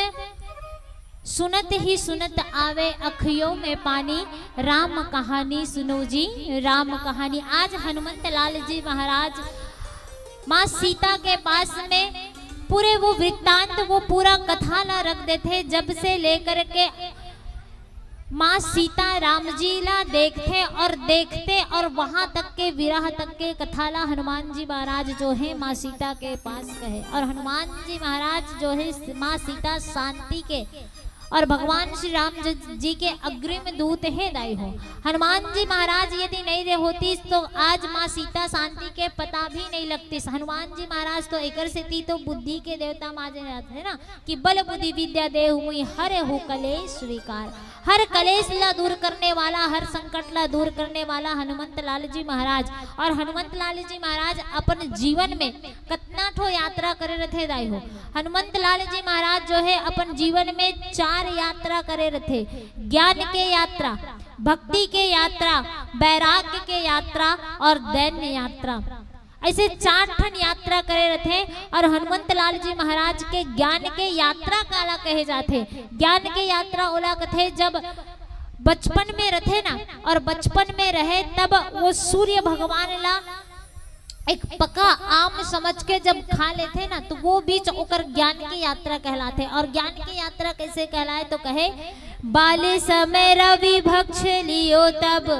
सुनत ही सुनत आवे अखियों में पानी, राम कहानी सुनो जी, राम कहानी। आज हनुमंत लाल जी महाराज माँ सीता के पास में पूरे वो वृत्तांत, वो पूरा कथा ला रख देथे, जब से लेकर के माँ सीता राम जी ला देखथे और देखथे और वहां तक के विरह तक के कथा ला हनुमान जी महाराज जो है माँ सीता के पास कहे। और हनुमान जी महाराज जो है माँ सीता शांति के और भगवान श्री राम ज-, जी के अग्रिम दूत हे दाई हो। हनुमान जी महाराज यदि नहीं रहे होतीस तो आज माँ सीता शांति के पता भी नहीं लगतीस। हनुमान जी महाराज तो एकर सेती तो बुद्धि के देवता माने जाथे ना कि बल बुद्धि विद्या देहु मुई हरहु कलेश विकार। हर कलेश ला दूर करने वाला, हर संकट ला दूर करने वाला हनुमंत लाल जी महाराज। और हनुमंत लाल जी महाराज अपन जीवन में कतना ठो यात्रा करे रथे दाई हो। हनुमंत लाल जी महाराज जो है अपन जीवन में चार यात्रा करे रथे, ज्ञान के यात्रा, भक्ति के यात्रा, वैराग्य के यात्रा और दैन्य यात्रा। ऐसे चार ठन यात्रा करे रथे। और हनुमंत लाल जी महाराज के ज्ञान के यात्रा काला कहे जाथे? ज्ञान के यात्रा ओला कथे जब बचपन में रथे ना, और बचपन में रहे तब वो सूर्य भगवान ला एक पका आम समझ के जब खा लेथे ना, तो वो बीच ओकर ज्ञान के यात्रा कहलाथे। और ज्ञान के यात्रा कैसे कहलाए, तो कहे, बाल समय रवि भक्ष लियो तब,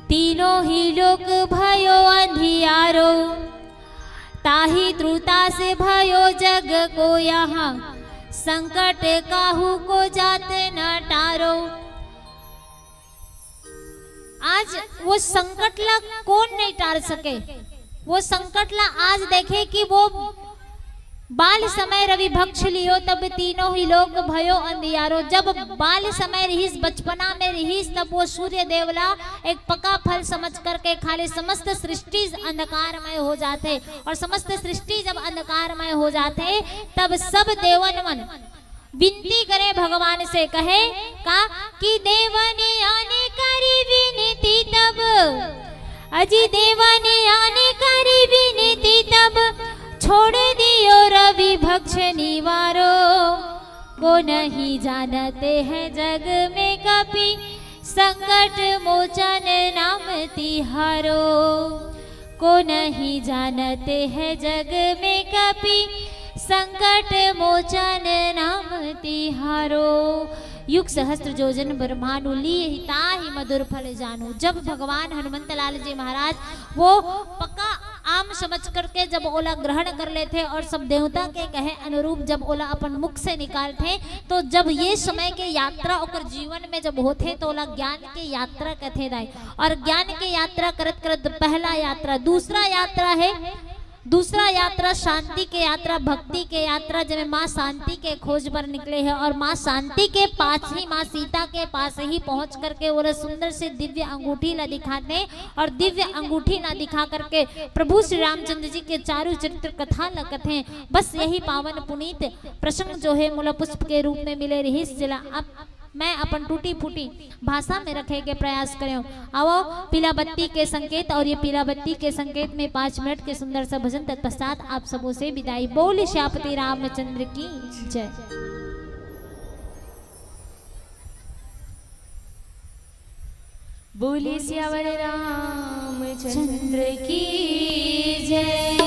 तीनों ही लोक भयो अंधियारो। ताहि त्रुता से भयो जग को यहाँ, संकट काहू को जात न टारो। आज वो संकट ला कोन नहीं टार सके? वो संकट ला आज देखे कि वो बाल समय रवि भक्ष लियो तब, तीनों ही लोक भयो अंधियारो। जब बाल समय रहिस, बचपना में रहिस, तब वो सूर्य देव ला एक पका फल समझ करके खा ले। समस्त सृष्टि अंधकारमय हो जाथे, और समस्त सृष्टि जब अंधकारमय हो जाथे, तब सब देवन मन विनती करे भगवान से, कहे का कि देवन आने करी विनती तब, अजी देवन आने करी विनती तब, छोड़ दियो रवि भक्ष निवारो। को नहीं जानते हैं जग में कपि, संकट मोचन नाम तिहारो। को नहीं जानते हैं जग में कपि, संकट मोचन नाम तिहारो। युग सहस्त्र योजन ब्रह्मांड उली, यही ताहि मधुर फल जानू। जब भगवान हनुमंत लाल जी महाराज वो पका आम समझ करके जब ओला ग्रहण कर लेथे और सब देवता के कहे अनुरूप जब ओला अपन मुख से निकालथे, तो जब ये समय के यात्रा ओकर जीवन में जब होथे, तो ओला ज्ञान के यात्रा कथे दाई। और ज्ञान के यात्रा करत करत पहला यात्रा, दूसरा यात्रा है, दूसरा यात्रा शांति के यात्रा, भक्ति के यात्रा, जेमे माँ शांति के खोज बर निकले हे और माँ शांति के पास ही, माँ सीता के पास ही पहुँच करके ओला सुंदर से दिव्य अंगूठी ला दिखाथे और दिव्य अंगूठी ला दिखा करके प्रभु श्री रामचंद्र जी के चारों चरित्र कथा ला कथे। बस यही पावन पुनीत प्रसंग जो है मोला पुष्प के रूप में मिले रहिस, जेला अब मैं अपन टूटी फूटी भाषा में रखे के प्रयास करेंव। आवो, पीला बत्ती के संकेत, और ये पीला बत्ती के संकेत में पाँच मिनट के सुंदर सा भजन तत्पश्चात आप सबों से विदाई। बोल श्यापति रामचंद्र की जय। बोले सियावर रामचंद्र की जय।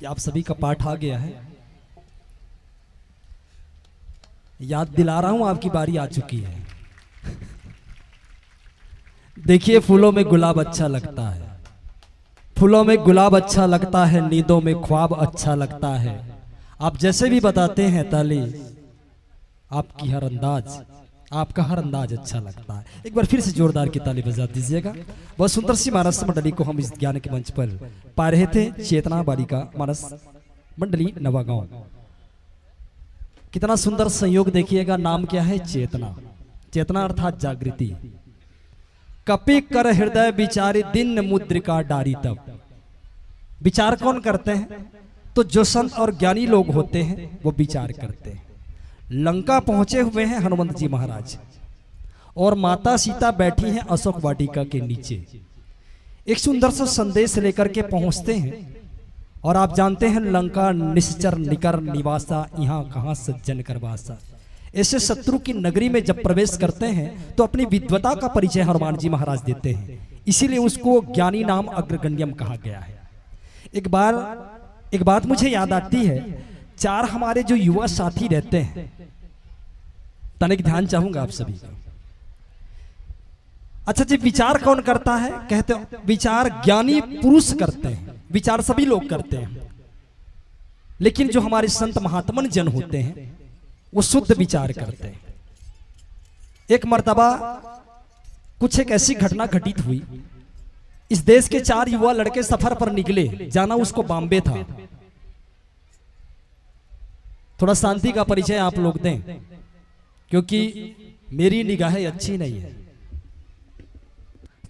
आप सभी का पाठ आ गया है। याद दिला रहा हूं, आपकी बारी आ चुकी है। देखिए, फूलों में गुलाब अच्छा लगता है, फूलों में गुलाब अच्छा लगता है, नींदों में ख्वाब अच्छा लगता है। आप जैसे भी बताते हैं ताली, आपकी हर अंदाज, आपका हर अंदाज अच्छा लगता है। एक बार फिर से जोरदार की ताली बजा दीजिएगा। बहुत सुंदर सी मानस मंडली को हम इस ज्ञान के मंच पर पा रहे थे, चेतना बालिका मानस मंडली नवागांव। कितना सुंदर संयोग, देखिएगा, नाम क्या है? चेतना। चेतना अर्थात जागृति। कपि कर हृदय विचारी, दीन मुद्रिका डारी तब। विचार कौन करते हैं? तो जो संत और ज्ञानी लोग होते हैं, वो विचार करते हैं। लंका पहुंचे हुए हैं हनुमंत जी महाराज, और माता सीता बैठी हैं अशोक वाटिका के नीचे। एक सुंदर सा संदेश लेकर के पहुंचते हैं, और आप जानते हैं, लंका निश्चर निकर निवासा, यहाँ कहाँ सज्जन कर वासा। ऐसे शत्रु की नगरी में जब प्रवेश करते हैं, तो अपनी विद्वता का परिचय हनुमान जी महाराज देते हैं, इसीलिए उसको ज्ञानी नाम अग्रगण्यम कहा गया है। एक बार, एक बात मुझे याद आती है, चार हमारे जो युवा साथी रहते हैं, तनिक ध्यान चाहूंगा आप सभी का। अच्छा जी, विचार कौन करता है? कहते, विचार ज्ञानी पुरुष करते हैं, विचार सभी लोग करते हैं, लेकिन जो हमारे संत महात्मन जन होते हैं, वो शुद्ध विचार करते हैं। एक मर्तबा कुछ एक ऐसी घटना घटित हुई। इस देश के चार युवा लड़के सफर पर निकले, जाना उसको बॉम्बे था। थोड़ा शांति का परिचय आप लोग दें, क्योंकि मेरी निगाहें अच्छी नहीं है।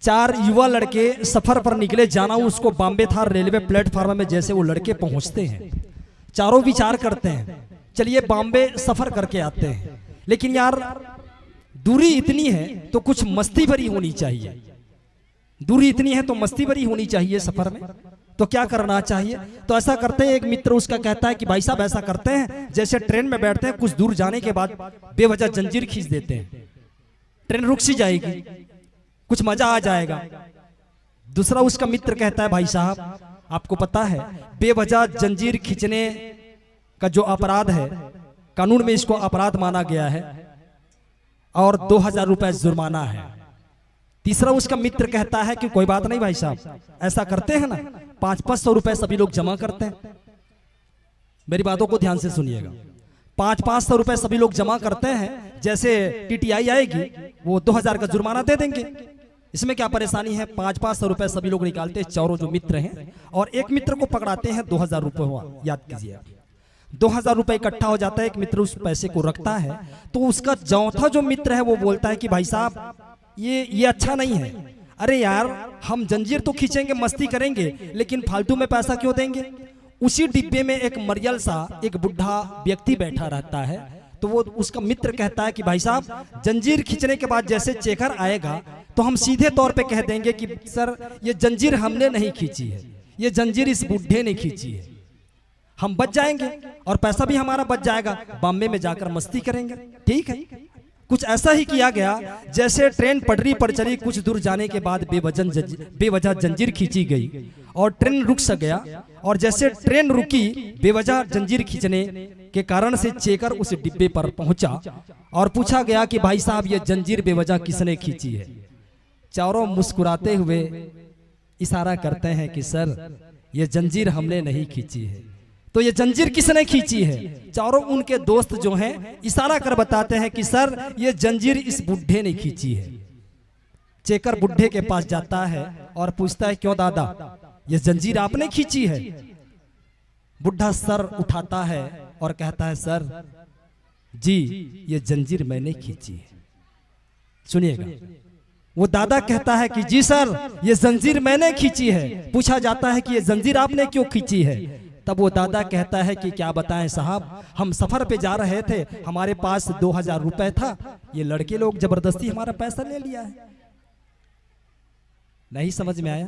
चार युवा लड़के सफर पर निकले, जाना उसको बॉम्बे था। रेलवे प्लेटफॉर्म में जैसे वो लड़के पहुंचते हैं, चारों विचार करते हैं, चलिए बॉम्बे सफर करके आते हैं, लेकिन यार, दूरी इतनी है तो कुछ मस्ती भरी होनी चाहिए। दूरी इतनी है तो मस्ती भरी होनी चाहिए सफर में। तो क्या करना चाहिए? तो ऐसा करते हैं, एक मित्र उसका कहता है कि भाई साहब, ऐसा करते हैं, जैसे ट्रेन में बैठते हैं, कुछ दूर जाने के बाद बेवजह जंजीर खींच देते हैं, ट्रेन रुक सी जाएगी, कुछ मजा आ जाएगा। दूसरा उसका मित्र कहता है, भाई साहब, आपको पता है, बेवजह जंजीर खींचने का जो अपराध है, कानून में इसको अपराध माना गया है और दो हजार रुपए जुर्माना है। तीसरा उसका मित्र कहता है कि कोई बात नहीं भाई साहब, ऐसा करते हैं ना, पाँच पाँच सौ रुपए सभी लोग जमा करते हैं। मेरी बातों को ध्यान से सुनिएगा। पाँच पाँच सौ रुपए सभी लोग जमा करते हैं, जैसे टीटीआई आएगी, वो दो हजार का जुर्माना दे देंगे। इसमें क्या परेशानी है? पाँच पाँच सौ रुपए सभी लोग निकालते हैं, चारों जो मित्र हैं, और एक मित्र को पकड़ाते हैं दो हजार रुपए हुआ। याद कीजिए, दो हजार रुपए इकट्ठा हो जाता है, एक मित्र उस पैसे को रखता है, तो उसका चौथा जो मित्र है, वो बोलता है कि भाई साहब, ये ये अच्छा नहीं है। अरे यार, हम जंजीर तो खींचेंगे, मस्ती करेंगे, लेकिन फालतू में पैसा क्यों देंगे? उसी डिब्बे में एक मरियल सा एक बूढ़ा व्यक्ति बैठा रहता है, तो वो, उसका मित्र कहता है कि भाई साहब, जंजीर खींचने के बाद जैसे चेकर आएगा, तो हम सीधे तौर पे कह देंगे कि सर, ये जंजीर हमने नहीं खींची है, ये जंजीर इस बूढ़े ने खींची है। हम बच जाएंगे और पैसा भी हमारा बच जाएगा, बॉम्बे में जाकर मस्ती करेंगे। ठीक है, कुछ ऐसा ही किया गया। जैसे ट्रेन पटरी पर चली, कुछ दूर जाने के बाद बेवजन जंज-, बेवजह जंजीर खींची गई और ट्रेन रुक सा गया। और जैसे ट्रेन रुकी, बेवजह जंजीर खींचने के कारण से चेकर उस डिब्बे पर पहुंचा और पूछा गया कि भाई साहब, ये जंजीर बेवजह किसने खींची है? चारों मुस्कुराते हुए इशारा करते हैं कि सर, ये जंजीर हमने नहीं खींची है। तो ये जंजीर किसने खींची है? चारों उनके दोस्त जो हैं, इशारा कर बताते हैं कि सर, ये जंजीर इस बुढ़े ने खींची है। चेकर बुढ़े के पास जाता है और पूछता है, क्यों दादा, ये जंजीर आपने खींची है? बुढ़ा सर उठाता है और कहता है, सर जी, ये जंजीर मैंने खींची है। सुनिएगा, वो दादा कहता है कि जी सर, ये जंजीर मैंने खींची है। पूछा जाता है कि ये जंजीर आपने क्यों खींची है? तब वो दादा कहता है कि क्या बताएं साहब, हम सफर पे जा रहे थे, हमारे पास दो हजार रुपए था, ये लड़के लोग जबरदस्ती हमारा पैसा ले लिया है। नहीं समझ में आया?